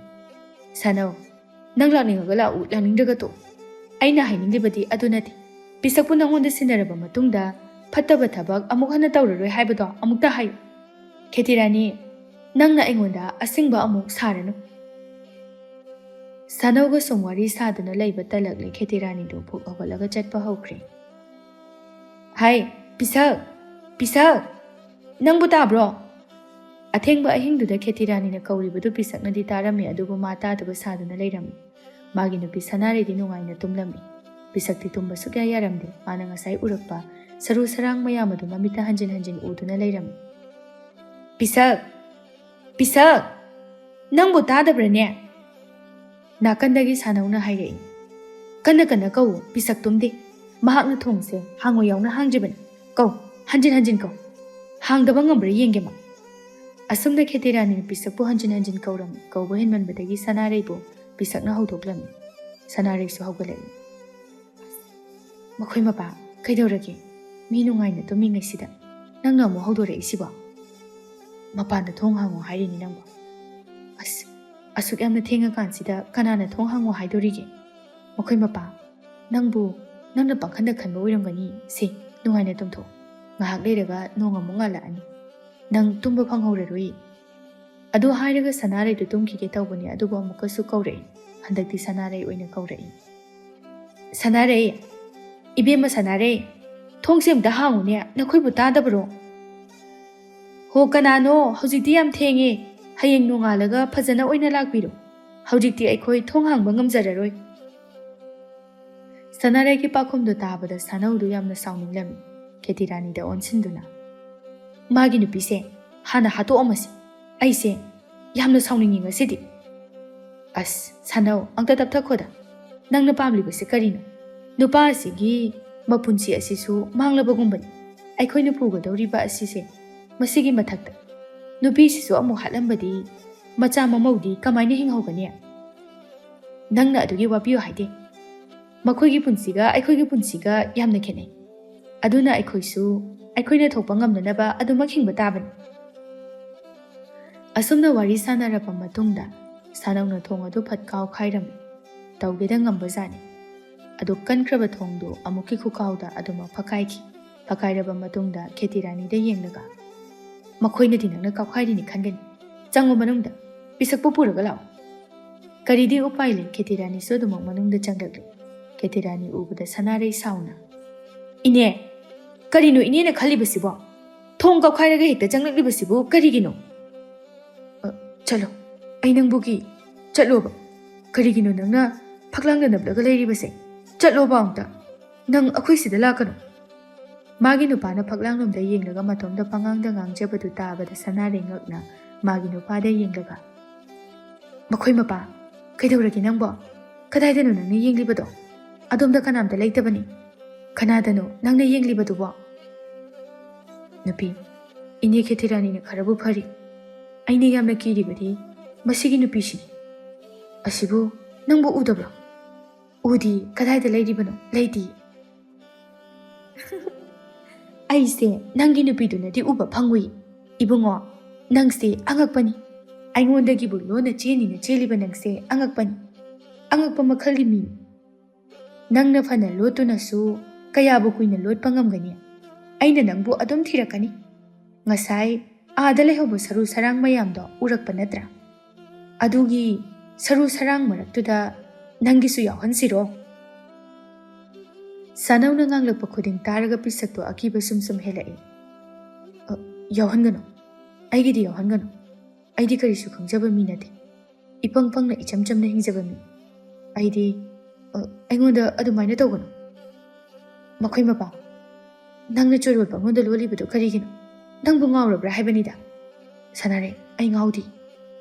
"ꯁꯥꯅꯧ, ꯅꯪ ꯂꯥꯛꯅꯤꯡꯉꯒ ꯂꯥꯛꯎ, ꯂꯥꯛꯅꯤꯡꯗ꯭ꯔꯒ ꯇꯣꯛꯎ꯫ ꯑꯩꯅ ꯍꯥꯏꯅꯤꯡꯂꯤꯕꯗꯤ ꯑꯗꯨ ꯅꯠꯇꯦ꯫ ꯄꯤꯁꯛꯄꯨ ꯅꯪꯉꯣꯟꯗ ꯁꯤꯟꯅꯔꯕ ꯃꯇꯨꯡꯗ ꯐꯠꯇꯕ ꯊꯕꯛ ꯑꯃꯨꯛ ꯍꯟꯅ ꯇꯧꯔꯔꯣꯏ ꯍꯥꯏꯕꯗꯣ ꯑꯃꯨꯛꯇ ꯍꯥꯏꯌꯨ꯫ ꯈꯦꯇꯤꯔꯥꯅꯤ, ꯅꯪꯅ ꯑꯩꯉꯣꯟꯗ ꯑꯁꯤꯡꯕ ꯑꯃꯨꯛ ꯁꯥꯔꯅꯨ꯫" ꯁꯥꯅꯧꯒ ꯁꯨꯝ ꯋꯥꯔꯤ ꯁꯥꯗꯨꯅ ꯂꯩꯕ ꯇꯜꯂꯛꯂꯦ꯫ ꯈꯦꯇꯤꯔꯥꯅꯤꯗꯨ ꯐꯨꯛ ꯍꯧꯒꯠꯂꯒ ꯆꯠꯄ ꯍꯧꯈ꯭ꯔꯦ꯫ "ꯍꯥꯏ, ꯄꯤꯁꯛ! ꯄꯤꯁꯛ! ꯅꯪꯕꯨ ꯇꯥꯕ꯭ꯔꯣ?" ꯑꯊꯦꯡꯕ ꯑꯍꯤꯡꯗꯨꯗ ꯈꯦꯇꯤꯔꯥꯅꯤꯅ ꯀꯧꯔꯤꯕꯗꯨ ꯄꯤꯁꯛꯅꯗꯤ ꯇꯥꯔꯝꯃꯤ, ꯑꯗꯨꯕꯨ ꯃꯥ ꯇꯥꯗꯕ ꯁꯥꯗꯨꯅ ꯂꯩꯔꯝꯃꯤ꯫ ꯃꯥꯒꯤ ꯅꯨꯄꯤ ꯁꯅꯥꯔꯩꯗꯤ ꯅꯨꯡꯉꯥꯏꯅ ꯇꯨꯝꯂꯝꯃꯤ꯫ ꯄꯤꯁꯛꯇꯤ ꯇꯨꯝꯕ ꯁꯨꯛꯌꯥ ꯌꯥꯔꯝꯗꯦ꯫ ꯃꯥꯅ ꯉꯁꯥꯏ ꯎꯔꯛꯄ ꯁꯔꯨ ꯁꯔꯥꯡ ꯃꯌꯥꯝ ꯑꯗꯨ ꯃꯃꯤꯠꯇ ꯍꯟꯖꯤꯟ ꯍꯟꯖꯤꯟ ꯎꯗꯨꯅ ꯂꯩꯔꯝꯃꯤ꯫ "ꯄꯤꯁꯛ! ꯄꯤꯁꯛ! ꯅꯪꯕꯨ ꯇꯥꯗꯕ꯭ꯔꯅꯦ?" ꯅꯥꯀꯟꯗꯒꯤ ꯁꯥꯅꯧꯅ ꯍꯥꯏꯔꯛꯏ꯫ "ꯀꯟꯅ ꯀꯟꯅ ꯀꯧ, ꯄꯤꯁꯛ ꯇꯨꯝꯗꯦ꯫ ꯃꯍꯥꯛꯅ ꯊꯣꯡꯁꯦ ꯍꯥꯡꯉꯣ ꯌꯥꯎꯅ ꯍꯥꯡꯗ꯭ꯔꯤꯕꯅꯤ꯫ ꯀꯧ, ꯍꯟꯖꯤꯟ ꯍꯟꯖꯤꯟ ꯀꯧ꯫ ꯍꯥꯡꯗꯕ ꯉꯝꯕ꯭ꯔꯥ ꯌꯦꯡꯒꯦ ꯃꯥ꯫" ꯑꯁꯨꯝꯅ ꯈꯦꯇꯤꯔꯥꯅꯤꯅ ꯄꯤꯁꯛꯄꯨ ꯍꯟꯖꯤꯟ ꯍꯟꯖꯤꯟ ꯀꯧꯔꯝꯃꯤ꯫ ꯀꯧꯕ ꯍꯦꯟꯃꯟꯕꯗꯒꯤ ꯁꯅꯥꯔꯩꯕꯨ ꯄꯤꯁꯛꯅ ꯍꯧꯗꯣꯛꯂꯝꯃꯤ꯫ ꯁꯅꯥꯔꯩꯁꯨ ꯍꯧꯒꯠꯂꯛꯏ꯫ "ꯃꯈꯣꯏ ꯃꯄꯥ, ꯀꯩꯗꯧꯔꯒꯦ? ꯃꯤ ꯅꯨꯡꯉꯥꯏꯅ ꯇꯨꯝꯃꯤꯉꯩꯁꯤꯗ ꯅꯪꯅ ꯑꯃꯨꯛ ꯍꯧꯗꯣꯔꯛꯏꯁꯤꯕꯣ? ꯃꯄꯥꯟꯗ ꯊꯣꯡ ꯍꯥꯡꯉꯣ ꯍꯥꯏꯔꯤꯅꯤ ꯅꯪꯕꯨ꯫ ꯑꯁ, ꯑꯁꯨꯛ ꯌꯥꯝꯅ ꯊꯦꯡꯉꯀꯥꯟꯁꯤꯗ ꯀꯅꯥꯅ ꯊꯣꯡ ꯍꯥꯡꯉꯣ ꯍꯥꯏꯗꯣꯔꯤꯒꯦ? ꯃꯈꯣꯏ ꯃꯄꯥ, ꯅꯪꯕꯨ ꯅꯪꯅ ꯄꯪꯈꯟꯗ ꯈꯟꯕ ꯑꯣꯏꯔꯝꯒꯅꯤ꯫ ꯁꯦ, ꯅꯨꯡꯉꯥꯏꯅ ꯇꯨꯝꯊꯣꯛꯑꯣ꯫ ꯉꯥꯏꯍꯥꯛ ꯂꯩꯔꯒ ꯅꯣꯡ ꯑꯃꯨꯛ ꯉꯥꯜꯂꯛꯑꯅꯤ꯫" ꯅꯪ ꯇꯨꯝꯕ ꯐꯪꯍꯧꯔꯔꯣꯏ꯫ ꯑꯗꯨ ꯍꯥꯏꯔꯒ ꯁꯅꯥꯔꯩꯗꯨ ꯇꯨꯝꯈꯤꯒꯦ ꯇꯧꯕꯅꯤ, ꯑꯗꯨꯕꯨ ꯑꯃꯨꯛꯀꯁꯨ ꯀꯧꯔꯛꯏ꯫ ꯍꯟꯗꯛꯇꯤ ꯁꯅꯥꯔꯩ ꯑꯣꯏꯅ ꯀꯧꯔꯛꯏ꯫ "ꯁꯅꯥꯔꯩ! ꯏꯕꯦꯝꯃ ꯁꯅꯥꯔꯩ! ꯊꯣꯡꯁꯦ ꯑꯝꯇ ꯍꯥꯡꯉꯨꯅꯦ, ꯅꯈꯣꯏꯕꯨ ꯇꯥꯗꯕ꯭ꯔꯣ?" "ꯍꯣ, ꯀꯅꯥꯅꯣ? ꯍꯧꯖꯤꯛꯇꯤ ꯌꯥꯝ ꯊꯦꯡꯉꯦ꯫ ꯍꯌꯦꯡ ꯅꯣꯡꯉꯥꯜꯂꯒ ꯐꯖꯅ ꯑꯣꯏꯅ ꯂꯥꯛꯄꯤꯔꯣ꯫ ꯍꯧꯖꯤꯛꯇꯤ ꯑꯩꯈꯣꯏ ꯊꯣꯡ ꯍꯥꯡꯕ ꯉꯝꯖꯔꯔꯣꯏ꯫" ꯁꯅꯥꯔꯩꯒꯤ ꯄꯥꯎꯈꯨꯝꯗꯨ ꯇꯥꯕꯗ ꯁꯥꯅꯧꯗꯨ ꯌꯥꯝꯅ ꯁꯥꯎꯅꯤꯡꯂꯝꯃꯤ꯫ ꯈꯦꯇꯤꯔꯥꯅꯤꯗ ꯑꯣꯟꯁꯤꯟꯗꯨꯅ, "ꯃꯥꯒꯤ ꯅꯨꯄꯤꯁꯦ ꯍꯥꯟꯅ ꯍꯥꯠꯇꯣꯛꯑꯝꯃꯁꯤ꯫ ꯑꯩꯁꯦ ꯌꯥꯝꯅ ꯁꯥꯎꯅꯤꯡꯉꯤ ꯉꯁꯤꯗꯤ꯫" "ꯑꯁ, ꯁꯥꯅꯧ, ꯑꯝꯇ ꯇꯞꯊꯈꯣꯗ꯫ ꯅꯪꯅ ꯄꯥꯝꯂꯤꯕꯁꯦ ꯀꯔꯤꯅꯣ? ꯅꯨꯄꯥ ꯑꯁꯤꯒꯤ ꯃꯄꯨꯟꯁꯤ ꯑꯁꯤꯁꯨ ꯃꯥꯡꯂꯕꯒꯨꯝꯕꯅꯤ꯫ ꯑꯩꯈꯣꯏꯅ ꯄꯨꯒꯗꯧꯔꯤꯕ ꯑꯁꯤꯁꯦ, ꯃꯁꯤꯒꯤ ꯃꯊꯛꯇ ꯅꯨꯄꯤꯁꯤꯁꯨ ꯑꯃꯨꯛ ꯍꯥꯠꯂꯝꯕꯗꯤ ꯃꯆꯥ ꯃꯃꯧꯗꯤ ꯀꯃꯥꯏꯅ ꯍꯤꯡꯍꯧꯒꯅꯤ? ꯅꯪꯅ ꯑꯗꯨꯒꯤ ꯋꯥꯕꯤꯌꯨ ꯍꯥꯏꯗꯦ꯫ ꯃꯈꯣꯏꯒꯤ ꯄꯨꯟꯁꯤꯒ ꯑꯩꯈꯣꯏꯒꯤ ꯄꯨꯟꯁꯤꯒ ꯌꯥꯝꯅ ꯈꯦꯠꯅꯩ꯫ ꯑꯗꯨꯅ ꯑꯩꯈꯣꯏꯁꯨ ꯑꯩꯈꯣꯏꯅ ꯊꯣꯛꯄ ꯉꯝꯅꯅꯕ ꯑꯗꯨꯃꯛ ꯍꯤꯡꯕ ꯇꯥꯕꯅꯤ꯫" ꯑꯁꯨꯝꯅ ꯋꯥꯔꯤ ꯁꯥꯟꯅꯔꯕ ꯃꯇꯨꯡꯗ ꯁꯥꯅꯧꯅ ꯊꯣꯡ ꯑꯗꯨ ꯐꯠ ꯀꯥꯎꯈꯥꯏꯔꯝꯃꯤ꯫ ꯇꯧꯒꯦꯗ ꯉꯝꯕꯖꯥꯠꯅꯤ꯫ ꯑꯗꯨ ꯀꯟꯈ꯭ꯔꯕ ꯊꯣꯡꯗꯨ ꯑꯃꯨꯛꯀꯤ ꯈꯨꯀꯥꯎꯗ ꯑꯗꯨꯃꯛ ꯐꯛꯀꯥꯏꯈꯤ꯫ ꯐꯛꯀꯥꯏꯔꯕ ꯃꯇꯨꯡꯗ ꯈꯦꯇꯤꯔꯥꯅꯤꯗ ꯌꯦꯡꯂꯒ, "ꯃꯈꯣꯏꯅꯗꯤ ꯅꯪꯅ ꯀꯥꯎꯈꯥꯏꯔꯤꯅꯤ ꯈꯟꯒꯅꯤ꯫ ꯆꯪꯉꯨ ꯃꯅꯨꯡꯗ, ꯄꯤꯁꯛꯄꯨ ꯄꯨꯔꯒ ꯂꯥꯛꯑꯣ꯫" ꯀꯔꯤꯗꯤ ꯎꯄꯥꯏ ꯂꯩ, ꯈꯦꯇꯤꯔꯥꯅꯤꯁꯨ ꯑꯗꯨꯃꯛ ꯃꯅꯨꯡꯗ ꯆꯪꯂꯛꯂꯤ꯫ ꯈꯦꯇꯤꯔꯥꯅꯤ ꯎꯕꯗ ꯁꯅꯥꯔꯩ ꯁꯥꯎꯅ, "ꯏꯅꯦ, ꯀꯔꯤꯅꯣ ꯏꯅꯦꯅ ꯈꯜꯂꯤꯕꯁꯤꯕꯣ? ꯊꯣꯡ ꯀꯥꯎꯈꯥꯏꯔꯒ ꯍꯦꯛꯇ ꯆꯪꯂꯛꯂꯤꯕꯁꯤꯕꯨ ꯀꯔꯤꯒꯤꯅꯣ?" "ꯑ, ꯆꯠꯂꯣ, ꯑꯩ ꯅꯪꯕꯨ ꯀꯤ꯫ ꯆꯠꯂꯣꯕ꯫ ꯀꯔꯤꯒꯤꯅꯣ ꯅꯪꯅ ꯐꯛꯂꯥꯡꯗ ꯅꯞꯂꯒ ꯂꯩꯔꯤꯕꯁꯦ? ꯆꯠꯂꯣꯕ ꯑꯝꯇ꯫ ꯅꯪ ꯑꯩꯈꯣꯏ ꯁꯤꯗ ꯂꯥꯛꯀꯅꯨ꯫" ꯃꯥꯒꯤ ꯅꯨꯄꯥꯅ ꯐꯛꯂꯥꯡꯂꯣꯝꯗ ꯌꯦꯡꯂꯒ ꯃꯇꯣꯝꯗ ꯄꯉꯥꯡꯗ ꯉꯥꯡꯖꯕꯗꯨ ꯇꯥꯕꯗ ꯁꯅꯥꯔꯩ ꯉꯛꯅ ꯃꯥꯒꯤ ꯅꯨꯄꯥꯗ ꯌꯦꯡꯂꯒ, "ꯃꯈꯣꯏ ꯃꯄꯥ ꯀꯩꯗꯧꯔꯒꯦ ꯅꯪꯕꯣ? ꯀꯗꯥꯏꯗꯅꯣ ꯅꯪꯅ ꯌꯦꯡꯂꯤꯕꯗꯣ? ꯑꯗꯣꯝꯗ ꯀꯅꯥꯝꯇ ꯂꯩꯇꯕꯅꯤ꯫ ꯀꯅꯥꯗꯅꯣ ꯅꯪꯅ ꯌꯦꯡꯂꯤꯕꯗꯨꯕꯣ?" "ꯅꯨꯄꯤ, ꯏꯅꯦ ꯈꯦꯇꯤꯔꯥꯅꯤꯅ ꯈꯔꯕꯨ ꯐꯔꯤ꯫ ꯑꯩꯅ ꯌꯥꯝꯅ ꯀꯤꯔꯤꯕꯗꯤ ꯃꯁꯤꯒꯤ ꯅꯨꯄꯤꯁꯤꯅꯤ꯫ ꯑꯁꯤꯕꯨ ꯅꯪꯕꯨ ꯎꯗꯕ꯭ꯔꯣ?" "ꯎꯗꯤ꯫ ꯀꯗꯥꯏꯗ ꯂꯩꯔꯤꯕꯅꯣ?" "ꯂꯩꯇꯤ꯫" "ꯑꯩꯁꯦ ꯅꯪꯒꯤ ꯅꯨꯄꯤꯗꯨꯅꯗꯤ ꯎꯕ ꯐꯪꯉꯨꯏ꯫ ꯏꯕꯨꯡꯉꯣ, ꯅꯪꯁꯦ ꯑꯉꯛꯄꯅꯤ꯫ ꯑꯩꯉꯣꯟꯗꯒꯤꯕꯨ ꯂꯣꯟꯅ ꯆꯦꯟꯅꯤꯅ ꯆꯦꯜꯂꯤꯕ ꯅꯪꯁꯦ ꯑꯉꯛꯄꯅꯤ꯫ ꯑꯉꯛꯄ ꯃꯈꯜꯒꯤ ꯃꯤꯅꯤ꯫ ꯅꯪꯅ ꯐꯅ ꯂꯣꯠꯇꯨꯅꯁꯨ ꯀꯌꯥꯕꯨ ꯀꯨꯏꯅ ꯂꯣꯠꯄ ꯉꯝꯒꯅꯤ? ꯑꯩꯅ ꯅꯪꯕꯨ ꯑꯗꯨꯝ ꯊꯤꯔꯛꯀꯅꯤ꯫ ꯉꯁꯥꯏ ꯑꯥꯗ ꯂꯩꯍꯧꯕ ꯁꯔꯨ ꯁꯔꯥꯡ ꯃꯌꯥꯝꯗꯣ ꯎꯔꯛꯄ ꯅꯠꯇ꯭ꯔꯥ? ꯑꯗꯨꯒꯤ ꯁꯔꯨ ꯁꯔꯥꯡ ꯃꯔꯛꯇꯨꯗ ꯅꯪꯒꯤꯁꯨ ꯌꯥꯎꯍꯟꯁꯤꯔꯣ?" ꯁꯥꯅꯧꯅ ꯉꯥꯡꯂꯛꯄ ꯈꯨꯗꯤꯡ ꯇꯥꯔꯒ ꯄꯤꯁꯛꯇꯣ ꯑꯀꯤꯕ ꯁꯨꯝ ꯁꯨꯝ ꯍꯦꯜꯂꯛꯏ꯫ "ꯑ, ꯌꯥꯎꯍꯟꯒꯅꯨ꯫ ꯑꯩꯒꯤꯗꯤ ꯌꯥꯎꯍꯟꯒꯅꯨ꯫ ꯑꯩꯗꯤ ꯀꯔꯤꯁꯨ ꯈꯪꯖꯕ ꯃꯤ ꯅꯠꯇꯦ꯫ ꯏꯄꯪ ꯄꯪꯅ ꯏꯆꯝ ꯆꯝꯅ ꯍꯤꯡꯖꯕ ꯃꯤ꯫ ꯑꯩꯗꯤ, ꯑ, ꯑꯩꯉꯣꯟꯗ ꯑꯗꯨꯃꯥꯏꯅ ꯇꯧꯒꯅꯨ꯫ ꯃꯈꯣꯏ ꯃꯄꯥ, ꯅꯪꯅ ꯆꯣꯏꯔꯣꯜ ꯄꯪꯂꯣꯟꯗ ꯂꯣꯜꯂꯤꯕꯗꯨ ꯀꯔꯤꯒꯤꯅꯣ? ꯅꯪꯕꯨ ꯉꯥꯎꯔꯕ꯭ꯔꯥ ꯍꯥꯏꯕꯅꯤꯗ?" "ꯁꯅꯥꯔꯩ, ꯑꯩ ꯉꯥꯎꯗꯦ꯫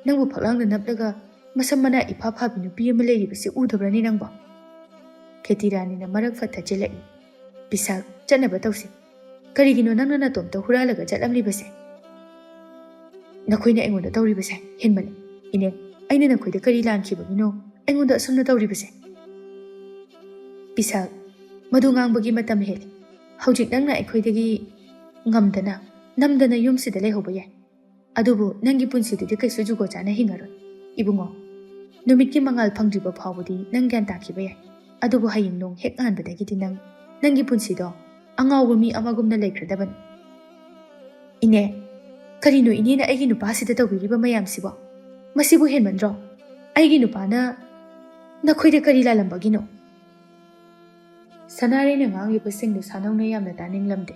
ꯅꯪꯕꯨ ꯐꯛꯂꯥꯡꯗ ꯅꯞꯂꯒ ꯃꯁꯝ ꯃꯅꯥ ꯏꯐꯥ ꯐꯥꯕꯤ ꯅꯨꯄꯤ ꯑꯃ ꯂꯩꯔꯤꯕꯁꯤ ꯎꯗꯕ꯭ꯔꯅꯤ ꯅꯪꯕꯣ?" ꯈꯦꯇꯤꯔꯥꯅꯤꯅ ꯃꯔꯛ ꯐꯠ ꯊꯠꯆꯤꯜꯂꯛꯏ꯫ "ꯄꯤꯁꯛ, ꯆꯠꯅꯕ ꯇꯧꯁꯤ꯫ ꯀꯔꯤꯒꯤꯅꯣ ꯅꯪꯅ ꯅꯇꯣꯝꯇ ꯍꯨꯔꯥꯜꯂꯒ ꯆꯠꯂꯝꯂꯤꯕꯁꯦ? ꯅꯈꯣꯏꯅ ꯑꯩꯉꯣꯟꯗ ꯇꯧꯔꯤꯕꯁꯦ ꯍꯦꯟꯃꯜꯂꯦ꯫ ꯏꯅꯦ, ꯑꯩꯅ ꯅꯈꯣꯏꯗ ꯀꯔꯤ ꯂꯥꯟꯈꯤꯕꯒꯤꯅꯣ ꯑꯩꯉꯣꯟꯗ ꯑꯁꯨꯝꯅ ꯇꯧꯔꯤꯕꯁꯦ?" "ꯄꯤꯁꯛ, ꯃꯗꯨ ꯉꯥꯡꯕꯒꯤ ꯃꯇꯝ ꯍꯦꯜꯂꯦ꯫ ꯍꯧꯖꯤꯛ ꯅꯪꯅ ꯑꯩꯈꯣꯏꯗꯒꯤ ꯉꯝꯗꯅ, ꯅꯝꯗꯅ ꯌꯨꯝꯁꯤꯗ ꯂꯩꯍꯧꯕ ꯌꯥꯏ꯫ ꯑꯗꯨꯕꯨ ꯅꯪꯒꯤ ꯄꯨꯟꯁꯤꯗꯨꯗꯤ ꯀꯩꯁꯨ ꯖꯨꯒꯣꯠ ꯆꯥꯅ ꯍꯤꯡꯉꯔꯣꯏ꯫ ꯏꯕꯨꯡꯉꯣ, ꯅꯨꯃꯤꯠꯀꯤ ꯃꯉꯥꯜ ꯐꯪꯗ꯭ꯔꯤꯕ ꯐꯥꯎꯕꯗꯤ ꯅꯪ ꯒ꯭ꯌꯥꯟ ꯇꯥꯈꯤꯕ ꯌꯥꯏ꯫ ꯑꯗꯨꯕꯨ ꯍꯌꯦꯡ ꯅꯣꯡ ꯍꯦꯛ ꯉꯥꯟꯕꯗꯒꯤꯗꯤ ꯅꯪ, ꯅꯪꯒꯤ ꯄꯨꯟꯁꯤꯗꯣ ꯑꯉꯥꯎꯕ ꯃꯤ ꯑꯃꯒꯨꯝꯅ ꯂꯩꯈ꯭ꯔꯗꯕꯅꯤ꯫" "ꯏꯅꯦ, ꯀꯔꯤꯅꯣ ꯏꯅꯦꯅ ꯑꯩꯒꯤ ꯅꯨꯄꯥꯁꯤꯗ ꯇꯧꯕꯤꯔꯤꯕ ꯃꯌꯥꯝꯁꯤꯕꯣ? ꯃꯁꯤꯕꯨ ꯍꯦꯟꯃꯟꯗ꯭ꯔꯣ? ꯑꯩꯒꯤ ꯅꯨꯄꯥꯅ ꯅꯈꯣꯏꯗ ꯀꯔꯤ ꯂꯥꯜꯂꯝꯕꯒꯤꯅꯣ?" ꯁꯅꯥꯔꯩꯅ ꯉꯥꯡꯂꯤꯕꯁꯤꯡꯗꯨ ꯁꯥꯅꯧꯅ ꯌꯥꯝꯅ ꯇꯥꯅꯤꯡꯂꯝꯗꯦ꯫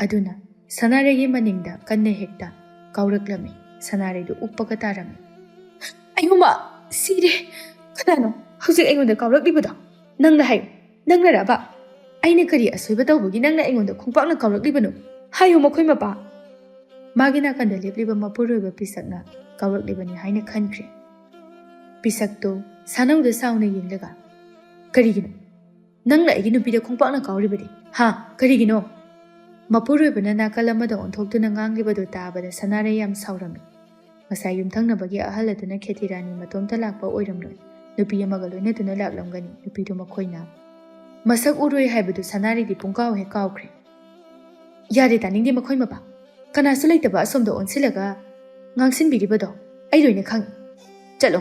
ꯑꯗꯨꯅ ꯁꯅꯥꯔꯩꯒꯤ ꯃꯅꯤꯡꯗ ꯀꯟꯅ ꯍꯦꯛꯇ ꯀꯥꯎꯔꯛꯂꯝꯃꯤ꯫ ꯁꯅꯥꯔꯩꯗꯨ ꯎꯞꯄꯒ ꯇꯥꯔꯝꯃꯤ꯫ "ꯑꯌꯣꯃ, ꯁꯤꯔꯦ! ꯀꯅꯥꯅꯣ ꯍꯧꯖꯤꯛ ꯑꯩꯉꯣꯟꯗ ꯀꯥꯎꯔꯛꯂꯤꯕꯗꯣ? ꯅꯪꯅ ꯍꯥꯏꯌꯨ, ꯅꯪꯅꯔꯕ? ꯑꯩꯅ ꯀꯔꯤ ꯑꯁꯣꯏꯕ ꯇꯧꯕꯒꯤ ꯅꯪꯅ ꯑꯩꯉꯣꯟꯗ ꯈꯣꯡꯄꯥꯛꯅ ꯀꯥꯎꯔꯛꯂꯤꯕꯅꯣ? ꯍꯥꯏꯌꯨ ꯃꯈꯣꯏ ꯃꯄꯥ!" ꯃꯥꯒꯤ ꯅꯥꯀꯟꯗ ꯂꯦꯞꯂꯤꯕ ꯃꯄꯨꯔꯣꯏꯕ ꯄꯤꯁꯛꯅ ꯀꯥꯎꯔꯛꯂꯤꯕꯅꯤ ꯍꯥꯏꯅ ꯈꯟꯈ꯭ꯔꯦ꯫ ꯄꯤꯁꯛꯇꯨ ꯁꯥꯅꯧꯗ ꯁꯥꯎꯅ ꯌꯦꯡꯂꯒ, "ꯀꯔꯤꯒꯤꯅꯣ? ꯅꯪꯅ ꯑꯩꯒꯤ ꯅꯨꯄꯤꯗ ꯈꯣꯡꯄꯥꯛꯅ ꯀꯥꯎꯔꯤꯕꯗꯤ? ꯍꯥ? ꯀꯔꯤꯒꯤꯅꯣ?" ꯃꯄꯨꯔꯣꯏꯕꯅ ꯅꯥꯀꯜ ꯑꯃꯗ ꯑꯣꯟꯊꯣꯛꯇꯨꯅ ꯉꯥꯡꯂꯤꯕꯗꯨ ꯇꯥꯕꯗ ꯁꯅꯥꯔꯩ ꯌꯥꯝ ꯁꯥꯎꯔꯝꯃꯤ꯫ ꯉꯁꯥꯏ ꯌꯨꯝꯊꯪꯅꯕꯒꯤ ꯑꯍꯜ ꯑꯗꯨꯅ ꯈꯦꯇꯤꯔꯥꯅꯤ ꯃꯇꯣꯝꯇ ꯂꯥꯛꯄ ꯑꯣꯏꯔꯝꯂꯣꯏ꯫ ꯅꯨꯄꯤ ꯑꯃꯒ ꯂꯣꯏꯅꯗꯨꯅ ꯂꯥꯛꯂꯝꯒꯅꯤ꯫ ꯅꯨꯄꯤꯗꯨ ꯃꯈꯣꯏꯅ ꯃꯁꯛ ꯎꯔꯣꯏ ꯍꯥꯏꯕꯗꯨ ꯁꯅꯥꯔꯩꯗꯤ ꯄꯨꯡꯀꯥꯎ ꯍꯦꯛ ꯀꯥꯎꯈ꯭ꯔꯦ꯫ "ꯌꯥꯔꯦ, ꯇꯥꯅꯤꯡꯗꯦ ꯃꯈꯣꯏ ꯃꯄꯥ꯫ ꯀꯅꯥꯁꯨ ꯂꯩꯇꯕ ꯑꯁꯣꯝꯗ ꯑꯣꯟꯁꯤꯜꯂꯒ ꯉꯥꯡꯁꯤꯟꯕꯤꯔꯤꯕꯗꯣ ꯑꯩ ꯂꯣꯏꯅ ꯈꯪꯏ꯫ ꯆꯠꯂꯣ,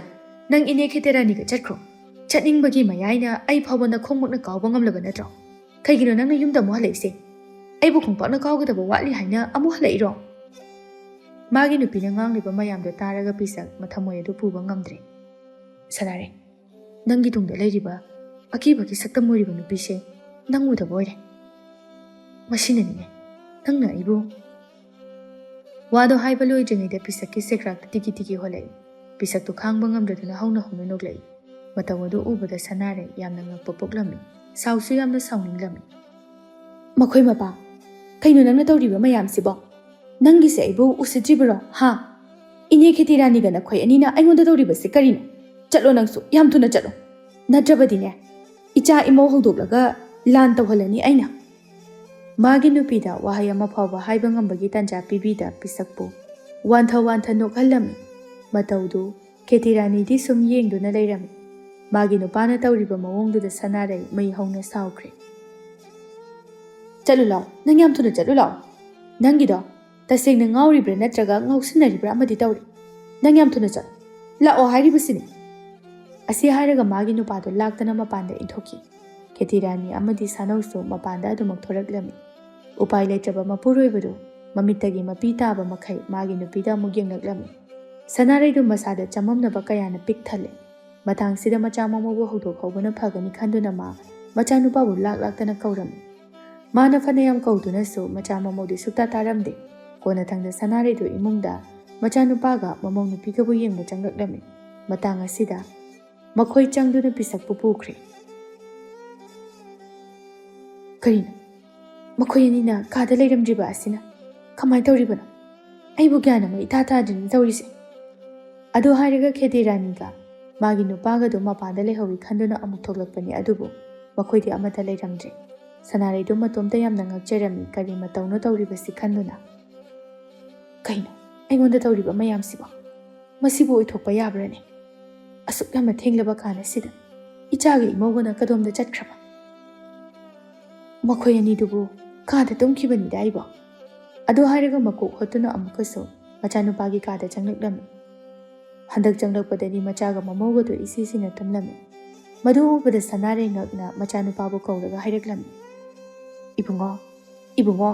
ꯅꯪ ꯏꯅꯦ ꯈꯦꯇꯦꯔꯥꯅꯤꯒ ꯆꯠꯈ꯭ꯔꯣ꯫ ꯆꯠꯅꯤꯡꯕꯒꯤ ꯃꯌꯥꯏꯅ ꯑꯩ ꯐꯥꯎꯕ ꯅꯈꯣꯡꯃꯛꯅ ꯀꯥꯎꯕ ꯉꯝꯂꯕ ꯅꯠꯇ꯭ꯔꯣ? ꯀꯩꯒꯤꯅꯣ ꯅꯪꯅ ꯌꯨꯝꯗ ꯑꯃꯨꯛ ꯍꯜꯂꯛꯏꯁꯦ? ꯑꯩꯕꯨ ꯈꯣꯡꯄꯥꯛꯅ ꯀꯥꯎꯒꯗꯕ ꯋꯥꯠꯂꯤ ꯍꯥꯏꯅ ꯑꯃꯨꯛ ꯍꯜꯂꯛꯏꯔꯣ?" ꯃꯥꯒꯤ ꯅꯨꯄꯤꯅ ꯉꯥꯡꯂꯤꯕ ꯃꯌꯥꯝꯗꯣ ꯇꯥꯔꯒ ꯄꯤꯁꯛ ꯃꯊꯃꯣꯏ ꯑꯗꯨ ꯄꯨꯕ ꯉꯝꯗ꯭ꯔꯦ꯫ "ꯁꯅꯥꯔꯩ, ꯅꯪꯒꯤ ꯇꯨꯡꯗ ꯂꯩꯔꯤꯕ ꯑꯀꯤꯕꯒꯤ ꯁꯛꯇꯝ ꯑꯣꯏꯔꯤꯕ ꯅꯨꯄꯤꯁꯦ ꯅꯪ ꯎꯗꯕ ꯑꯣꯏꯔꯦ꯫ ꯃꯁꯤꯅꯅꯤꯅꯦ ꯅꯪꯅ ꯑꯩꯕꯨ"꯫ ꯋꯥꯗꯣ ꯍꯥꯏꯕ ꯂꯣꯏꯗ꯭ꯔꯤꯉꯩꯗ ꯄꯤꯁꯛꯀꯤ ꯁꯦꯀ꯭ꯔꯥꯛꯇ ꯇꯤꯀꯤ ꯇꯤꯀꯤ ꯍꯣꯜꯂꯛꯏ꯫ ꯄꯤꯁꯛꯇꯨ ꯈꯥꯡꯕ ꯉꯝꯗ꯭ꯔꯗꯨꯅ ꯍꯧꯅ ꯍꯧꯅ ꯅꯣꯛꯂꯛꯏ꯫ ꯃꯇꯧ ꯑꯗꯨ ꯎꯕꯗ ꯁꯅꯥꯔꯩ ꯌꯥꯝꯅ ꯉꯛꯄ ꯄꯣꯛꯂꯝꯃꯤ꯫ ꯁꯥꯎꯁꯨ ꯌꯥꯝꯅ ꯁꯥꯎꯅꯤꯡꯂꯝꯃꯤ꯫ "ꯃꯈꯣꯏ ꯃꯄꯥ, ꯀꯩꯅꯣ ꯅꯪꯅ ꯇꯧꯔꯤꯕ ꯃꯌꯥꯝꯁꯤꯕꯣ? ꯅꯪꯒꯤꯁꯦ ꯑꯩꯕꯨ ꯎꯁꯤꯠꯇ꯭ꯔꯤꯕꯔꯣ, ꯍꯥ? ꯏꯅꯦ ꯈꯦꯇꯤꯔꯥꯅꯤꯒ ꯅꯈꯣꯏ ꯑꯅꯤꯅ ꯑꯩꯉꯣꯟꯗ ꯇꯧꯔꯤꯕꯁꯤ ꯀꯔꯤꯅꯣ? ꯆꯠꯂꯣ ꯅꯪꯁꯨ, ꯌꯥꯝ ꯊꯨꯅ ꯆꯠꯂꯣ꯫ ꯅꯠꯇ꯭ꯔꯕꯗꯤꯅꯦ, ꯏꯆꯥ ꯏꯃꯧ ꯍꯧꯗꯣꯛꯂꯒ ꯂꯥꯟ ꯇꯧꯍꯜꯂꯅꯤ ꯑꯩꯅ"꯫ ꯃꯥꯒꯤ ꯅꯨꯄꯤꯗ ꯋꯥꯍꯩ ꯑꯃ ꯐꯥꯎꯕ ꯍꯥꯏꯕ ꯉꯝꯕꯒꯤ ꯇꯥꯟꯖꯥ ꯄꯤꯕꯤꯗ ꯄꯤꯁꯛꯄꯨ ꯋꯥꯟꯊ ꯋꯥꯟꯊ ꯅꯣꯛꯍꯜꯂꯝꯃꯤ꯫ ꯃꯇꯧꯗꯨ ꯈꯦꯇꯤꯔꯥꯅꯤꯗꯤ ꯁꯨꯝ ꯌꯦꯡꯗꯨꯅ ꯂꯩꯔꯝꯃꯤ꯫ ꯃꯥꯒꯤ ꯅꯨꯄꯥꯅ ꯇꯧꯔꯤꯕ ꯃꯑꯣꯡꯗꯨꯗ ꯁꯅꯥꯔꯩ ꯃꯩ ꯍꯧꯅ ꯁꯥꯎꯈ꯭ꯔꯦ꯫ "ꯆꯠꯂꯨ ꯂꯥꯎ, ꯅꯪ ꯌꯥꯝ ꯊꯨꯅ ꯆꯠꯂꯨ ꯂꯥꯎ꯫ ꯅꯪꯒꯤꯗꯣ ꯇꯁꯦꯡꯅ ꯉꯥꯎꯔꯤꯕ꯭ꯔꯥ ꯅꯠꯇ꯭ꯔꯒ ꯉꯥꯎꯁꯤꯟꯅꯔꯤꯕ꯭ꯔꯥ ꯑꯃꯗꯤ ꯇꯧꯔꯦ꯫ ꯅꯪ ꯌꯥꯝ ꯊꯨꯅ ꯆꯠꯂꯨ꯫ ꯂꯥꯛꯑꯣ ꯍꯥꯏꯔꯤꯕꯁꯤꯅꯤ"꯫ ꯑꯁꯤ ꯍꯥꯏꯔꯒ ꯃꯥꯒꯤ ꯅꯨꯄꯥꯗꯣ ꯂꯥꯛꯇꯅ ꯃꯄꯥꯟꯗ ꯏꯟꯊꯣꯛꯈꯤ꯫ ꯈꯦꯇꯤꯔꯥꯅꯤ ꯑꯃꯗꯤ ꯁꯥꯅꯧꯁꯨ ꯃꯄꯥꯟꯗ ꯑꯗꯨꯃꯛ ꯊꯣꯔꯛꯂꯝꯃꯤ꯫ ꯎꯄꯥꯏ ꯂꯩꯇ꯭ꯔꯕ ꯃꯄꯨꯔꯣꯏꯕꯗꯨ ꯃꯃꯤꯠꯇꯒꯤ ꯃꯄꯤ ꯇꯥꯕ ꯃꯈꯩ ꯃꯥꯒꯤ ꯅꯨꯄꯤꯗ ꯑꯃꯨꯛ ꯌꯦꯡꯂꯛꯂꯝꯃꯤ꯫ ꯁꯅꯥꯔꯩꯗꯨ ꯃꯁꯥꯗ ꯆꯃꯝꯅꯕ ꯀꯌꯥꯅ ꯄꯤꯛ ꯊꯜꯂꯦ꯫ ꯃꯇꯥꯡꯁꯤꯗ ꯃꯆꯥ ꯃꯃꯧꯕꯨ ꯍꯧꯗꯣꯛꯍꯧꯕꯅ ꯐꯒꯅꯤ ꯈꯟꯗꯨꯅ ꯃꯥ ꯃꯆꯥꯅꯨꯄꯥꯕꯨ ꯂꯥꯛ ꯂꯥꯛꯇꯅ ꯀꯧꯔꯝꯃꯤ꯫ ꯃꯥꯅ ꯐꯅꯌꯥꯝ ꯀꯧꯗꯨꯅꯁꯨ ꯃꯆꯥ ꯃꯃꯧꯗꯤ ꯁꯨꯛꯇꯥ ꯇꯥꯔꯝꯗꯦ꯫ ꯀꯣꯟꯅꯊꯪꯗ ꯁꯅꯥꯔꯩꯗꯨ ꯏꯃꯨꯡꯗ ꯃꯆꯥꯅꯨꯄꯥꯒ ꯃꯃꯧ ꯅꯨꯄꯤꯒꯕꯨ ꯌꯦꯡꯕ ꯆꯪꯂꯛꯂꯝꯃꯤ꯫ ꯃꯇꯥꯡ ꯑꯁꯤꯗ ꯃꯈꯣꯏ ꯆꯪꯗꯨꯅ ꯄꯤꯁꯛꯄꯨ ꯄꯨꯈ꯭ꯔꯦ꯫ "ꯀꯔꯤꯅꯣ? ꯃꯈꯣꯏ ꯑꯅꯤꯅ ꯀꯥꯗ ꯂꯩꯔꯝꯗ꯭ꯔꯤꯕ ꯑꯁꯤꯅ ꯀꯃꯥꯏꯅ ꯇꯧꯔꯤꯕꯅꯣ? ꯑꯩꯕꯨ ꯒ꯭ꯌꯥꯟ ꯑꯃ ꯏꯇꯥ ꯇꯥꯗ꯭ꯔꯤꯅꯦ ꯇꯧꯔꯤꯁꯦ"꯫ ꯑꯗꯨ ꯍꯥꯏꯔꯒ ꯈꯦꯇꯤꯔꯥꯅꯤꯒ ꯃꯥꯒꯤ ꯅꯨꯄꯥꯒꯗꯨ ꯃꯄꯥꯟꯗ ꯂꯩꯍꯧꯏ ꯈꯟꯗꯨꯅ ꯑꯃꯨꯛ ꯊꯣꯛꯂꯛꯄꯅꯤ, ꯑꯗꯨꯕꯨ ꯃꯈꯣꯏꯗꯤ ꯑꯃꯠꯇ ꯂꯩꯔꯝꯗ꯭ꯔꯦ꯫ ꯁꯅꯥꯔꯩꯗꯨ ꯃꯇꯣꯝꯇ ꯌꯥꯝꯅ ꯉꯛꯆꯔꯝꯃꯤ, ꯀꯔꯤ ꯃꯇꯧꯅꯣ ꯇꯧꯔꯤꯕꯁꯤ ꯈꯟꯗꯨꯅ꯫ "ꯀꯩꯅꯣ ꯑꯩꯉꯣꯟꯗ ꯇꯧꯔꯤꯕ ꯃꯌꯥꯝꯁꯤꯕꯣ? ꯃꯁꯤꯕꯨ ꯑꯣꯏꯊꯣꯛꯄ ꯌꯥꯕ꯭ꯔꯥꯅꯦ? ꯑꯁꯨꯛ ꯌꯥꯝꯅ ꯊꯦꯡꯂꯕ ꯀꯥꯟ ꯑꯁꯤꯗ ꯏꯆꯥꯒ ꯏꯃꯧꯒꯅ ꯀꯗꯣꯝꯗ ꯆꯠꯈ꯭ꯔꯕ? ꯃꯈꯣꯏ ꯑꯅꯤꯗꯨꯕꯨ ꯀꯥꯗ ꯇꯨꯝꯈꯤꯕꯅꯤꯗ ꯑꯩꯕꯣ"꯫ ꯑꯗꯨ ꯍꯥꯏꯔꯒ ꯃꯀꯣꯛ ꯍꯣꯠꯇꯨꯅ ꯑꯃꯨꯛꯀꯁꯨ ꯃꯆꯥꯅꯨꯄꯥꯒꯤ ꯀꯥꯗ ꯆꯪꯂꯛꯂꯝꯃꯤ꯫ ꯍꯟꯗꯛ ꯆꯪꯂꯛꯄꯗꯗꯤ ꯃꯆꯥꯒ ꯃꯃꯧꯒꯗꯨ ꯏꯁꯤꯁꯤꯅ ꯇꯨꯝꯂꯝꯃꯤ꯫ ꯃꯗꯨ ꯎꯕꯗ ꯁꯅꯥꯔꯩ ꯉꯛꯅ ꯃꯆꯥꯅꯨꯄꯥꯕꯨ ꯀꯧꯔꯒ ꯍꯥꯏꯔꯛꯂꯝꯃꯤ, "ꯏꯕꯨꯡꯉꯣ, ꯏꯕꯨꯡꯉꯣ,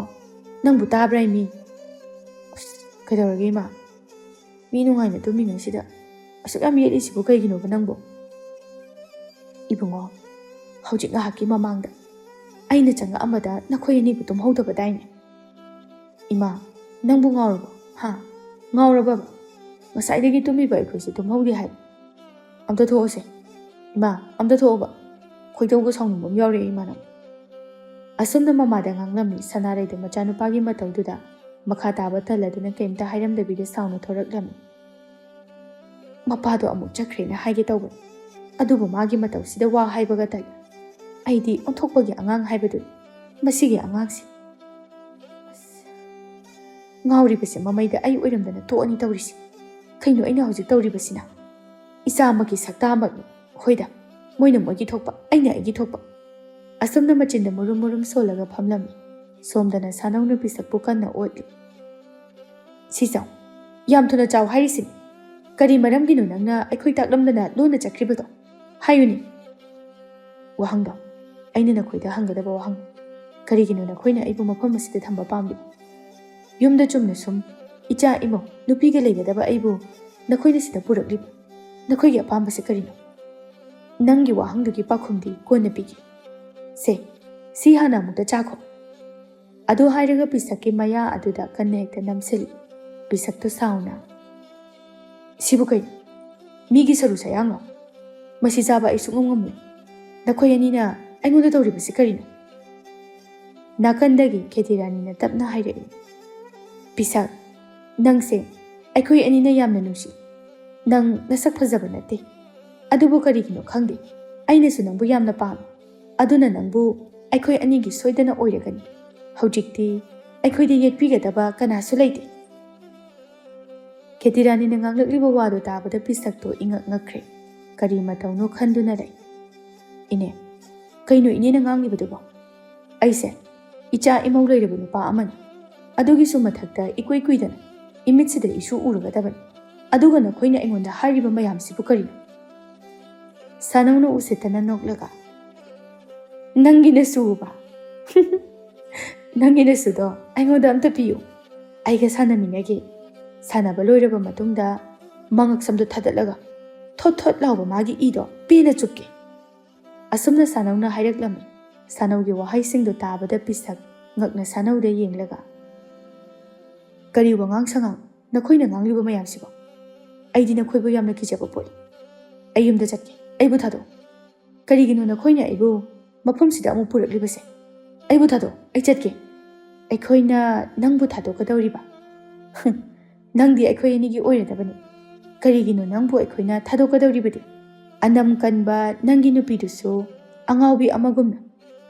ꯅꯪꯕꯨ ꯇꯥꯕ꯭ꯔꯥ ꯏꯃꯤ?" "ꯑꯁ, "ꯀꯩꯗꯧꯔꯒꯦ ꯏꯃꯥ? ꯃꯤ ꯅꯨꯡꯉꯥꯏꯅ ꯇꯨꯝꯃꯤꯉꯩꯁꯤꯗ ꯑꯁꯨꯛ ꯌꯥꯝ ꯌꯦꯠꯂꯤꯁꯤꯕꯨ ꯀꯩꯒꯤꯅꯣꯕ ꯅꯪꯕꯨ?" "ꯏꯕꯨꯡꯉꯣ, ꯍꯧꯖꯤꯛ ꯉꯥꯏꯍꯥꯛꯀꯤ ꯃꯃꯥꯡꯗ ꯑꯩꯅ ꯆꯪꯉꯛꯑꯝꯕꯗ ꯅꯈꯣꯏ ꯑꯅꯤꯕꯨ ꯇꯨꯝꯍꯧꯗꯕꯗꯥꯏꯅꯦ?" "ꯏꯃꯥ, ꯅꯪꯕꯨ ꯉꯥꯎꯔꯕꯣ? ꯍꯥ? ꯉꯥꯎꯔꯕꯕ? ꯉꯁꯥꯏꯗꯒꯤ ꯇꯨꯝꯃꯤꯕ ꯑꯩꯈꯣꯏꯁꯦ ꯇꯨꯝꯍꯧꯗꯦ ꯍꯥꯏ꯫ ꯑꯝꯇ ꯊꯣꯛꯑꯣꯁꯦ꯫ ꯏꯃꯥ, ꯑꯝꯇ ꯊꯣꯛꯑꯣꯕ꯫ ꯈꯣꯏꯗꯧꯒ ꯁꯥꯎꯅꯤꯡꯕ ꯑꯃ ꯌꯥꯎꯔꯛꯑꯦ ꯏꯃꯥꯅ꯫" ꯑꯁꯨꯝꯅ ꯃꯃꯥꯗ ꯉꯥꯡꯂꯝꯃꯤ ꯁꯅꯥꯔꯩꯗꯣ ꯃꯆꯥꯅꯨꯄꯥꯒꯤ ꯃꯇꯧꯗꯨꯗ ꯃꯈꯥ ꯇꯥꯕ ꯇꯜꯂꯗꯨꯅ ꯀꯩꯝꯇ ꯍꯥꯏꯔꯝꯗꯕꯤꯗ ꯁꯥꯎꯅ ꯊꯣꯔꯛꯂꯝꯃꯤ꯫ "ꯃꯄꯥꯗꯣ ꯑꯃꯨꯛ ꯆꯠꯈ꯭ꯔꯦꯅ ꯍꯥꯏꯒꯦ ꯇꯧꯕꯅꯤ, ꯑꯗꯨꯕꯨ ꯃꯥꯒꯤ ꯃꯇꯧꯁꯤꯗ ꯋꯥ ꯍꯥꯏꯕꯒ ꯇꯜꯂꯤ꯫ ꯑꯩꯗꯤ ꯑꯣꯟꯊꯣꯛꯄꯒꯤ ꯑꯉꯥꯡ ꯍꯥꯏꯕꯗꯨꯅꯤ ꯃꯁꯤꯒꯤ ꯑꯉꯥꯡꯁꯤ꯫ ꯑꯁ, ꯉꯥꯎꯔꯤꯕꯁꯦ ꯃꯃꯩꯗ ꯑꯩ ꯑꯣꯏꯔꯝꯗꯅ ꯇꯣꯛꯑꯅꯤ ꯇꯧꯔꯤꯁꯦ꯫ ꯀꯩꯅꯣ ꯑꯩꯅ ꯍꯧꯖꯤꯛ ꯇꯧꯔꯤꯕꯁꯤꯅ? ꯏꯆꯥ ꯑꯃꯒꯤ ꯁꯛꯇꯥ ꯑꯃꯅꯤ꯫ ꯍꯣꯏꯗ, ꯃꯣꯏꯅ ꯃꯣꯏꯒꯤ ꯊꯣꯛꯄ, ꯑꯩꯅ ꯑꯩꯒꯤ ꯊꯣꯛꯄ꯫" ꯑꯁꯨꯝꯅ ꯃꯆꯤꯟꯗ ꯃꯨꯔꯨꯝ ꯃꯨꯔꯨꯝ ꯁꯣꯜꯂꯒ ꯐꯝꯂꯝꯃꯤ꯫ ꯁꯣꯝꯗꯅ ꯁꯥꯅꯧꯅ ꯄꯤꯁꯛꯄꯨ ꯀꯟꯅ ꯑꯣꯠꯂꯤ꯫ "ꯁꯤ ꯆꯥꯎ꯫ ꯌꯥꯝ ꯊꯨꯅ ꯆꯥꯎ ꯍꯥꯏꯔꯤꯁꯤꯅꯤ꯫ ꯀꯔꯤ ꯃꯔꯝꯒꯤꯅꯣ ꯅꯪꯅ ꯑꯩꯈꯣꯏ ꯇꯥꯛꯂꯝꯗꯅ ꯂꯣꯟꯅ ꯆꯠꯈ꯭ꯔꯤꯕꯗꯣ? ꯍꯥꯏꯌꯨꯅꯦ꯫" "ꯋꯥꯍꯪꯗꯣ ꯑꯩꯅ ꯅꯈꯣꯏꯗ ꯍꯪꯒꯗꯕ ꯋꯥꯍꯪ꯫ ꯀꯔꯤꯒꯤꯅꯣ ꯅꯈꯣꯏꯅ ꯑꯩꯕꯨ ꯃꯐꯝ ꯑꯁꯤꯗ ꯊꯝꯕ ꯄꯥꯝꯂꯤꯕ? ꯌꯨꯝꯗ ꯆꯨꯝꯅ ꯁꯨꯝ ꯏꯆꯥ ꯏꯃꯧ ꯅꯨꯄꯤꯒ ꯂꯩꯒꯗꯕ ꯑꯩꯕꯨ ꯅꯈꯣꯏꯅ ꯁꯤꯗ ꯄꯨꯔꯛꯂꯤꯕ? ꯅꯈꯣꯏꯒꯤ ꯑꯄꯥꯝꯕꯁꯦ ꯀꯔꯤꯅꯣ?" "ꯅꯪꯒꯤ ꯋꯥꯍꯪꯗꯨꯒꯤ ꯄꯥꯎꯈꯨꯝꯗꯤ ꯀꯣꯟꯅ ꯄꯤꯒꯦ꯫ ꯁꯦ, ꯁꯤ ꯍꯥꯟꯅ ꯑꯃꯨꯛꯇ ꯆꯥꯈꯣ꯫" ꯑꯗꯨ ꯍꯥꯏꯔꯒ ꯄꯤꯁꯛꯀꯤ ꯃꯌꯥ ꯑꯗꯨꯗ ꯀꯟꯅ ꯍꯦꯛꯇ ꯅꯝꯁꯤꯜꯂꯤ꯫ ꯄꯤꯁꯛꯇꯨ ꯁꯥꯎꯅ, "ꯁꯤꯕꯨ ꯀꯩꯅꯣ? ꯃꯤꯒꯤ ꯁꯔꯨ ꯁꯌꯥꯡꯂꯣ? ꯃꯁꯤ ꯆꯥꯕ ꯑꯩ ꯁꯨꯡꯉꯝ ꯉꯝꯃꯣꯏ꯫ ꯅꯈꯣꯏ ꯑꯅꯤꯅ ꯑꯩꯉꯣꯟꯗ ꯇꯧꯔꯤꯕꯁꯤ ꯀꯔꯤꯅꯣ?" ꯅꯥꯀꯟꯗꯒꯤ ꯈꯦꯇꯤꯔꯥꯅꯤꯅ ꯇꯞꯅ ꯍꯥꯏꯔꯛꯏ, "ꯄꯤꯁꯛ, ꯅꯪꯁꯦ ꯑꯩꯈꯣꯏ ꯑꯅꯤꯅ ꯌꯥꯝꯅ ꯅꯨꯡꯁꯤ꯫ ꯅꯪ ꯅꯁꯛ ꯐꯖꯕ ꯅꯠꯇꯦ, ꯑꯗꯨꯕꯨ ꯀꯔꯤꯒꯤꯅꯣ ꯈꯪꯗꯦ, ꯑꯩꯅꯁꯨ ꯅꯪꯕꯨ ꯌꯥꯝꯅ ꯄꯥꯝꯃꯤ꯫ ꯑꯗꯨꯅ ꯅꯪꯕꯨ ꯑꯩꯈꯣꯏ ꯑꯅꯤꯒꯤ ꯁꯣꯏꯗꯅ ꯑꯣꯏꯔꯒꯅꯤ꯫ ꯍꯧꯖꯤꯛꯇꯤ ꯑꯩꯈꯣꯏꯗ ꯌꯦꯠꯄꯤꯒꯗꯕ ꯀꯅꯥꯁꯨ ꯂꯩꯇꯦ꯫" ꯈꯦꯇꯤꯔꯥꯅꯤꯅ ꯉꯥꯡꯂꯛꯂꯤꯕ ꯋꯥꯗꯨ ꯇꯥꯕꯗ ꯄꯤꯁꯛꯇꯣ ꯏꯉꯛ ꯉꯛꯈ꯭ꯔꯦ꯫ ꯀꯔꯤ ꯃꯇꯧꯅꯣ ꯈꯟꯗꯨꯅ ꯂꯩ꯫ "ꯏꯅꯦ, ꯀꯩꯅꯣ ꯏꯅꯦꯅ ꯉꯥꯡꯂꯤꯕꯗꯨꯕꯣ? ꯑꯩꯁꯦ ꯏꯆꯥ ꯏꯃꯧ ꯂꯩꯔꯕ ꯅꯨꯄꯥ ꯑꯃꯅꯤ꯫ ꯑꯗꯨꯒꯤꯁꯨ ꯃꯊꯛꯇ ꯏꯀꯨꯏ ꯀꯨꯏꯗꯅ ꯏꯃꯤꯠꯁꯤꯗ ꯏꯁꯨ ꯎꯔꯒꯗꯕꯅꯤ꯫ ꯑꯗꯨꯒ ꯅꯈꯣꯏꯅ ꯑꯩꯉꯣꯟꯗ ꯍꯥꯏꯔꯤꯕ ꯃꯌꯥꯝꯁꯤꯕꯨ ꯀꯔꯤꯅꯣ?" ꯁꯥꯅꯧꯅ ꯎꯁꯤꯠꯇꯅ ꯅꯣꯛꯂꯒ, "ꯅꯪꯒꯤ ꯅꯁꯨꯕ? ꯅꯪꯒꯤ ꯅꯁꯨꯗꯣ ꯑꯩꯉꯣꯟꯗ ꯑꯝꯇ ꯄꯤꯌꯨ꯫ ꯑꯩꯒ ꯁꯥꯟꯅꯃꯤꯟꯅꯒꯦ꯫ ꯁꯥꯟꯅꯕ ꯂꯣꯏꯔꯕ ꯃꯇꯨꯡꯗ ꯃꯉꯛꯁꯝꯗꯣ ꯊꯥꯗꯠꯂꯒ ꯊꯣꯠ ꯊꯣꯠ ꯂꯥꯎꯕ ꯃꯥꯒꯤ ꯏꯗꯣ ꯄꯦꯟꯅ ꯆꯨꯞꯀꯦ꯫ ꯑꯁꯨꯝꯅ ꯁꯥꯅꯧꯅ ꯍꯥꯏꯔꯛꯂꯝꯃꯤ꯫ ꯁꯥꯅꯧꯒꯤ ꯋꯥꯍꯩꯁꯤꯡꯗꯣ ꯇꯥꯕꯗ ꯄꯤꯁꯛ ꯉꯛꯅ ꯁꯥꯅꯧꯗ ꯌꯦꯡꯂꯒ, "ꯀꯔꯤ ꯋꯥꯉꯥꯡ ꯁꯉꯥꯡ ꯅꯈꯣꯏꯅ ꯉꯥꯡꯂꯤꯕ ꯃꯌꯥꯝꯁꯤꯕꯣ? ꯑꯩꯗꯤ ꯅꯈꯣꯏꯕꯨ ꯌꯥꯝꯅ ꯀꯤꯖꯕ ꯄꯣꯛꯏ꯫ ꯑꯩ ꯌꯨꯝꯗ ꯆꯠꯀꯦ꯫ ꯑꯩꯕꯨ ꯊꯥꯗꯣꯛꯎ꯫ ꯀꯔꯤꯒꯤꯅꯣ ꯅꯈꯣꯏꯅ ꯑꯩꯕꯨ ꯃꯐꯝꯁꯤꯗ ꯑꯃꯨꯛ ꯄꯨꯔꯛꯂꯤꯕꯁꯦ? ꯑꯩꯕꯨ ꯊꯥꯗꯣꯛ, ꯑꯩ ꯆꯠꯀꯦ꯫" "ꯑꯩꯈꯣꯏꯅ ꯅꯪꯕꯨ ꯊꯥꯗꯣꯛꯀꯗꯧꯔꯤꯕ? ꯅꯪꯗꯤ ꯑꯩꯈꯣꯏ ꯑꯅꯤꯒꯤ ꯑꯣꯏꯔꯗꯕꯅꯤ꯫ ꯀꯔꯤꯒꯤꯅꯣ ꯅꯪꯕꯨ ꯑꯩꯈꯣꯏꯅ ꯊꯥꯗꯣꯛꯀꯗꯧꯔꯤꯕꯗꯤ? ꯑꯅꯝ ꯀꯟꯕ ꯅꯪꯒꯤ ꯅꯨꯄꯤꯗꯨꯁꯨ ꯑꯉꯥꯎꯕꯤ ꯑꯃꯒꯨꯝꯅ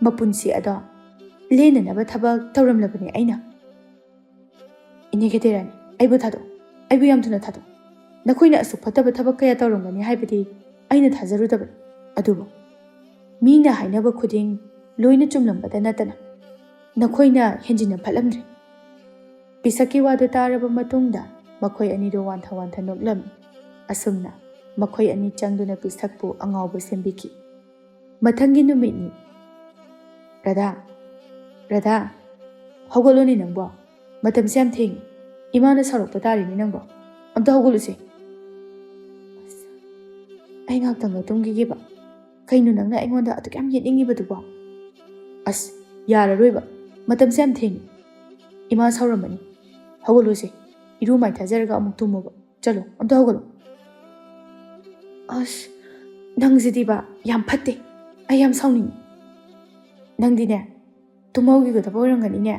ꯃꯄꯨꯟꯁꯤ ꯑꯗꯣ ꯂꯦꯟꯅꯅꯕ ꯊꯕꯛ ꯇꯧꯔꯝꯂꯕꯅꯤ ꯑꯩꯅ꯫" "ꯏꯅꯦ ꯈꯦꯇꯦꯔꯥꯅꯤ, ꯑꯩꯕꯨ ꯊꯥꯗꯣꯛ, ꯑꯩꯕꯨ ꯌꯥꯝ ꯊꯨꯅ ꯊꯥꯗꯣꯛ꯫ ꯅꯈꯣꯏꯅ ꯑꯁꯨꯛ ꯐꯠꯇꯕ ꯊꯕꯛ ꯀꯌꯥ ꯇꯧꯔꯝꯒꯅꯤ ꯍꯥꯏꯕꯗꯤ ꯑꯩꯅ ꯊꯥꯖꯔꯨꯗꯕꯅꯤ꯫ ꯑꯗꯨꯕꯨ ꯃꯤꯅ ꯍꯥꯏꯅꯕ ꯈꯨꯗꯤꯡ ꯂꯣꯏꯅ ꯆꯨꯝꯂꯝꯕꯗ ꯅꯠꯇꯅ ꯅꯈꯣꯏꯅ ꯍꯦꯟꯖꯤꯟꯅ ꯐꯠꯂꯝꯗ꯭ꯔꯦ꯫" ꯄꯤꯁꯛꯀꯤ ꯋꯥꯗꯨ ꯇꯥꯔꯕ ꯃꯇꯨꯡꯗ ꯃꯈꯣꯏ ꯑꯅꯤꯗꯨ ꯋꯥꯟꯊ ꯋꯥꯟꯊ ꯅꯣꯛꯂꯝꯃꯤ꯫ ꯑꯁꯨꯝꯅ ꯃꯈꯣꯏ ꯑꯅꯤ ꯆꯪꯗꯨꯅ ꯄꯤꯁꯛꯄꯨ ꯑꯉꯥꯎꯕ ꯁꯦꯝꯕꯤꯈꯤ꯫ ꯃꯊꯪꯒꯤ ꯅꯨꯃꯤꯠꯅꯤ꯫ "ꯔꯥꯙꯥ, ꯔꯥꯙꯥ, ꯍꯧꯒꯠꯂꯣꯅꯦ ꯅꯪꯕꯣ꯫ ꯃꯇꯝꯁꯦ ꯌꯥꯝ ꯊꯦꯡꯉꯤ꯫ ꯏꯃꯥꯅ ꯁꯥꯎꯔꯛꯄ ꯇꯥꯔꯦꯅꯦ ꯅꯪꯕꯣ꯫ ꯑꯝꯇ ꯍꯧꯒꯠꯂꯨꯁꯦ꯫" "ꯑꯁ, ꯑꯩ ꯉꯥꯛꯇꯪꯒ ꯇꯨꯝꯈꯤꯒꯦꯕ꯫ ꯀꯩꯅꯣ ꯅꯪꯅ ꯑꯩꯉꯣꯟꯗ ꯑꯗꯨꯛ ꯌꯥꯝ ꯌꯦꯠꯅꯤꯡꯉꯤꯕꯗꯨꯕꯣ?" "ꯑꯁ, ꯌꯥꯔꯔꯣꯏꯕ꯫ ꯃꯇꯝꯁꯦ ꯌꯥꯝ ꯊꯦꯡꯉꯤ꯫ ꯏꯃꯥ ꯁꯥꯎꯔꯝꯃꯅꯤ꯫ ꯍꯧꯒꯠꯂꯨꯁꯦ꯫ ꯏꯔꯨ ꯃꯥꯏꯊꯖꯔꯒ ꯑꯃꯨꯛ ꯇꯨꯝꯃꯣꯕ꯫ ꯆꯠꯂꯣ, ꯑꯝꯇ ꯍꯧꯒꯠꯂꯣ꯫" "ꯑꯁ, ꯅꯪꯁꯤꯗꯤꯕ ꯌꯥꯝ ꯐꯠꯇꯦ꯫ ꯑꯩ ꯌꯥꯝ ꯁꯥꯎꯅꯤꯡꯉꯤ꯫ ꯅꯪꯗꯤꯅꯦ, ꯇꯨꯝꯍꯧꯈꯤꯒꯗꯕ ꯑꯣꯏꯔꯝꯒꯅꯤꯅꯦ꯫"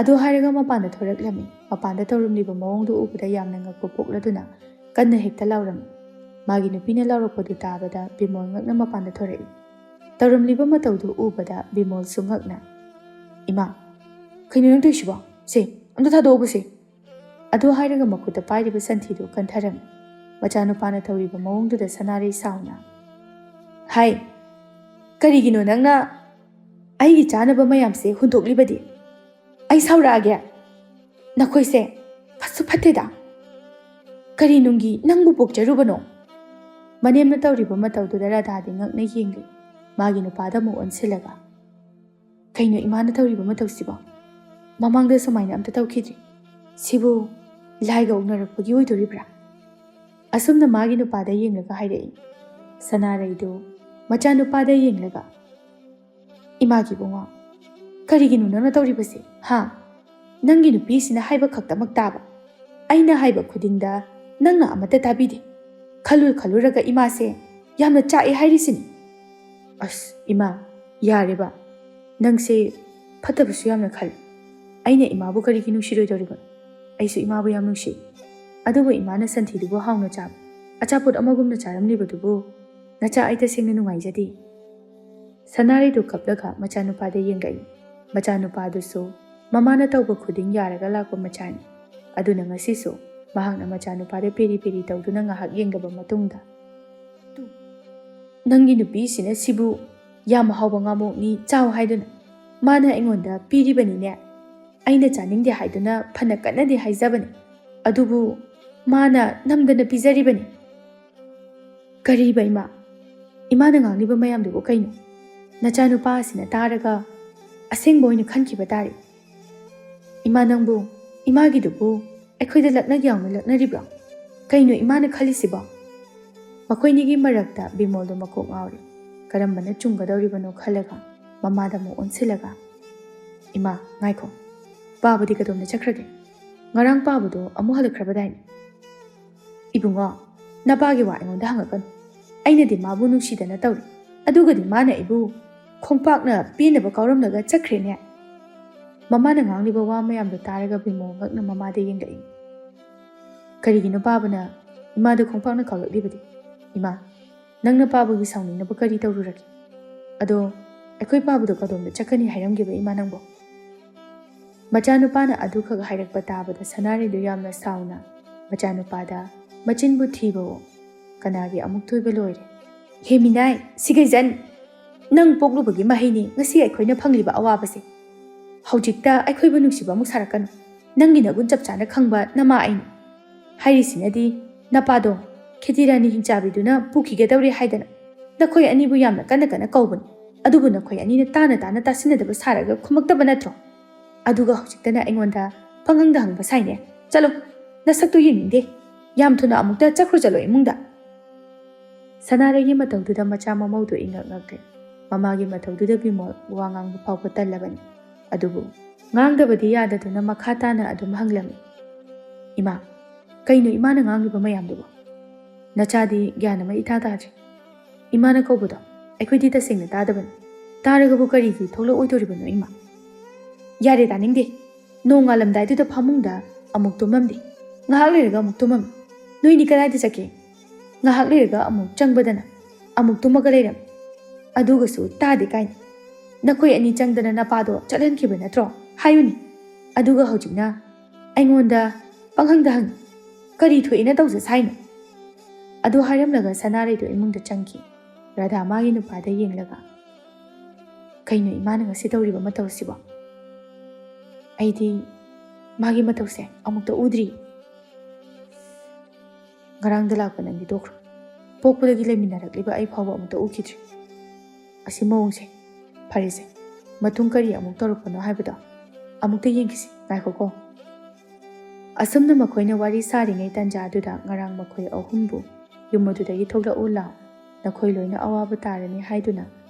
ꯑꯗꯨ ꯍꯥꯏꯔꯒ ꯃꯄꯥꯟꯗ ꯊꯣꯔꯛꯂꯝꯃꯤ꯫ ꯃꯄꯥꯟꯗ ꯇꯧꯔꯝꯂꯤꯕ ꯃꯑꯣꯡꯗꯨ ꯎꯕꯗ ꯌꯥꯝꯅ ꯉꯛꯄ ꯄꯣꯛꯂꯗꯨꯅ ꯀꯟꯅ ꯍꯦꯛꯇ ꯂꯥꯎꯔꯝꯃꯤ꯫ ꯃꯥꯒꯤ ꯅꯨꯄꯤꯅ ꯂꯥꯎꯔꯛꯄꯗꯨ ꯇꯥꯕꯗ ꯕꯤꯃꯣꯜ ꯉꯛꯅ ꯃꯄꯥꯟꯗ ꯊꯣꯔꯛꯏ꯫ ꯇꯧꯔꯝꯂꯤꯕ ꯃꯇꯧꯗꯨ ꯎꯕꯗ ꯕꯤꯃꯣꯜꯁꯨ ꯉꯛꯅ, "ꯏꯃꯥ, ꯀꯩꯅꯣ ꯅꯪ ꯇꯧꯔꯤꯁꯤꯕꯣ? ꯁꯦ, ꯑꯝꯇ ꯊꯥꯗꯣꯛꯑꯣꯕꯁꯦ꯫" ꯑꯗꯨ ꯍꯥꯏꯔꯒ ꯃꯈꯨꯠꯇ ꯄꯥꯏꯔꯤꯕ ꯁꯟꯊꯤꯗꯨ ꯀꯟꯊꯔꯝꯃꯤ꯫ ꯃꯆꯥꯅꯨꯄꯥꯅ ꯇꯧꯔꯤꯕ ꯃꯑꯣꯡꯗꯨꯗ ꯁꯅꯥꯔꯩ ꯁꯥꯎꯅ, "ꯍꯥꯏ, ꯀꯔꯤꯒꯤꯅꯣ ꯅꯪꯅ ꯑꯩꯒꯤ ꯆꯥꯅꯕ ꯃꯌꯥꯝꯁꯦ ꯍꯨꯟꯗꯣꯛꯂꯤꯕꯗꯤ? ꯑꯩ ꯁꯥꯎꯔꯛꯑꯒꯦ꯫ ꯅꯈꯣꯏꯁꯦ ꯐꯠꯁꯨ ꯐꯠꯇꯦꯗ꯫ ꯀꯔꯤ ꯅꯨꯡꯒꯤ ꯅꯪꯕꯨ ꯄꯣꯛꯆꯔꯨꯕꯅꯣ?" ꯃꯅꯦꯝꯅ ꯇꯧꯔꯤꯕ ꯃꯇꯧꯗꯨꯗ ꯔꯥꯙꯥꯗꯤ ꯉꯛꯅ ꯌꯦꯡꯂꯤ꯫ ꯃꯥꯒꯤ ꯅꯨꯄꯥꯗ ꯑꯃꯨꯛ ꯑꯣꯟꯁꯤꯜꯂꯒ, "ꯀꯩꯅꯣ ꯏꯃꯥꯅ ꯇꯧꯔꯤꯕ ꯃꯇꯧꯁꯤꯕꯣ? ꯃꯃꯥꯡꯗ ꯁꯨꯃꯥꯏꯅ ꯑꯝꯇ ꯇꯧꯈꯤꯗ꯭ꯔꯤ꯫ ꯁꯤꯕꯨ ꯂꯥꯏꯒ ꯎꯅꯔꯛꯄꯒꯤ ꯑꯣꯏꯗꯣꯔꯤꯕ꯭ꯔꯥ? ꯑꯁꯨꯝꯅ ꯃꯥꯒꯤ ꯅꯨꯄꯥꯗ ꯌꯦꯡꯂꯒ ꯍꯥꯏꯔꯛꯏ꯫ ꯁꯅꯥꯔꯩꯗꯨ ꯃꯆꯥꯅꯨꯄꯥꯗ ꯌꯦꯡꯂꯒ, "ꯏꯃꯥꯒꯤ ꯏꯕꯨꯡꯉꯣ, ꯀꯔꯤꯒꯤꯅꯣ ꯅꯪꯅ ꯇꯧꯔꯤꯕꯁꯦ? ꯍꯥ? ꯅꯪꯒꯤ ꯅꯨꯄꯤꯁꯤꯅ ꯍꯥꯏꯕ ꯈꯛꯇꯃꯛ ꯇꯥꯕ, ꯑꯩꯅ ꯍꯥꯏꯕ ꯈꯨꯗꯤꯡꯗ ꯅꯪꯅ ꯑꯃꯠꯇ ꯇꯥꯕꯤꯗꯦ꯫ ꯈꯜꯂꯨ ꯈꯜꯂꯨꯔꯒ ꯏꯃꯥꯁꯦ ꯌꯥꯝꯅ ꯆꯥꯛꯑꯦ ꯍꯥꯏꯔꯤꯁꯤꯅꯤ꯫" "ꯑꯁ ꯏꯃꯥ, ꯌꯥꯔꯦꯕ, ꯅꯪꯁꯦ ꯐꯠꯇꯕꯁꯨ ꯌꯥꯝꯅ ꯈꯜꯂꯤ꯫ ꯑꯩꯅ ꯏꯃꯥꯕꯨ ꯀꯔꯤꯒꯤ ꯅꯨꯡꯁꯤꯔꯣꯏꯗꯧꯔꯤꯕꯅꯣ? ꯑꯩꯁꯨ ꯏꯃꯥꯕꯨ ꯌꯥꯝ ꯅꯨꯡꯁꯤ꯫ ꯑꯗꯨꯕꯨ ꯏꯃꯥꯅ ꯁꯟꯊꯤꯗꯨꯕꯨ ꯍꯥꯎꯅ ꯆꯥꯕ, ꯑꯆꯥꯄꯣꯠ ꯑꯃꯒꯨꯝꯅ ꯆꯥꯔꯝꯂꯤꯕꯗꯨꯕꯨ ꯅꯆꯥ ꯑꯩ ꯇꯁꯦꯡꯅ ꯅꯨꯡꯉꯥꯏꯖꯗꯦ꯫" ꯁꯅꯥꯔꯩꯗꯨ ꯀꯞꯂꯒ ꯃꯆꯥꯅꯨꯄꯥꯗ ꯌꯦꯡꯂꯛꯏ꯫ ꯃꯆꯥꯅꯨꯄꯥꯗꯨꯁꯨ ꯃꯃꯥꯅ ꯇꯧꯕ ꯈꯨꯗꯤꯡ ꯌꯥꯔꯒ ꯂꯥꯛꯄ ꯃꯆꯥꯅꯤ꯫ ꯑꯗꯨꯅ ꯉꯁꯤꯁꯨ ꯃꯍꯥꯛꯅ ꯃꯆꯥꯅꯨꯄꯥꯗ ꯄꯦꯔꯤ ꯄꯦꯔꯤ ꯇꯧꯗꯨꯅ ꯉꯥꯏꯍꯥꯛ ꯌꯦꯡꯂꯕ ꯃꯇꯨꯡꯗ, "ꯅꯪꯒꯤ ꯅꯨꯄꯤꯁꯤꯅ ꯁꯤꯕꯨ ꯌꯥꯝ ꯍꯥꯎꯕ ꯉꯥꯃꯣꯛꯅꯤ, ꯆꯥꯎ ꯍꯥꯏꯗꯨꯅ ꯃꯥꯅ ꯑꯩꯉꯣꯟꯗ ꯄꯤꯔꯤꯕꯅꯤꯅꯦ꯫ ꯑꯩꯅ ꯆꯥꯅꯤꯡꯗꯦ ꯍꯥꯏꯗꯨꯅ ꯐꯅ ꯀꯟꯅꯗꯤ ꯍꯥꯏꯖꯕꯅꯤ, ꯑꯗꯨꯕꯨ ꯃꯥꯅ ꯅꯝꯗꯅ ꯄꯤꯖꯔꯤꯕꯅꯤ꯫" "ꯀꯔꯤꯕ ꯏꯃꯥ? ꯏꯃꯥꯅ ꯉꯥꯡꯂꯤꯕ ꯃꯌꯥꯝꯗꯨꯕꯨ ꯀꯩꯅꯣ? ꯅꯆꯥꯅꯨꯄꯥ ꯑꯁꯤꯅ ꯇꯥꯔꯒ ꯑꯁꯦꯡꯕ ꯑꯣꯏꯅ ꯈꯟꯈꯤꯕ ꯇꯥꯔꯦ꯫ ꯏꯃꯥ, ꯅꯪꯕꯨ ꯏꯃꯥꯒꯤꯗꯨꯕꯨ ꯑꯩꯈꯣꯏꯗ ꯂꯛꯅꯒꯦ ꯌꯥꯎꯅ ꯂꯛꯅꯔꯤꯕ꯭ꯔꯣ? ꯀꯩꯅꯣ ꯏꯃꯥꯅ ꯈꯜꯂꯤꯁꯤꯕꯣ?" ꯃꯈꯣꯏꯅꯤꯒꯤ ꯃꯔꯛꯇ ꯕꯤꯃꯣꯜꯗꯣ ꯃꯀꯣꯛ ꯉꯥꯎꯔꯦ꯫ ꯀꯔꯝꯕꯅ ꯆꯨꯝꯒꯗꯧꯔꯤꯕꯅꯣ ꯈꯜꯂꯒ ꯃꯃꯥꯗ ꯑꯃꯨꯛ ꯑꯣꯟꯁꯤꯜꯂꯒ, "ꯏꯃꯥ, ꯉꯥꯏꯈꯣ, ꯄꯥꯕꯗꯤ ꯀꯗꯣꯝꯗ ꯆꯠꯈ꯭ꯔꯒꯦ? ꯉꯔꯥꯡ ꯄꯥꯕꯗꯣ ꯑꯃꯨꯛ ꯍꯜꯂꯛꯈ꯭ꯔꯕꯗꯥꯏꯅꯦ?" "ꯏꯕꯨꯡꯉꯣ, ꯅꯄꯥꯒꯤ ꯋꯥ ꯑꯩꯉꯣꯟꯗ ꯍꯪꯉꯛꯀꯅꯨ꯫ ꯑꯩꯅꯗꯤ ꯃꯥꯕꯨ ꯅꯨꯡꯁꯤꯗꯅ ꯇꯧꯔꯤ, ꯑꯗꯨꯒꯗꯤ ꯃꯥꯅ ꯑꯩꯕꯨ ꯈꯣꯡꯄꯥꯛꯅ ꯄꯦꯟꯅꯕ ꯀꯥꯎꯔꯝꯂꯒ ꯆꯠꯈ꯭ꯔꯦꯅꯦ꯫" ꯃꯃꯥꯅ ꯉꯥꯡꯂꯤꯕ ꯋꯥ ꯃꯌꯥꯝꯗꯣ ꯇꯥꯔꯒ ꯕꯤꯃꯣꯜ ꯉꯛꯅ ꯃꯃꯥꯗ ꯌꯦꯡꯂꯛꯏ꯫ "ꯀꯔꯤꯒꯤꯅꯣ ꯄꯥꯕꯅ ꯏꯃꯥꯗ ꯈꯣꯡꯄꯥꯛꯅ ꯀꯥꯎꯔꯛꯂꯤꯕꯗꯤ? ꯏꯃꯥ, ꯅꯪꯅ ꯄꯥꯕꯒꯤ ꯁꯥꯎꯅꯤꯡꯅꯕ ꯀꯔꯤ ꯇꯧꯔꯨꯔꯒꯦ? ꯑꯗꯣ ꯑꯩꯈꯣꯏ ꯄꯥꯕꯗꯣ ꯀꯗꯣꯝꯗ ꯆꯠꯀꯅꯤ ꯍꯥꯏꯔꯝꯒꯦꯕ ꯏꯃꯥ ꯅꯪꯕꯣ?" ꯃꯆꯥꯅꯨꯄꯥꯅ ꯑꯗꯨꯈꯛ ꯍꯥꯏꯔꯛꯄ ꯇꯥꯕꯗ ꯁꯅꯥꯔꯩꯗꯨ ꯌꯥꯝꯅ ꯁꯥꯎꯅ ꯃꯆꯥꯅꯨꯄꯥꯗ ꯃꯆꯤꯟꯕꯨ ꯊꯤꯕꯋꯣ, ꯀꯅꯥꯒꯤ ꯑꯃꯨꯛ ꯊꯣꯏꯕ ꯂꯣꯏꯔꯦ꯫ "ꯍꯦ ꯃꯤꯅꯥꯏ, ꯁꯤꯒꯩꯖꯟ! ꯅꯪ ꯄꯣꯛꯂꯨꯕꯒꯤ ꯃꯍꯩꯅꯤ ꯉꯁꯤ ꯑꯩꯈꯣꯏꯅ ꯐꯪꯂꯤꯕ ꯑꯋꯥꯕꯁꯦ꯫ ꯍꯧꯖꯤꯛꯇ ꯑꯩꯈꯣꯏꯕꯨ ꯅꯨꯡꯁꯤꯕ ꯑꯃꯨꯛ ꯁꯥꯔꯛꯀꯅꯨ꯫ ꯅꯪꯒꯤ ꯅꯒꯨꯟ ꯆꯞ ꯆꯥꯅ ꯈꯪꯕ ꯅꯃꯥ ꯑꯩꯅꯤ꯫ ꯍꯥꯏꯔꯤꯁꯤꯅꯗꯤ ꯅꯄꯥꯗꯣ ꯈꯦꯇꯤꯔꯥꯅꯤ ꯍꯤꯡꯆꯥꯕꯤꯗꯨꯅ ꯄꯨꯈꯤꯒꯗꯧꯔꯦ ꯍꯥꯏꯗꯅ ꯅꯈꯣꯏ ꯑꯅꯤꯕꯨ ꯌꯥꯝꯅ ꯀꯟꯅ ꯀꯟꯅ ꯀꯧꯕꯅꯤ꯫ ꯑꯗꯨꯕꯨ ꯅꯈꯣꯏ ꯑꯅꯤꯅ ꯇꯥꯅ ꯇꯥꯅ ꯇꯥꯁꯤꯟꯅꯗꯕ ꯁꯥꯔꯒ ꯈꯨꯝꯃꯛꯇꯕ ꯅꯠꯇ꯭ꯔꯣ? ꯑꯗꯨꯒ ꯍꯧꯖꯤꯛꯇꯅ ꯑꯩꯉꯣꯟꯗ ꯄꯪꯍꯪꯗ ꯍꯪꯕ ꯁꯥꯏꯅꯦ꯫ ꯆꯠꯂꯣ, ꯅꯁꯛꯇꯨ ꯌꯦꯡꯅꯤꯡꯗꯦ꯫ ꯌꯥꯝ ꯊꯨꯅ ꯑꯃꯨꯛꯇ ꯆꯠꯈ꯭ꯔꯨ ꯆꯠꯂꯣ ꯏꯃꯨꯡꯗ꯫ ꯁꯅꯥꯔꯩꯒꯤ ꯃꯇꯧꯗꯨꯗ ꯃꯆꯥ ꯃꯃꯧꯗꯨ ꯏꯉꯛ ꯉꯛꯈ꯭ꯔꯦ꯫ ꯃꯃꯥꯒꯤ ꯃꯇꯧꯗꯨꯗ ꯕꯤꯃꯣꯜ ꯋꯥ ꯉꯥꯡꯕ ꯐꯥꯎꯕ ꯇꯜꯂꯕꯅꯤ꯫ ꯑꯗꯨꯕꯨ ꯉꯥꯡꯗꯕꯗꯤ ꯌꯥꯗꯗꯨꯅ ꯃꯈꯥ ꯇꯥꯅ ꯑꯗꯨꯝ ꯍꯪꯂꯝꯃꯤ, "ꯏꯃꯥ, ꯀꯩꯅꯣ ꯏꯃꯥꯅ ꯉꯥꯡꯂꯤꯕ ꯃꯌꯥꯝꯗꯨꯕꯨ? ꯅꯆꯥꯗꯤ ꯒ꯭ꯌꯥꯟ ꯑꯃ ꯏꯇꯥ ꯇꯥꯗ꯭ꯔꯦ꯫ ꯏꯃꯥꯅ ꯀꯧꯕꯗꯣ ꯑꯩꯈꯣꯏꯗꯤ ꯇꯁꯦꯡꯅ ꯇꯥꯗꯕꯅꯤ꯫ ꯇꯥꯔꯒꯕꯨ ꯀꯔꯤꯒꯤ ꯊꯣꯛꯂꯛꯑꯣꯏꯗꯣꯔꯤꯕꯅꯣ ꯏꯃꯥ?" "ꯌꯥꯔꯦ, ꯇꯥꯅꯤꯡꯗꯦ꯫ ꯅꯣꯡꯉꯥꯜꯂꯝꯗꯥꯏꯗꯨꯗ ꯐꯃꯨꯡꯗ ꯑꯃꯨꯛ ꯇꯨꯝꯃꯝꯗꯦ, ꯉꯥꯏꯍꯥꯛ ꯂꯩꯔꯒ ꯑꯃꯨꯛ ꯇꯨꯝꯃꯝꯃꯤ꯫ ꯅꯣꯏꯅꯤ ꯀꯗꯥꯏꯗ ꯆꯠꯀꯦ? ꯉꯥꯏꯍꯥꯛ ꯂꯩꯔꯒ ꯑꯃꯨꯛ ꯆꯪꯕꯗꯅ ꯑꯃꯨꯛ ꯇꯨꯝꯃꯒ ꯂꯩꯔꯝꯃꯤ꯫ ꯑꯗꯨꯒꯁꯨ ꯇꯥꯗꯦ ꯀꯥꯏꯅ꯫ ꯅꯈꯣꯏ ꯑꯅꯤ ꯆꯪꯗꯅ ꯅꯄꯥꯗꯣ ꯆꯠꯍꯟꯈꯤꯕ ꯅꯠꯇ꯭ꯔꯣ? ꯍꯥꯏꯌꯨꯅꯦ꯫ ꯑꯗꯨꯒ ꯍꯧꯖꯤꯛꯅ ꯑꯩꯉꯣꯟꯗ ꯄꯪꯍꯪꯗ ꯍꯪꯉꯤ꯫ ꯀꯔꯤ ꯊꯣꯛꯏꯅ ꯇꯧꯖꯁ ꯍꯥꯏꯅꯣ?" ꯑꯗꯨ ꯍꯥꯏꯔꯝꯂꯒ ꯁꯅꯥꯔꯩꯗꯣ ꯏꯃꯨꯡꯗ ꯆꯪꯈꯤ꯫ ꯔꯥꯙꯥ ꯃꯥꯒꯤ ꯅꯨꯄꯥꯗ ꯌꯦꯡꯂꯒ, "ꯀꯩꯅꯣ ꯏꯃꯥꯅ ꯉꯁꯤ ꯇꯧꯔꯤꯕ ꯃꯇꯧꯁꯤꯕꯣ? ꯑꯩꯗꯤ ꯃꯥꯒꯤ ꯃꯇꯧꯁꯦ ꯑꯃꯨꯛꯇ ꯎꯗ꯭ꯔꯤ꯫ ꯉꯔꯥꯡꯗ ꯂꯥꯛꯄ ꯅꯪꯗꯤ ꯇꯣꯛꯈ꯭ꯔꯣ꯫ ꯄꯣꯛꯄꯗꯒꯤ ꯂꯩꯃꯤꯟꯅꯔꯛꯂꯤꯕ ꯑꯩ ꯐꯥꯎꯕ ꯑꯃꯨꯛꯇ ꯎꯈꯤꯗ꯭ꯔꯤ꯫ ꯑꯁꯤ ꯃꯑꯣꯡꯁꯦ, ꯐꯔꯦꯁꯦ, ꯃꯇꯨꯡ ꯀꯔꯤ ꯑꯃꯨꯛ ꯇꯧꯔꯛꯄꯅꯣ ꯍꯥꯏꯕꯗꯣ ꯑꯃꯨꯛꯇ ꯌꯦꯡꯈꯤꯁꯤ꯫ ꯉꯥꯏꯈꯣꯀꯣ꯫" ꯑꯁꯨꯝꯅ ꯃꯈꯣꯏꯅ ꯋꯥꯔꯤ ꯁꯥꯔꯤꯉꯩ ꯇꯟꯖꯥꯗꯨꯗ ꯉꯔꯥꯡ ꯃꯈꯣꯏ ꯑꯍꯨꯝꯕꯨ "ꯌꯨꯝ ꯑꯗꯨꯗꯒꯤ ꯊꯣꯛꯂꯛꯎ ꯂꯥꯎ, ꯅꯈꯣꯏ ꯂꯣꯏꯅ ꯑꯋꯥꯕ ꯇꯥꯔꯅꯤ" ꯍꯥꯏꯗꯨꯅ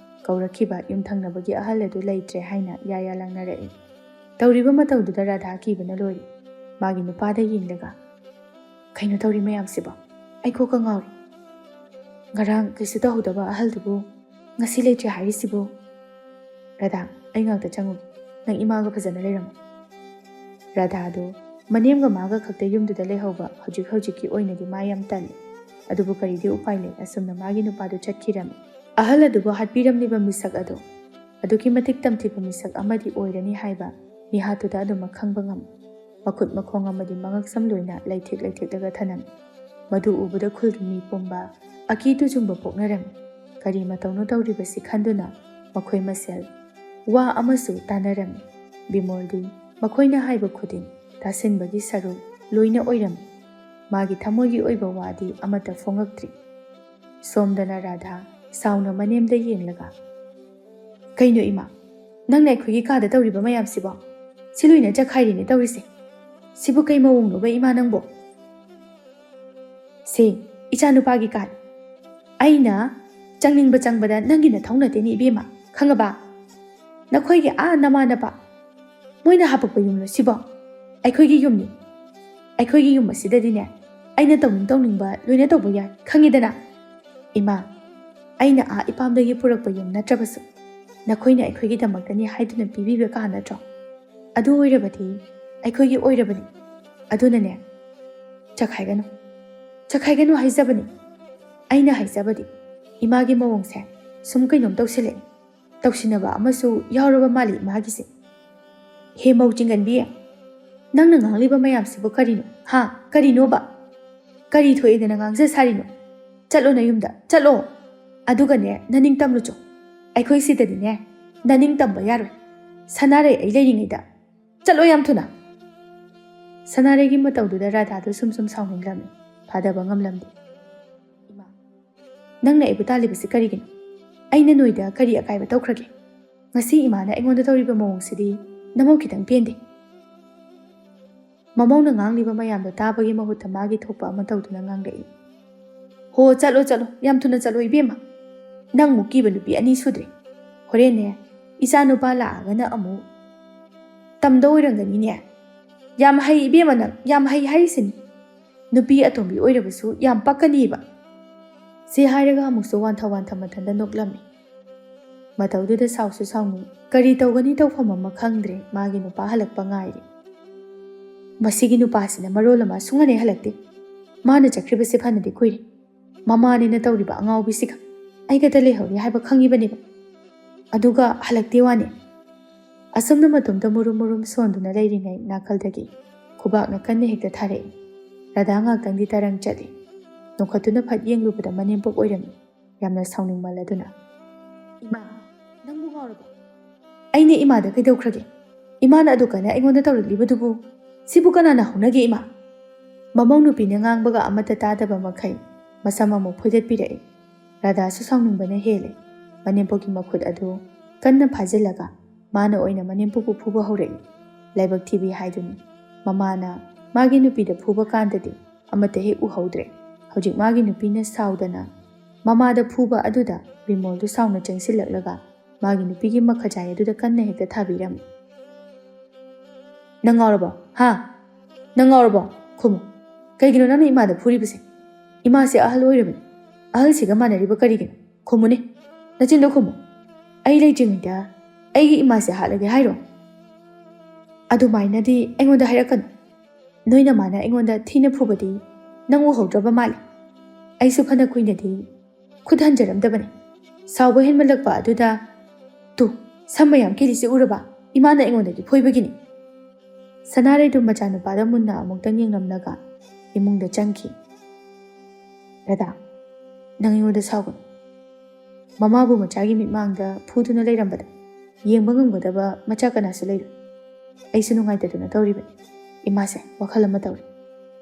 ꯀꯧꯔꯛꯈꯤꯕ ꯌꯨꯝꯊꯪꯅꯕꯒꯤ ꯑꯍꯜ ꯑꯗꯨ ꯂꯩꯇ꯭ꯔꯦ ꯍꯥꯏꯅ ꯌꯥꯌꯥ ꯂꯪꯅꯔꯛꯏ꯫ ꯇꯧꯔꯤꯕ ꯃꯇꯧꯗꯨꯗ ꯔꯥꯙꯥ ꯀꯤꯕꯅ ꯂꯣꯏꯔꯤ꯫ ꯃꯥꯒꯤ ꯅꯨꯄꯥꯗ ꯌꯦꯡꯂꯒ, "ꯀꯩꯅꯣ ꯇꯧꯔꯤ ꯃꯌꯥꯝꯁꯤꯕꯣ? ꯑꯩ ꯀꯣꯛꯀ ꯉꯥꯎꯔꯤ꯫ ꯉꯔꯥꯡ ꯀꯩꯁꯨ ꯇꯧꯍꯧꯗꯕ ꯑꯍꯜꯗꯨꯕꯨ ꯉꯁꯤ ꯂꯩꯇ꯭ꯔꯦ ꯍꯥꯏꯔꯤꯁꯤꯕꯨ?" "ꯔꯥꯙꯥ, ꯑꯩ ꯉꯥꯛꯇ ꯆꯪꯉꯨꯒꯦ꯫ ꯅꯪ ꯏꯃꯥꯒ ꯐꯖꯅ ꯂꯩꯔꯝꯃꯨ꯫" ꯔꯥꯙꯥꯗꯨ ꯃꯅꯦꯝꯒ ꯃꯥꯒ ꯈꯛꯇ ꯌꯨꯝꯗꯨꯗ ꯂꯩꯍꯧꯕ ꯍꯧꯖꯤꯛ ꯍꯧꯖꯤꯛꯀꯤ ꯑꯣꯏꯅꯗꯤ ꯃꯥ ꯌꯥꯝ ꯇꯜꯂꯤ꯫ ꯑꯗꯨꯕꯨ ꯀꯔꯤꯗꯤ ꯎꯄꯥꯏ ꯂꯩ, ꯑꯁꯨꯝꯅ ꯃꯥꯒꯤ ꯅꯨꯄꯥꯗꯨ ꯆꯠꯈꯤꯔꯝꯃꯤ꯫ ꯑꯍꯜ ꯑꯗꯨꯕꯨ ꯍꯥꯠꯄꯤꯔꯝꯂꯤꯕ ꯃꯤꯁꯛ ꯑꯗꯨ ꯑꯗꯨꯛꯀꯤ ꯃꯇꯤꯛ ꯇꯝꯊꯤꯕ ꯃꯤꯁꯛ ꯑꯃꯗꯤ ꯑꯣꯏꯔꯅꯤ ꯍꯥꯏꯕ ꯃꯤꯍꯥꯠꯇꯨꯗ ꯑꯗꯨꯃꯛ ꯈꯪꯕ ꯉꯝꯃꯤ꯫ ꯃꯈꯨꯠ ꯃꯈꯣꯡ ꯑꯃꯗꯤ ꯃꯉꯛꯁꯝ ꯂꯣꯏꯅ ꯂꯩꯊꯦꯛ ꯂꯩꯊꯦꯛꯂꯒ ꯊꯅꯝꯃꯤ꯫ ꯃꯗꯨ ꯎꯕꯗ ꯈꯨꯜꯒꯤ ꯃꯤ ꯄꯨꯝꯕ ꯑꯀꯤ ꯇꯨꯖꯨꯡꯕ ꯄꯣꯛꯅꯔꯝꯃꯤ꯫ ꯀꯔꯤ ꯃꯇꯧꯅꯣ ꯇꯧꯔꯤꯕꯁꯤ ꯈꯟꯗꯨꯅ ꯃꯈꯣꯏ ꯃꯁꯦꯜ ꯋꯥ ꯑꯃꯁꯨ ꯇꯥꯅꯔꯝꯃꯤ꯫ ꯕꯤꯃꯣꯜꯗꯤ ꯃꯈꯣꯏꯅ ꯍꯥꯏꯕ ꯈꯨꯗꯤꯡ ꯇꯥꯁꯤꯟꯕꯒꯤ ꯁꯔꯨꯛ ꯂꯣꯏꯅ ꯑꯣꯏꯔꯝꯃꯤ꯫ ꯃꯥꯒꯤ ꯊꯃꯣꯏꯒꯤ ꯑꯣꯏꯕ ꯋꯥꯗꯤ ꯑꯃꯠꯇ ꯐꯣꯡꯉꯛꯇ꯭ꯔꯤ꯫ ꯁꯣꯝꯗꯅ ꯔꯥꯙꯥ ꯁꯥꯎꯅ ꯃꯅꯦꯝꯗ ꯌꯦꯡꯂꯒ, "ꯀꯩꯅꯣ ꯏꯃꯥ, ꯅꯪꯅ ꯑꯩꯈꯣꯏꯒꯤ ꯀꯥꯗ ꯇꯧꯔꯤꯕ ꯃꯌꯥꯝꯁꯤꯕꯣ? ꯁꯤ ꯂꯣꯏꯅ ꯆꯈꯥꯏꯔꯤꯅꯦ ꯇꯧꯔꯤꯁꯦ꯫ "ꯁꯤꯕꯨ ꯀꯩ ꯃꯑꯣꯡꯅꯣꯕ ꯏꯃꯥ ꯅꯪꯕꯣ?" "ꯁꯦ, ꯏꯆꯥꯅꯨꯄꯥꯒꯤ ꯀꯥꯅꯤ꯫ ꯑꯩꯅ ꯆꯪꯅꯤꯡꯕ ꯆꯪꯕꯗ ꯅꯪꯒꯤ ꯅꯊꯧ ꯅꯠꯇꯦꯅꯦ ꯏꯕꯦꯝꯃ, ꯈꯪꯉꯕ? ꯅꯈꯣꯏꯒꯤ ꯑꯥ ꯅꯃꯥꯟꯅꯕ ꯃꯣꯏꯅ ꯍꯥꯄꯛꯄ ꯌꯨꯝꯂꯣ ꯁꯤꯕꯣ? ꯑꯩꯈꯣꯏꯒꯤ ꯌꯨꯝꯅꯤ꯫ ꯑꯩꯈꯣꯏꯒꯤ ꯌꯨꯝ ꯑꯁꯤꯗꯗꯤꯅꯦ, ꯑꯩꯅ ꯇꯧꯅꯤꯡ ꯇꯧꯅꯤꯡꯕ ꯂꯣꯏꯅ ꯇꯧꯕ ꯌꯥꯏ, ꯈꯪꯉꯤꯗꯅ?" "ꯏꯃꯥ, ꯑꯩꯅ ꯑꯥ ꯏꯄꯥꯝꯗꯒꯤ ꯄꯨꯔꯛꯄ ꯌꯨꯝ ꯅꯠꯇ꯭ꯔꯕꯁꯨ, ꯅꯈꯣꯏꯅ ꯑꯩꯈꯣꯏꯒꯤꯗꯃꯛꯇꯅꯤ ꯍꯥꯏꯗꯨꯅ ꯄꯤꯕꯤꯕ ꯀꯥ ꯅꯠꯇ꯭ꯔꯣ? ꯑꯗꯨ ꯑꯣꯏꯔꯕꯗꯤ ꯑꯩꯈꯣꯏꯒꯤ ꯑꯣꯏꯔꯕꯅꯤ꯫ ꯑꯗꯨꯅꯅꯦ, ꯆꯈꯥꯏꯒꯅꯨ, ꯆꯈꯥꯏꯒꯅꯨ ꯍꯥꯏꯖꯕꯅꯤ꯫ ꯑꯩꯅ ꯍꯥꯏꯖꯕꯗꯤ, ꯏꯃꯥꯒꯤ ꯃꯑꯣꯡꯁꯦ ꯁꯨꯝ ꯀꯩꯅꯣꯝ ꯇꯧꯁꯤꯜꯂꯛꯑꯦ꯫ ꯇꯧꯁꯤꯟꯅꯕ ꯑꯃꯁꯨ ꯌꯥꯎꯔꯕ ꯃꯥꯜꯂꯤ ꯏꯃꯥꯒꯤꯁꯦ꯫ ꯍꯦ ꯃꯧ ꯆꯤꯡꯒꯟꯕꯤ, ꯅꯪꯅ ꯉꯥꯡꯂꯤꯕ ꯃꯌꯥꯝꯁꯤꯕꯨ ꯀꯔꯤꯅꯣ? ꯍꯥ? ꯀꯔꯤꯅꯣꯕ? ꯀꯔꯤ ꯊꯣꯛꯑꯦꯗꯅ ꯉꯥꯡꯖ ꯁꯥꯔꯤꯅꯣ? ꯆꯠꯂꯣ ꯅꯌꯨꯝꯗ, ꯆꯠꯂꯣ꯫ ꯑꯗꯨꯒꯅꯦ, ꯅꯅꯤꯡ ꯇꯝꯂꯨꯆꯣ꯫ ꯑꯩꯈꯣꯏ ꯁꯤꯗꯗꯤꯅꯦ, ꯅꯅꯤꯡ ꯇꯝꯕ ꯌꯥꯔꯣꯏ꯫ ꯁꯅꯥꯔꯩ ꯑꯩ ꯂꯩꯔꯤꯉꯩꯗ꯫ ꯆꯠꯂꯣ ꯌꯥꯝ ꯊꯨꯅ!" ꯁꯅꯥꯔꯩꯒꯤ ꯃꯇꯧꯗꯨꯗ ꯔꯥꯙꯥꯗꯨ ꯁꯨꯝ ꯁꯨꯝ ꯁꯥꯎꯅꯤꯡꯂꯝꯃꯤ꯫ ꯐꯥꯗꯕ ꯉꯝꯂꯝꯗꯦ꯫ "ꯏꯃꯥ, ꯅꯪꯅ ꯑꯩꯕꯨ ꯇꯥꯜꯂꯤꯕꯁꯤ ꯀꯔꯤꯒꯤꯅꯣ? ꯑꯩꯅ ꯅꯣꯏꯗ ꯀꯔꯤ ꯑꯀꯥꯏꯕ ꯇꯧꯈ꯭ꯔꯒꯦ? ꯉꯁꯤ ꯏꯃꯥꯅ ꯑꯩꯉꯣꯟꯗ ꯇꯧꯔꯤꯕ ꯃꯑꯣꯡꯁꯤꯗꯤ ꯅꯃꯧ ꯈꯤꯇꯪ ꯄꯦꯟꯗꯦ꯫" ꯃꯃꯧꯅ ꯉꯥꯡꯂꯤꯕ ꯃꯌꯥꯝꯗꯣ ꯇꯥꯕꯒꯤ ꯃꯍꯨꯠꯇ ꯃꯥꯒꯤ ꯊꯣꯛꯄ ꯑꯃ ꯇꯧꯗꯨꯅ ꯉꯥꯡꯂꯛꯏ꯫ "ꯍꯣ, ꯆꯠꯂꯣ, ꯆꯠꯂꯣ, ꯌꯥꯝ ꯊꯨꯅ ꯆꯠꯂꯣ ꯏꯕꯦꯝꯃ꯫ ꯅꯪꯃꯨꯛ ꯀꯤꯕ ꯅꯨꯄꯤ ꯑꯅꯤ ꯁꯨꯗ꯭ꯔꯤ꯫ ꯍꯣꯔꯦꯟꯅꯦ, ꯏꯆꯥ ꯅꯨꯄꯥ ꯂꯥꯛꯑꯒꯅ ꯑꯃꯨꯛ ꯇꯝꯗ ꯑꯣꯏꯔꯝꯒꯅꯤꯅꯦ꯫ ꯌꯥꯝ ꯍꯩ ꯏꯕꯦꯝꯃ ꯅꯪ, ꯌꯥꯝ ꯍꯩ ꯍꯥꯏꯔꯤꯁꯤꯅꯤ꯫ ꯅꯨꯄꯤ ꯑꯇꯣꯝꯕꯤ ꯑꯣꯏꯔꯕꯁꯨ ꯌꯥꯝ ꯄꯛꯀꯅꯤꯕ꯫" ꯁꯤ ꯍꯥꯏꯔꯒ ꯑꯃꯨꯛꯁꯨ ꯋꯥꯟꯊ ꯋꯥꯟꯊ ꯃꯊꯟꯇ ꯅꯣꯛꯂꯝꯃꯤ꯫ ꯃꯇꯧꯗꯨꯗ ꯁꯥꯎꯁꯨ ꯁꯥꯎꯅꯤꯡ, ꯀꯔꯤ ꯇꯧꯒꯅꯤ ꯇꯧꯐꯝ ꯑꯃ ꯈꯪꯗ꯭ꯔꯦ꯫ ꯃꯥꯒꯤ ꯅꯨꯄꯥ ꯍꯜꯂꯛꯄ ꯉꯥꯏꯔꯤ꯫ ꯃꯁꯤꯒꯤ ꯅꯨꯄꯥꯁꯤꯅ ꯃꯔꯣꯜ ꯑꯃ ꯁꯨꯡꯍꯟ ꯍꯦꯛ ꯍꯜꯂꯛꯇꯦ꯫ ꯃꯥꯅ ꯆꯠꯈ꯭ꯔꯤꯕꯁꯦ ꯐꯅꯗꯤ ꯀꯨꯏꯔꯦ꯫ ꯃꯃꯥꯅꯦꯅ ꯇꯧꯔꯤꯕ ꯑꯉꯥꯎꯕꯤꯁꯤꯒ ꯑꯩꯒꯗ ꯂꯩꯍꯧꯔꯤ ꯍꯥꯏꯕ ꯈꯪꯉꯤꯕꯅꯦꯕ꯫ ꯑꯗꯨꯒ ꯍꯜꯂꯛꯇꯦ ꯋꯥꯅꯦ꯫ ꯑꯁꯨꯝꯅ ꯃꯇꯣꯝꯇ ꯃꯨꯔꯨꯝ ꯃꯨꯔꯨꯝ ꯁꯣꯟꯗꯨꯅ ꯂꯩꯔꯤꯉꯩ ꯅꯥꯀꯜꯗꯒꯤ ꯈꯨꯕꯥꯛꯅ ꯀꯟꯅ ꯍꯦꯛꯇ ꯊꯥꯔꯛꯏ꯫ ꯔꯥꯙꯥ ꯉꯥꯛꯇꯪꯗꯤ ꯇꯔꯪ ꯆꯠꯂꯤ꯫ ꯅꯣꯡꯈꯠꯇꯨꯅ ꯐꯠ ꯌꯦꯡꯂꯨꯕꯗ ꯃꯅꯦꯝꯄꯣꯛ ꯑꯣꯏꯔꯝꯃꯤ꯫ ꯌꯥꯝꯅ ꯁꯥꯎꯅꯤꯡꯃꯜꯂꯗꯨꯅ, "ꯏꯃꯥ, ꯅꯪꯕꯨ ꯉꯥꯎꯔꯕꯣ? ꯑꯩꯅ ꯏꯃꯥꯗ ꯀꯩꯗꯧꯈ꯭ꯔꯒꯦ? ꯏꯃꯥꯅ ꯑꯗꯨ ꯀꯟꯅ ꯑꯩꯉꯣꯟꯗ ꯇꯧꯔꯛꯂꯤꯕꯗꯨꯕꯨ? ꯁꯤꯕꯨ ꯀꯅꯥꯅ ꯍꯧꯅꯒꯦ ꯏꯃꯥ?" ꯃꯃꯧ ꯅꯨꯄꯤꯅ ꯉꯥꯡꯕꯒ ꯑꯃꯠꯇ ꯇꯥꯗꯕ ꯃꯈꯩ ꯃꯁꯝ ꯑꯃꯨꯛ ꯐꯣꯏꯗꯠꯄꯤꯔꯛꯏ꯫ ꯔꯥꯙꯥꯁꯨ ꯁꯥꯎꯅꯤꯡꯕꯅ ꯍꯦꯜꯂꯦ꯫ ꯃꯅꯦꯝꯄꯣꯛꯀꯤ ꯃꯈꯨꯠ ꯑꯗꯨ ꯀꯟꯅ ꯐꯥꯖꯤꯜꯂꯒ ꯃꯥꯅ ꯑꯣꯏꯅ ꯃꯅꯦꯝꯄꯣꯛꯄꯨ ꯐꯨꯕ ꯍꯧꯔꯛꯏ꯫ ꯂꯥꯏꯕꯛ ꯊꯤꯕꯤ ꯍꯥꯏꯗꯨꯅꯤ꯫ ꯃꯃꯥꯅ ꯃꯥꯒꯤ ꯅꯨꯄꯤꯗ ꯐꯨꯕ ꯀꯥꯟꯗꯗꯤ ꯑꯃꯠꯇ ꯍꯦꯛ ꯎꯍꯧꯗ꯭ꯔꯦ꯫ ꯍꯧꯖꯤꯛ ꯃꯥꯒꯤ ꯅꯨꯄꯤꯅ ꯁꯥꯎꯗꯅ ꯃꯃꯥꯗ ꯐꯨꯕ ꯑꯗꯨꯗ ꯕꯤꯃꯣꯜꯗꯨ ꯁꯥꯎꯅ ꯆꯪꯁꯤꯜꯂꯛꯂꯒ ꯃꯥꯒꯤ ꯅꯨꯄꯤꯒꯤ ꯃꯈꯖꯥꯏ ꯑꯗꯨꯗ ꯀꯟꯅ ꯍꯦꯛꯇ ꯊꯥꯕꯤꯔꯝꯃꯤ꯫ "ꯅꯪ ꯉꯥꯎꯔꯕꯣ? ꯍꯥ? ꯅꯪ ꯉꯥꯎꯔꯕꯣ? ꯈꯨꯝꯃꯨ꯫ ꯀꯩꯒꯤꯅꯣ ꯅꯪꯅ ꯏꯃꯥꯗ ꯐꯨꯔꯤꯕꯁꯦ? ꯏꯃꯥꯁꯦ ꯑꯍꯜ ꯑꯣꯏꯔꯕꯅꯤ꯫ ꯑꯍꯜꯁꯤꯒ ꯃꯥꯟꯅꯔꯤꯕ ꯀꯔꯤꯒꯤꯅꯣ? ꯈꯨꯝꯃꯨꯅꯦ꯫ ꯅꯆꯤꯟꯗꯣ ꯈꯨꯝꯃꯨ꯫ ꯑꯩ ꯂꯩꯇ꯭ꯔꯤꯉꯩꯗ ꯑꯩꯒꯤ ꯏꯃꯥꯁꯦ ꯍꯥꯠꯂꯒꯦ ꯍꯥꯏꯔꯣ?" "ꯑꯗꯨꯃꯥꯏꯅꯗꯤ ꯑꯩꯉꯣꯟꯗ ꯍꯥꯏꯔꯛꯀꯅꯨ꯫ ꯅꯣꯏ ꯅꯃꯥꯅ ꯑꯩꯉꯣꯟꯗ ꯊꯤꯅ ꯐꯨꯕꯗꯤ ꯅꯪ ꯎꯍꯧꯗ꯭ꯔꯕ ꯃꯥꯜꯂꯦ꯫ ꯑꯩꯁꯨ ꯐꯅ ꯀꯨꯏꯅꯗꯤ ꯈꯨꯠ ꯍꯟꯖꯔꯝꯗꯕꯅꯤ꯫ ꯁꯥꯎꯕ ꯍꯦꯟꯃꯜꯂꯛꯄ ꯑꯗꯨꯗ, ꯇꯨ, ꯁꯝ ꯃꯌꯥꯝ ꯀꯦꯜꯂꯤꯁꯤ ꯎꯔꯕ? ꯏꯃꯥꯅ ꯑꯩꯉꯣꯟꯗꯒꯤ ꯐꯣꯏꯕꯒꯤꯅꯤ꯫" ꯁꯅꯥꯔꯩꯗꯨ ꯃꯆꯥꯅꯨꯄꯥꯗ ꯃꯨꯟꯅ ꯑꯃꯨꯛꯇꯪ ꯌꯦꯡꯂꯝꯂꯒ ꯏꯃꯨꯡꯗ ꯆꯪꯈꯤ꯫ "ꯔꯥꯙꯥ, ꯅꯪ ꯑꯩꯉꯣꯟꯗ ꯁꯥꯎꯒꯅꯨ꯫ ꯃꯃꯥꯕꯨ ꯃꯆꯥꯒꯤ ꯃꯤꯠꯃꯥꯡꯗ ꯐꯨꯗꯨꯅ ꯂꯩꯔꯝꯕꯗ ꯌꯦꯡꯕ ꯉꯝꯒꯗꯕ ꯃꯆꯥ ꯀꯅꯥꯁꯨ ꯂꯩꯔꯣꯏ꯫ ꯑꯩꯁꯨ ꯅꯨꯡꯉꯥꯏꯇꯗꯅ ꯇꯧꯔꯤꯕꯅꯤ꯫ ꯏꯃꯥꯁꯦ ꯋꯥꯈꯜ ꯑꯃ ꯇꯧꯔꯤ꯫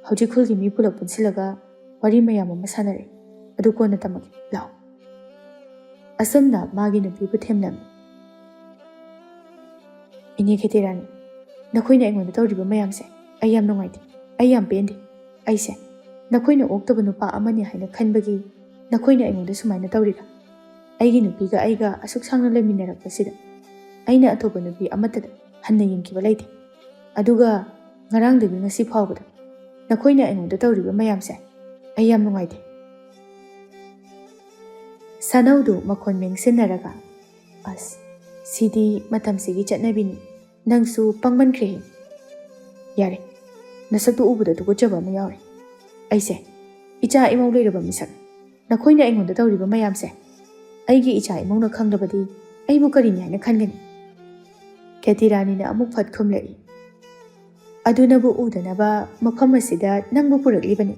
ꯍꯧꯖꯤꯛ ꯈꯨꯜꯒꯤ ꯃꯤ ꯄꯨꯂꯞ ꯄꯨꯟꯁꯤꯜꯂꯒ ꯋꯥꯔꯤ ꯃꯌꯥꯝ ꯑꯃ ꯁꯥꯟꯅꯔꯦ꯫ ꯑꯗꯨ ꯀꯣꯟꯅ ꯇꯝꯃꯒꯦ꯫ ꯂꯥꯛꯑꯣ꯫" ꯑꯁꯨꯝꯅ ꯃꯥꯒꯤ ꯅꯨꯄꯤꯕꯨ ꯊꯦꯝꯂꯝꯃꯤ꯫ "ꯏꯅꯦ ꯈꯦꯇꯦꯔꯥꯅꯤ, ꯅꯈꯣꯏꯅ ꯑꯩꯉꯣꯟꯗ ꯇꯧꯔꯤꯕ ꯃꯌꯥꯝꯁꯦ ꯑꯩ ꯌꯥꯝ ꯅꯨꯡꯉꯥꯏꯇꯦ, ꯑꯩ ꯌꯥꯝ ꯄꯦꯟꯗꯦ꯫ ꯑꯩꯁꯦ ꯅꯈꯣꯏꯅ ꯑꯣꯛꯇꯕ ꯅꯨꯄꯥ ꯑꯃꯅꯤ ꯍꯥꯏꯅ ꯈꯟꯕꯒꯤ ꯅꯈꯣꯏꯅ ꯑꯩꯉꯣꯟꯗ ꯁꯨꯃꯥꯏꯅ ꯇꯧꯔꯤꯔꯥ? ꯑꯩꯒꯤ ꯅꯨꯄꯤꯒ ꯑꯩꯒ ꯑꯁꯨꯛ ꯁꯥꯡꯅ ꯂꯩꯃꯤꯟꯅꯔꯛꯄꯁꯤꯗ ꯑꯩꯅ ꯑꯇꯣꯞꯄ ꯅꯨꯄꯤ ꯑꯃꯠꯇꯗ ꯍꯟꯅ ꯌꯦꯡꯈꯤꯕ ꯂꯩꯇꯦ꯫ ꯑꯗꯨꯒ ꯉꯔꯥꯡꯗꯒꯤ ꯉꯁꯤ ꯐꯥꯎꯕꯗ ꯅꯈꯣꯏꯅ ꯑꯩꯉꯣꯟꯗ ꯇꯧꯔꯤꯕ ꯃꯌꯥꯝꯁꯦ ꯑꯩ ꯌꯥꯝ ꯅꯨꯡꯉꯥꯏꯇꯦ꯫" ꯁꯥꯅꯧꯗꯨ ꯃꯈꯣꯟ ꯃꯦꯡꯁꯤꯟꯅꯔꯒ, "ꯑꯁ, ꯁꯤꯗꯤ ꯃꯇꯝꯁꯤꯒꯤ ꯆꯠꯅꯕꯤꯅꯤ꯫ ꯅꯪꯁꯨ ꯄꯪꯃꯟꯈ꯭ꯔꯦꯍꯦ꯫ ꯌꯥꯔꯦ, ꯅꯁꯛꯇꯨ ꯎꯕꯗ ꯇꯨꯀꯠꯆꯕ ꯑꯃ ꯌꯥꯎꯔꯦ꯫ ꯑꯩꯁꯦ ꯏꯆꯥ ꯏꯃꯧ ꯂꯩꯔꯕ ꯃꯤꯁꯛ꯫ ꯅꯈꯣꯏꯅ ꯑꯩꯉꯣꯟꯗ ꯇꯧꯔꯤꯕ ꯃꯌꯥꯝꯁꯦ ꯑꯩꯒꯤ ꯏꯆꯥ ꯏꯃꯧꯅ ꯈꯪꯂꯕꯗꯤ ꯑꯩꯕꯨ ꯀꯔꯤꯅꯤ ꯍꯥꯏꯅ ꯈꯟꯒꯅꯤ?" ꯈꯦꯇꯤꯔꯥꯅꯤꯅ ꯑꯃꯨꯛ ꯐꯠ ꯈꯨꯝꯂꯛꯏ꯫ "ꯑꯗꯨꯅꯕꯨ ꯎꯗꯅꯕ ꯃꯐꯝ ꯑꯁꯤꯗ ꯅꯪꯕꯨ ꯄꯨꯔꯛꯂꯤꯕꯅꯤ꯫"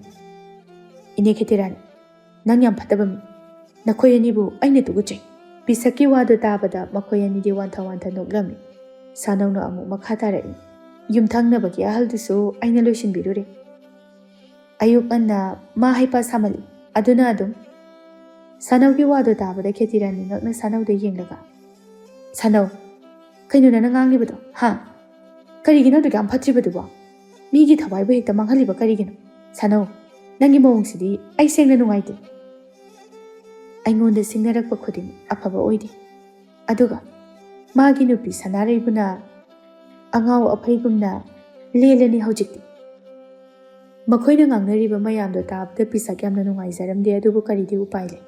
"ꯏꯅꯦ ꯈꯦꯇꯤꯔꯥꯅꯤ, ꯅꯪ ꯌꯥꯝ ꯐꯠꯇꯕ ꯃꯤ꯫ ꯅꯈꯣꯏ ꯑꯅꯤꯕꯨ ꯑꯩꯅ ꯇꯨꯀꯠꯆꯩ꯫" ꯄꯤꯁꯛꯀꯤ ꯋꯥꯗꯨ ꯇꯥꯕꯗ ꯃꯈꯣꯏ ꯑꯅꯤꯗꯤ ꯋꯥꯟꯊ ꯋꯥꯟꯊ ꯅꯣꯛꯂꯝꯃꯤ꯫ ꯁꯥꯅꯧꯅ ꯑꯃꯨꯛ ꯃꯈꯥ ꯇꯥꯔꯛꯏ꯫ "ꯌꯨꯝꯊꯪꯅꯕꯒꯤ ꯑꯍꯜꯗꯨꯁꯨ ꯑꯩꯅ ꯂꯣꯏꯁꯤꯟꯕꯤꯔꯨꯔꯦ꯫ ꯑꯌꯨꯛ ꯉꯟꯅ ꯃꯥ ꯍꯩꯄꯥ ꯁꯥꯃꯜꯂꯤ꯫ ꯑꯗꯨꯅ ꯑꯗꯨꯝ꯫" ꯁꯥꯅꯧꯒꯤ ꯋꯥꯗꯨ ꯇꯥꯕꯗ ꯈꯦꯇꯤꯔꯥꯅꯤ ꯉꯛꯅ ꯁꯥꯅꯧꯗ ꯌꯦꯡꯂꯒ, "ꯁꯥꯅꯧ, ꯀꯩꯅꯣ ꯅꯪꯅ ꯉꯥꯡꯂꯤꯕꯗꯣ? ꯍꯥ? ꯀꯔꯤꯒꯤꯅꯣ ꯑꯗꯨꯛ ꯌꯥꯝ ꯐꯠꯇ꯭ꯔꯤꯕꯗꯨꯕꯣ? ꯃꯤꯒꯤ ꯊꯋꯥꯏꯕꯨ ꯍꯦꯛꯇ ꯃꯥꯡꯍꯜꯂꯤꯕ ꯀꯔꯤꯒꯤꯅꯣ? ꯁꯥꯅꯧ, ꯅꯪꯒꯤ ꯃꯑꯣꯡꯁꯤꯗꯤ ꯑꯩ ꯁꯦꯡꯅ ꯅꯨꯡꯉꯥꯏꯇꯦ꯫ ꯑꯩꯉꯣꯟꯗ ꯁꯤꯡꯅꯔꯛꯄ ꯈꯨꯗꯤꯡ ꯑꯐꯕ ꯑꯣꯏꯗꯦ꯫ ꯑꯗꯨꯒ ꯃꯥꯒꯤ ꯅꯨꯄꯤ ꯁꯅꯥꯔꯩꯕꯨꯅ ꯑꯉꯥꯎ ꯑꯐꯩꯒꯨꯝꯅ ꯂꯦꯜꯂꯅꯤ ꯍꯧꯖꯤꯛꯇꯤ꯫ ꯃꯈꯣꯏꯅ ꯉꯥꯡꯅꯔꯤꯕ ꯃꯌꯥꯝꯗꯣ ꯇꯥꯕꯗ ꯄꯤꯁꯛ ꯌꯥꯝꯅ ꯅꯨꯡꯉꯥꯏꯖꯔꯝꯗꯦ, ꯑꯗꯨꯕꯨ ꯀꯔꯤꯗꯤ ꯎꯄꯥꯏ ꯂꯩ?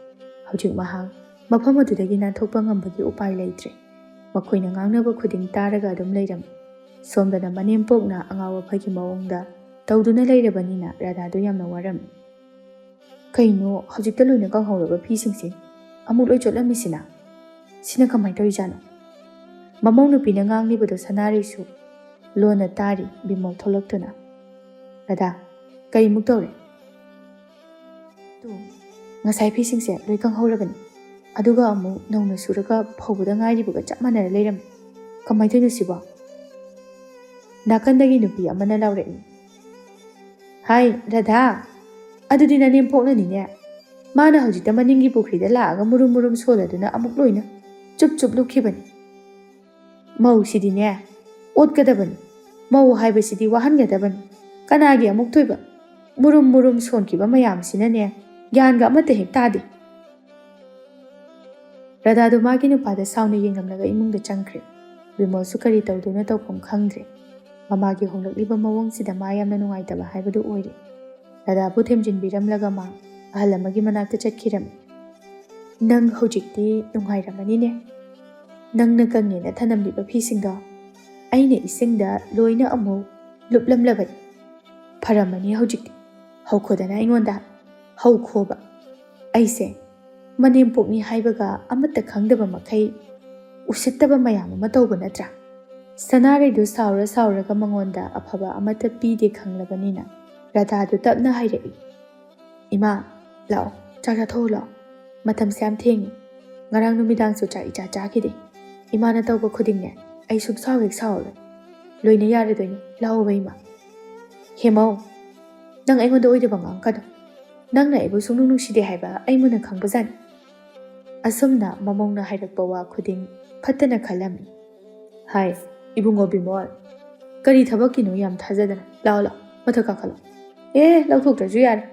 ꯍꯧꯖꯤꯛ ꯃꯍꯥꯛ ꯃꯐꯝ ꯑꯗꯨꯗꯒꯤ ꯅꯥꯟꯊꯣꯛꯄ ꯉꯝꯕꯒꯤ ꯎꯄꯥꯏ ꯂꯩꯇ꯭ꯔꯦ꯫ ꯃꯈꯣꯏꯅ ꯉꯥꯡꯅꯕ ꯈꯨꯗꯤꯡ ꯇꯥꯔꯒ ꯑꯗꯨꯝ ꯂꯩꯔꯝꯃꯤ꯫ ꯁꯣꯝꯗꯅ ꯃꯅꯦꯝꯄꯣꯛꯅ ꯑꯉꯥꯎ ꯑꯐꯩꯒꯤ ꯃꯑꯣꯡꯗ ꯇꯧꯗꯨꯅ ꯂꯩꯔꯕꯅꯤꯅ ꯔꯥꯙꯥꯗꯨ ꯌꯥꯝꯅ ꯋꯥꯔꯝꯃꯤ꯫ ꯀꯩꯅꯣ ꯍꯧꯖꯤꯛꯇ ꯂꯣꯏꯅ ꯀꯪꯍꯧꯔꯕ ꯐꯤꯁꯤꯡꯁꯦ ꯑꯃꯨꯛ ꯂꯣꯏ ꯆꯣꯠꯂꯝꯃꯤꯁꯤꯅ? ꯁꯤꯅ ꯀꯃꯥꯏꯅ ꯇꯧꯔꯤꯖꯥꯠꯅꯣ? ꯃꯃꯧ ꯅꯨꯄꯤꯅ ꯉꯥꯡꯂꯤꯕꯗꯣ ꯁꯅꯥꯔꯩꯁꯨ ꯂꯣꯟꯅ ꯇꯥꯔꯤ꯫ ꯕꯤꯃꯣꯜ ꯊꯣꯛꯂꯛꯇꯨꯅ, "ꯔꯥꯙꯥ, ꯀꯔꯤꯃꯨꯛ ꯇꯧꯔꯦ?" "ꯇꯨ, ꯉꯁꯥꯏ ꯐꯤꯁꯤꯡꯁꯦ ꯂꯣꯏ ꯀꯪꯍꯧꯔꯕꯅꯤ, ꯑꯗꯨꯒ ꯑꯃꯨꯛ ꯅꯧꯅ ꯁꯨꯔꯒ ꯐꯧꯕꯗ ꯉꯥꯏꯔꯤꯕꯒ ꯆꯞ ꯃꯥꯟꯅꯔ ꯂꯩꯔꯝꯃꯤ꯫ ꯀꯃꯥꯏꯅ ꯇꯧꯔꯤꯅꯣ ꯁꯤꯕꯣ?" ꯅꯥꯀꯟꯗꯒꯤ ꯅꯨꯄꯤ ꯑꯃꯅ ꯂꯥꯎꯔꯛꯏ꯫ "ꯍꯥꯏ, ꯔꯥꯙꯥ, ꯑꯗꯨꯗꯤ ꯅꯅꯦꯝꯄꯣꯛꯅꯅꯤꯅꯦ꯫ ꯃꯥꯅ ꯍꯧꯖꯤꯛꯇ ꯃꯅꯤꯡꯒꯤ ꯄꯨꯈ꯭ꯔꯤꯗ ꯂꯥꯛꯑꯒ ꯃꯨꯔꯨꯝ ꯃꯨꯔꯨꯝ ꯁꯣꯜꯂꯗꯨꯅ ꯑꯃꯨꯛ ꯂꯣꯏꯅ ꯆꯨꯞ ꯆꯨꯞ ꯂꯨꯞꯈꯤꯕꯅꯤ꯫ ꯃꯧꯁꯤꯗꯤꯅꯦ, ꯑꯣꯠꯀꯗꯕꯅꯤ꯫ ꯃꯧ ꯍꯥꯏꯕꯁꯤꯗꯤ ꯋꯥꯍꯟꯒꯗꯕꯅꯤ꯫ ꯀꯅꯥꯒꯤ ꯑꯃꯨꯛ ꯊꯣꯏꯕ? ꯃꯨꯔꯨꯝ ꯃꯨꯔꯨꯝ ꯁꯣꯟꯈꯤꯕ ꯃꯌꯥꯝꯁꯤꯅꯅꯦ, ꯒ꯭ꯌꯥꯟꯒ ꯑꯃꯠꯇ ꯍꯦꯛ ꯇꯥꯗꯦ꯫" ꯔꯥꯙꯥꯗꯨ ꯃꯥꯒꯤ ꯅꯨꯄꯥꯗ ꯁꯥꯎꯅ ꯌꯦꯡꯂꯝꯂꯒ ꯏꯃꯨꯡꯗ ꯆꯪꯈ꯭ꯔꯦ꯫ ꯕꯤꯃꯣꯜꯁꯨ ꯀꯔꯤ ꯇꯧꯗꯨꯅ ꯇꯧꯐꯝ ꯈꯪꯗ꯭ꯔꯦ꯫ ꯃꯃꯥꯒꯤ ꯍꯣꯡꯂꯛꯂꯤꯕ ꯃꯑꯣꯡꯁꯤꯗ ꯃꯥ ꯌꯥꯝꯅ ꯅꯨꯡꯉꯥꯏꯇꯕ ꯍꯥꯏꯕꯗꯨ ꯑꯣꯏꯔꯦ꯫ ꯔꯥꯙꯥꯕꯨ ꯊꯦꯝꯖꯤꯟꯕꯤꯔꯝꯂꯒ ꯃꯥ ꯑꯍꯜ ꯑꯃꯒꯤ ꯃꯅꯥꯛꯇ ꯆꯠꯈꯤꯔꯝꯃꯤ꯫ "ꯅꯪ ꯍꯧꯖꯤꯛꯇꯤ ꯅꯨꯡꯉꯥꯏꯔꯝꯃꯅꯤꯅꯦ꯫ ꯅꯪꯅ ꯀꯪꯉꯦꯅ ꯊꯅꯝꯂꯤꯕ ꯐꯤꯁꯤꯡꯗꯣ ꯑꯩꯅ ꯏꯁꯤꯡꯗ ꯂꯣꯏꯅ ꯑꯃꯨꯛ ꯂꯨꯞꯂꯝꯂꯕꯅꯤ꯫ ꯐꯔꯝꯃꯅꯤ ꯍꯧꯖꯤꯛꯇꯤ꯫ ꯍꯧꯈꯣꯗꯅ ꯑꯩꯉꯣꯟꯗ꯫ ꯍꯧꯈꯣꯕ꯫ ꯑꯩꯁꯦ ꯃꯅꯦꯝꯄꯣꯛꯅꯤ ꯍꯥꯏꯕꯒ ꯑꯃꯠꯇ ꯈꯪꯗꯕ ꯃꯈꯩ ꯎꯁꯤꯠꯇꯕ ꯃꯌꯥꯝ ꯑꯃ ꯇꯧꯕ ꯅꯠꯇ꯭ꯔꯥ?" ꯁꯅꯥꯔꯩꯗꯨ ꯁꯥꯎꯔ ꯁꯥꯎꯔꯒ ꯃꯉꯣꯟꯗ ꯑꯐꯕ ꯑꯃꯠꯇ ꯄꯤꯗꯦ ꯈꯪꯂꯕꯅꯤꯅ ꯔꯥꯙꯥꯗꯨ ꯇꯞꯅ ꯍꯥꯏꯔꯛꯏ꯫ "ꯏꯃꯥ, ꯂꯥꯛꯑꯣ, ꯆꯥꯛ ꯆꯥꯊꯣꯛꯎ ꯂꯥꯛꯑꯣ꯫ ꯃꯇꯝꯁꯦ ꯌꯥꯝ ꯊꯦꯡꯉꯤ꯫ ꯉꯔꯥꯡ ꯅꯨꯃꯤꯗꯥꯡꯁꯨ ꯆꯥꯛ ꯏꯆꯥ ꯆꯥꯈꯤꯗꯦ꯫ ꯏꯃꯥꯅ ꯇꯧꯕ ꯈꯨꯗꯤꯡꯅꯦ, ꯑꯩ ꯁꯨꯝ ꯁꯥꯎ ꯍꯦꯛ ꯁꯥꯎꯔꯣꯏ꯫ ꯂꯣꯏꯅ ꯌꯥꯔꯗꯣꯏꯅꯤ, ꯂꯥꯛꯑꯣꯕ ꯏꯃꯥ꯫" "ꯍꯦꯃꯧ, ꯅꯪ ꯑꯩꯉꯣꯟꯗ ꯑꯣꯏꯗꯕ ꯉꯥꯡꯀꯅꯨ꯫ ꯅꯪꯅ ꯑꯩꯕꯨ ꯁꯨꯡꯅꯨꯡ ꯅꯨꯡꯁꯤꯗꯦ ꯍꯥꯏꯕ ꯑꯩ ꯃꯨꯟꯅ ꯈꯪꯕꯖꯥꯠꯅꯤ꯫" ꯑꯁꯨꯝꯅ ꯃꯃꯧꯅ ꯍꯥꯏꯔꯛꯄ ꯋꯥ ꯈꯨꯗꯤꯡ ꯐꯠꯇꯅ ꯈꯜꯂꯝꯃꯤ꯫ "ꯍꯥꯏ, ꯏꯕꯨꯡꯉꯣ ꯕꯤꯃꯣꯜ, "ꯀꯔꯤ ꯊꯕꯛꯀꯤꯅꯣ ꯌꯥꯝ ꯊꯥꯖꯗꯅ? ꯂꯥꯛꯑꯣ, ꯂꯥꯛꯑꯣ, ꯃꯊꯛ ꯀꯥꯈꯠꯂꯣ꯫ ꯑꯦ, ꯂꯧꯊꯣꯛꯇ꯭ꯔꯁꯨ ꯌꯥꯔꯦ꯫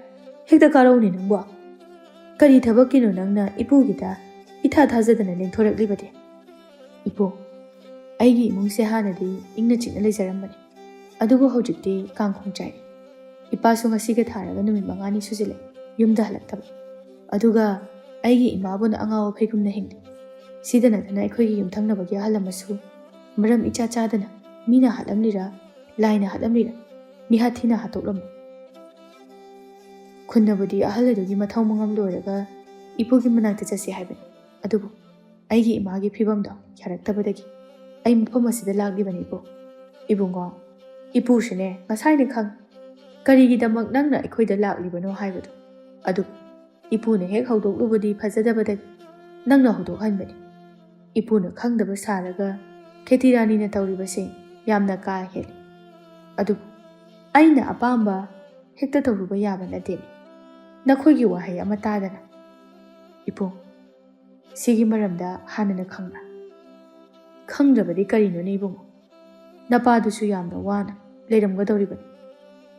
ꯍꯦꯛꯇ ꯀꯥꯔꯛꯎꯅꯦ ꯅꯪꯕꯣ꯫ ꯀꯔꯤ ꯊꯕꯛꯀꯤꯅꯣ ꯅꯪꯅ ꯏꯄꯨꯒꯤꯗ ꯏꯊꯥ ꯊꯥꯖꯗꯅ ꯂꯦꯡꯊꯣꯔꯛꯂꯤꯕꯗꯤ?" "ꯏꯄꯨ, ꯑꯩꯒꯤ ꯏꯃꯨꯡꯁꯦ ꯍꯥꯟꯅꯗꯤ ꯏꯪꯅ ꯆꯤꯛꯅ ꯂꯩꯖꯔꯝꯕꯅꯤ꯫ ꯑꯗꯨꯕꯨ ꯍꯧꯖꯤꯛꯇꯤ ꯀꯥꯡꯈꯣꯡ ꯆꯥꯏ꯫ ꯏꯄꯥꯁꯨ ꯉꯁꯤꯒ ꯊꯥꯔꯒ ꯅꯨꯃꯤꯠ ꯃꯉꯥꯅꯤ ꯁꯨꯖꯤꯜꯂꯦ ꯌꯨꯝꯗ ꯍꯜꯂꯛꯇꯕ꯫ ꯑꯗꯨꯒ ꯑꯩꯒꯤ ꯏꯃꯥꯕꯨꯅ ꯑꯉꯥꯎ ꯑꯐꯩꯒꯨꯝꯅ ꯍꯤꯡꯂꯤ꯫ ꯁꯤꯗ ꯅꯠꯇꯅ ꯑꯩꯈꯣꯏꯒꯤ ꯌꯨꯝꯊꯪꯅꯕꯒꯤ ꯑꯍꯜ ꯑꯃꯁꯨ ꯃꯔꯝ ꯏꯆꯥ ꯆꯥꯗꯅ ꯃꯤꯅ ꯍꯥꯠꯂꯝꯂꯤꯔꯥ, ꯂꯥꯏꯅ ꯍꯥꯠꯂꯝꯂꯤꯔꯥ, ꯃꯤꯍꯥꯠ ꯊꯤꯅ ꯍꯥꯠꯇꯣꯛꯂꯝꯃꯤ꯫ ꯈꯨꯟꯅꯕꯨꯗꯤ ꯑꯍꯜ ꯑꯗꯨꯒꯤ ꯃꯊꯧ ꯃꯉꯝ ꯂꯣꯏꯔꯒ ꯏꯄꯨꯒꯤ ꯃꯅꯥꯛꯇ ꯆꯠꯁꯤ ꯍꯥꯏꯕꯅꯤ꯫ ꯑꯗꯨꯕꯨ ꯑꯩꯒꯤ ꯏꯃꯥꯒꯤ ꯐꯤꯕꯝꯗꯣ ꯌꯥꯔꯛꯇꯕꯗꯒꯤ ꯑꯩ ꯃꯐꯝ ꯑꯁꯤꯗ ꯂꯥꯛꯂꯤꯕꯅꯤ, ꯏꯄꯨ꯫ ꯏꯕꯨꯡꯉꯣ, ꯏꯄꯨꯁꯨꯅꯦ ꯉꯁꯥꯏꯅ ꯈꯪ ꯀꯔꯤꯒꯤꯗꯃꯛ ꯅꯪꯅ ꯑꯩꯈꯣꯏꯗ ꯂꯥꯛꯂꯤꯕꯅꯣ ꯍꯥꯏꯕꯗꯣ꯫ ꯑꯗꯨꯕꯨ ꯏꯄꯨꯅ ꯍꯦꯛ ꯍꯧꯗꯣꯛꯂꯨꯕꯗꯤ ꯐꯖꯗꯕꯗꯒꯤ ꯅꯪꯅ ꯍꯧꯗꯣꯛꯍꯟꯕꯅꯤ꯫ ꯏꯄꯨꯅ ꯈꯪꯗꯕ ꯁꯥꯔꯒ ꯈꯦꯇꯤ ꯔꯥꯅꯤꯅ ꯇꯧꯔꯤꯕꯁꯦ ꯌꯥꯝꯅ ꯀꯥ ꯍꯦꯜꯂꯤ꯫ ꯑꯗꯨꯕꯨ ꯑꯩꯅ ꯑꯄꯥꯝꯕ ꯍꯦꯛꯇ ꯇꯧꯔꯨꯕ ꯌꯥꯕ ꯅꯠꯇꯦꯅꯦ꯫ ꯅꯈꯣꯏꯒꯤ ꯋꯥꯍꯩ ꯑꯃ ꯇꯥꯗꯅ꯫ ꯏꯄꯨ, ꯁꯤꯒꯤ ꯃꯔꯝꯗ ꯍꯥꯟꯅꯅ ꯈꯪꯕ꯭ꯔꯥ? ꯈꯪꯗ꯭ꯔꯕꯗꯤ ꯀꯔꯤꯅꯣꯅꯦ ꯏꯕꯨꯡꯉꯣ? ꯅꯄꯥꯗꯨꯁꯨ ꯌꯥꯝꯅ ꯋꯥꯅ ꯂꯩꯔꯝꯒꯗꯧꯔꯤꯕꯅꯤ꯫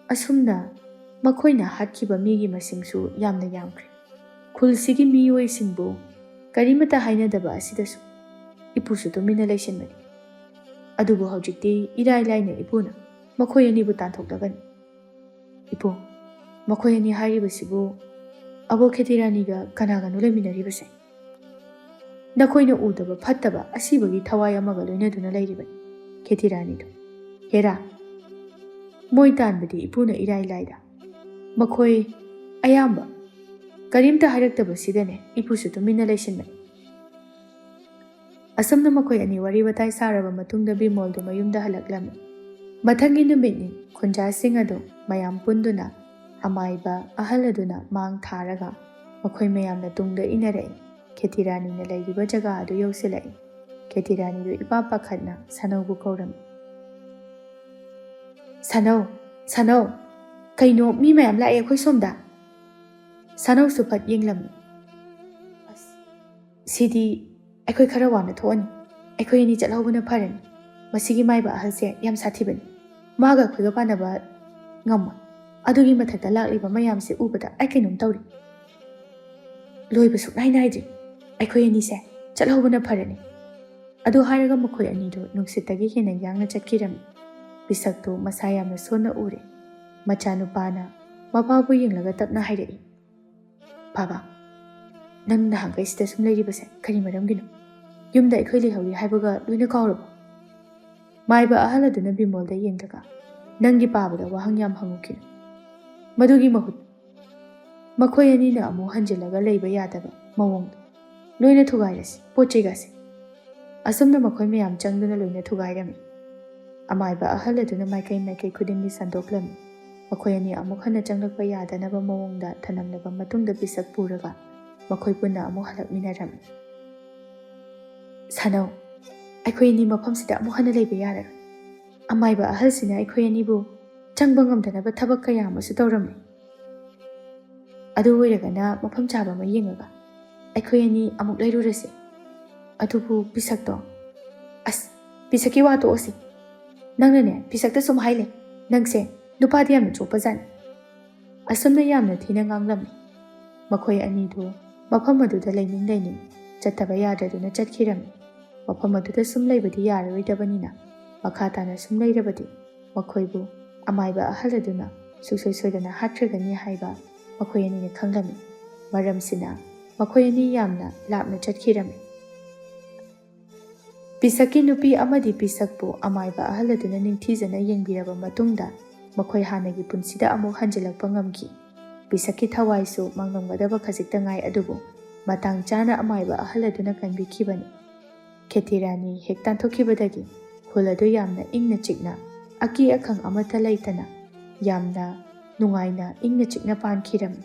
ꯑꯁꯨꯝꯅ ꯃꯈꯣꯏꯅ ꯍꯥꯠꯈꯤꯕ ꯃꯤꯒꯤ ꯃꯁꯤꯡꯁꯨ ꯌꯥꯝꯅ ꯌꯥꯝꯈ꯭ꯔꯦ꯫ ꯈꯨꯜꯁꯤꯒꯤ ꯃꯤꯑꯣꯏꯁꯤꯡꯕꯨ ꯀꯔꯤꯃꯠꯇ ꯍꯥꯏꯅꯗꯕ ꯑꯁꯤꯗꯁꯨ ꯏꯄꯨꯁꯨ ꯇꯨꯃꯤꯟꯅ ꯂꯩꯁꯤꯟꯕꯅꯤ꯫ ꯑꯗꯨꯕꯨ ꯍꯧꯖꯤꯛꯇꯤ ꯏꯔꯥꯏ ꯂꯥꯏꯅ ꯏꯄꯨꯅ ꯃꯈꯣꯏ ꯑꯅꯤꯕꯨ ꯇꯥꯟꯊꯣꯛꯂꯒꯅꯤ꯫ ꯏꯄꯨ, ꯃꯈꯣꯏ ꯑꯅꯤ ꯍꯥꯏꯔꯤꯕꯁꯤꯕꯨ ꯑꯕꯣꯛ ꯈꯦꯇꯤꯔꯥꯅꯤꯒ ꯀꯅꯥꯒꯅꯣ ꯂꯩꯃꯤꯟꯅꯔꯤꯕꯁꯦ? ꯅꯈꯣꯏꯅ ꯎꯗꯕ ꯐꯠꯇꯕ ꯑꯁꯤꯕꯒꯤ ꯊꯋꯥꯏ ꯑꯃꯒ ꯂꯣꯏꯅꯗꯨꯅ ꯂꯩꯔꯤꯕꯅꯤ ꯈꯦꯇꯤꯔꯥꯅꯤꯗꯨ꯫ ꯍꯦꯔꯥ, ꯃꯣꯏ ꯇꯥꯟꯕꯗꯤ ꯏꯄꯨꯅ ꯏꯔꯥꯏ ꯂꯥꯏꯗ꯫ ꯃꯈꯣꯏ ꯑꯌꯥꯝꯕ ꯀꯔꯤꯝꯇ ꯍꯥꯏꯔꯛꯇꯕꯁꯤꯗꯅꯦ ꯏꯄꯨꯁꯨ ꯇꯨꯃꯤꯟꯅ ꯂꯩꯁꯤꯟꯕꯅꯤ꯫ ꯑꯁꯨꯝꯅ ꯃꯈꯣꯏ ꯑꯅꯤ ꯋꯥꯔꯤ ꯋꯥꯇꯥꯏ ꯁꯥꯔꯕ ꯃꯇꯨꯡꯗ ꯕꯤꯃꯣꯜꯗꯨ ꯃꯌꯨꯝꯗ ꯍꯜꯂꯛꯂꯝꯃꯤ꯫ ꯃꯊꯪꯒꯤ ꯅꯨꯃꯤꯠꯅꯤ꯫ ꯈꯨꯟꯖꯥꯁꯤꯡ ꯑꯗꯨ ꯃꯌꯥꯝ ꯄꯨꯟꯗꯨꯅ ꯑꯃꯥꯏꯕ ꯑꯍꯜ ꯑꯗꯨꯅ ꯃꯥꯡ ꯊꯥꯔꯒ ꯃꯈꯣꯏ ꯃꯌꯥꯝꯅ ꯇꯨꯡꯗ ꯏꯟꯅꯔꯛꯏ꯫ ꯈꯦꯇꯤꯔꯥꯅꯤꯅ ꯂꯩꯔꯤꯕ ꯖꯒꯥ ꯑꯗꯨ ꯌꯧꯁꯤꯜꯂꯛꯏ꯫ ꯈꯦꯇꯤꯔꯥꯅꯤꯗꯨ ꯏꯄꯥ ꯄꯥꯈꯠꯅ ꯁꯥꯅꯧꯕꯨ ꯀꯧꯔꯝꯃꯤ꯫ "ꯁꯥꯅꯧ, ꯁꯥꯅꯧ, ꯀꯩꯅꯣ ꯃꯤ ꯃꯌꯥꯝ ꯂꯥꯛꯑꯦ ꯑꯩꯈꯣꯏ ꯁꯣꯝꯗ!" ꯁꯥꯅꯧꯁꯨ ꯐꯠ ꯌꯦꯡꯂꯝꯃꯤ꯫ "ꯑꯁ, ꯁꯤꯗꯤ ꯑꯩꯈꯣꯏ ꯈꯔ ꯋꯥꯅ ꯊꯣꯛꯑꯅꯤ꯫ ꯑꯩꯈꯣꯏ ꯑꯅꯤ ꯆꯠꯍꯧꯕꯅ ꯐꯔꯅꯤ"꯫ ꯃꯁꯤꯒꯤ ꯃꯥꯏꯕ ꯑꯍꯜꯁꯦ ꯌꯥꯝ ꯁꯥꯊꯤꯕꯅꯤ꯫ ꯃꯥꯒ ꯑꯩꯈꯣꯏꯒ ꯄꯥꯟꯅꯕ ꯉꯝꯃꯣꯏ꯫ ꯑꯗꯨꯒꯤ ꯃꯊꯛꯇ ꯂꯥꯛꯂꯤꯕ ꯃꯌꯥꯝꯁꯦ ꯎꯕꯗ ꯑꯩ ꯀꯩꯅꯣꯝ ꯇꯧꯔꯤ꯫ ꯂꯣꯏꯕ ꯁꯨꯛꯅꯥꯏ ꯅꯥꯏꯗ꯭ꯔꯤ꯫ ꯑꯩꯈꯣꯏ ꯑꯅꯤꯁꯦ ꯆꯠꯍꯧꯕꯅ ꯐꯔꯅꯤ꯫ ꯑꯗꯨ ꯍꯥꯏꯔꯒ ꯃꯈꯣꯏ ꯑꯅꯤꯗꯨ ꯅꯨꯡꯁꯤꯠꯇꯒꯤ ꯍꯦꯟꯅ ꯌꯥꯡꯅ ꯆꯠꯈꯤꯔꯝꯃꯤ꯫ ꯄꯤꯁꯛꯇꯨ ꯃꯁꯥ ꯌꯥꯝꯅ ꯁꯣꯟꯅ ꯎꯔꯦ꯫ ꯃꯆꯥꯅꯨꯄꯥꯅ ꯃꯄꯥꯕꯨ ꯌꯦꯡꯂꯒ ꯇꯞꯅ ꯍꯥꯏꯔꯛꯏ, "ꯕꯥꯕꯥ, ꯅꯪ ꯅꯍꯥꯟꯈꯩ ꯁꯤꯗ ꯁꯨꯝ ꯂꯩꯔꯤꯕꯁꯦ ꯀꯔꯤ ꯃꯔꯝꯒꯤꯅꯣ? ꯌꯨꯝꯗ ꯑꯩꯈꯣꯏ ꯂꯩꯍꯧꯔꯤ ꯍꯥꯏꯕꯒ ꯂꯣꯏꯅ ꯀꯥꯎꯔꯕꯣ?" ꯃꯥꯏꯕ ꯑꯍꯜ ꯑꯗꯨꯅ ꯕꯤꯃꯣꯜꯗ ꯌꯦꯡꯂꯒ, "ꯅꯪꯒꯤ ꯄꯥꯕꯗ ꯋꯥꯍꯪ ꯌꯥꯝ ꯍꯪꯉꯨꯈꯤꯅꯨ꯫ ꯃꯗꯨꯒꯤ ꯃꯍꯨꯠ ꯃꯈꯣꯏ ꯑꯅꯤꯅ ꯑꯃꯨꯛ ꯍꯟꯖꯤꯜꯂꯒ ꯂꯩꯕ ꯌꯥꯗꯕ ꯃꯑꯣꯡꯗ ꯂꯣꯏꯅ ꯊꯨꯒꯥꯏꯔꯁꯤ, ꯄꯣꯠ ꯆꯩꯒꯁꯦ꯫" ꯑꯁꯨꯝꯅ ꯃꯈꯣꯏ ꯃꯌꯥꯝ ꯆꯪꯗꯨꯅ ꯂꯣꯏꯅ ꯊꯨꯒꯥꯏꯔꯝꯃꯤ꯫ ꯑꯃꯥꯏꯕ ꯑꯍꯜ ꯑꯗꯨꯅ ꯃꯥꯏꯀꯩ ꯃꯥꯏꯀꯩ ꯈꯨꯗꯤꯡꯒꯤ ꯁꯟꯗꯣꯛꯂꯝꯃꯤ꯫ ꯃꯈꯣꯏ ꯑꯅꯤ ꯑꯃꯨꯛ ꯍꯟꯅ ꯆꯪꯂꯛꯄ ꯌꯥꯗꯅꯕ ꯃꯑꯣꯡꯗ ꯊꯅꯝꯂꯕ ꯃꯇꯨꯡꯗ ꯄꯤꯁꯛ ꯄꯨꯔꯒ ꯃꯈꯣꯏ ꯄꯨꯟꯅ ꯑꯃꯨꯛ ꯍꯜꯂꯛꯃꯤꯟꯅꯔꯝꯃꯤ꯫ "ꯁꯥꯅꯧ, ꯑꯩꯈꯣꯏ ꯑꯅꯤ ꯃꯐꯝꯁꯤꯗ ꯑꯃꯨꯛ ꯍꯟꯅ ꯂꯩꯕ ꯌꯥꯔꯔꯣꯏ꯫ ꯑꯃꯥꯏꯕ ꯑꯍꯜꯁꯤꯅ ꯑꯩꯈꯣꯏ ꯑꯅꯤꯕꯨ ꯆꯪꯕ ꯉꯝꯗꯅꯕ ꯊꯕꯛ ꯀꯌꯥ ꯑꯃꯁꯨ ꯇꯧꯔꯝꯃꯤ꯫ ꯑꯗꯨ ꯑꯣꯏꯔꯒꯅ ꯃꯐꯝ ꯆꯥꯕ ꯑꯃ ꯌꯦꯡꯉꯒ ꯑꯩꯈꯣꯏ ꯑꯅꯤ ꯑꯃꯨꯛ ꯂꯩꯔꯨꯔꯁꯤ꯫ ꯑꯗꯨꯕꯨ ꯄꯤꯁꯛꯇꯣ..." "ꯑꯁ, ꯄꯤꯁꯛꯀꯤ ꯋꯥ ꯇꯣꯛꯑꯁꯤ꯫ ꯅꯪꯅꯅꯦ ꯄꯤꯁꯛꯇ ꯁꯨꯝ ꯍꯥꯏꯂꯦ꯫ ꯅꯪꯁꯦ ꯅꯨꯄꯥꯗꯤ ꯌꯥꯝꯅ ꯆꯣꯞꯄꯖꯥꯠꯅꯤ꯫" ꯑꯁꯨꯝꯅ ꯌꯥꯝꯅ ꯊꯤꯅ ꯉꯥꯡꯂꯝꯃꯤ꯫ ꯃꯈꯣꯏ ꯑꯅꯤꯗꯨ ꯃꯐꯝ ꯑꯗꯨꯗ ꯂꯩꯅꯤꯡ ꯂꯩꯅꯤꯡ ꯆꯠꯇꯕ ꯌꯥꯗ꯭ꯔꯗꯨꯅ ꯆꯠꯈꯤꯔꯝꯃꯤ꯫ ꯃꯐꯝ ꯑꯗꯨꯗ ꯁꯨꯝ ꯂꯩꯕꯗꯤ ꯌꯥꯔꯔꯣꯏꯗꯕꯅꯤꯅ ꯃꯈꯥ ꯇꯥꯅ ꯁꯨꯝ ꯂꯩꯔꯕꯗꯤ ꯃꯈꯣꯏꯕꯨ ꯑꯃꯥꯏꯕ ꯑꯍꯜ ꯑꯗꯨꯅ ꯁꯨꯡꯁꯣꯏ ꯁꯣꯏꯗꯅ ꯍꯥꯠꯈ꯭ꯔꯒꯅꯤ ꯍꯥꯏꯕ ꯃꯈꯣꯏ ꯑꯅꯤꯅ ꯈꯪꯂꯝꯃꯤ꯫ ꯃꯔꯝꯁꯤꯅ ꯃꯈꯣꯏ ꯑꯅꯤ ꯌꯥꯝꯅ ꯂꯥꯞꯅ ꯆꯠꯈꯤꯔꯝꯃꯤ꯫ ꯄꯤꯁꯛꯀꯤ ꯅꯨꯄꯤ ꯑꯃꯗꯤ ꯄꯤꯁꯛꯄꯨ ꯑꯃꯥꯏꯕ ꯑꯍꯜ ꯑꯗꯨꯅ ꯅꯤꯡꯊꯤꯖꯅ ꯌꯦꯡꯕꯤꯔꯕ ꯃꯇꯨꯡꯗ ꯃꯈꯣꯏ ꯍꯥꯟꯅꯒꯤ ꯄꯨꯟꯁꯤꯗ ꯑꯃꯨꯛ ꯍꯟꯖꯤꯜꯂꯛꯄ ꯉꯝꯈꯤ꯫ ꯄꯤꯁꯛꯀꯤ ꯊꯋꯥꯏꯁꯨ ꯃꯥꯡꯂꯝꯒꯗꯕ ꯈꯖꯤꯛꯇ ꯉꯥꯏ, ꯑꯗꯨꯕꯨ ꯃꯇꯥꯡ ꯆꯥꯅ ꯑꯃꯥꯏꯕ ꯑꯍꯜ ꯑꯗꯨꯅ ꯀꯟꯕꯤꯈꯤꯕꯅꯤ꯫ ꯈꯦꯇꯤ ꯔꯥꯅꯤ ꯍꯦꯛ ꯇꯥꯟꯊꯣꯛꯈꯤꯕꯗꯒꯤ ꯈꯨꯜ ꯑꯗꯨ ꯌꯥꯝꯅ ꯏꯪꯅ ꯆꯤꯛꯅ, ꯑꯀꯤ ꯑꯈꯪ ꯑꯃꯠꯇ ꯂꯩꯇꯅ ꯌꯥꯝꯅ ꯅꯨꯡꯉꯥꯏꯅ ꯏꯪꯅ ꯆꯤꯛꯅ ꯄꯥꯟꯈꯤꯔꯝꯃꯤ꯫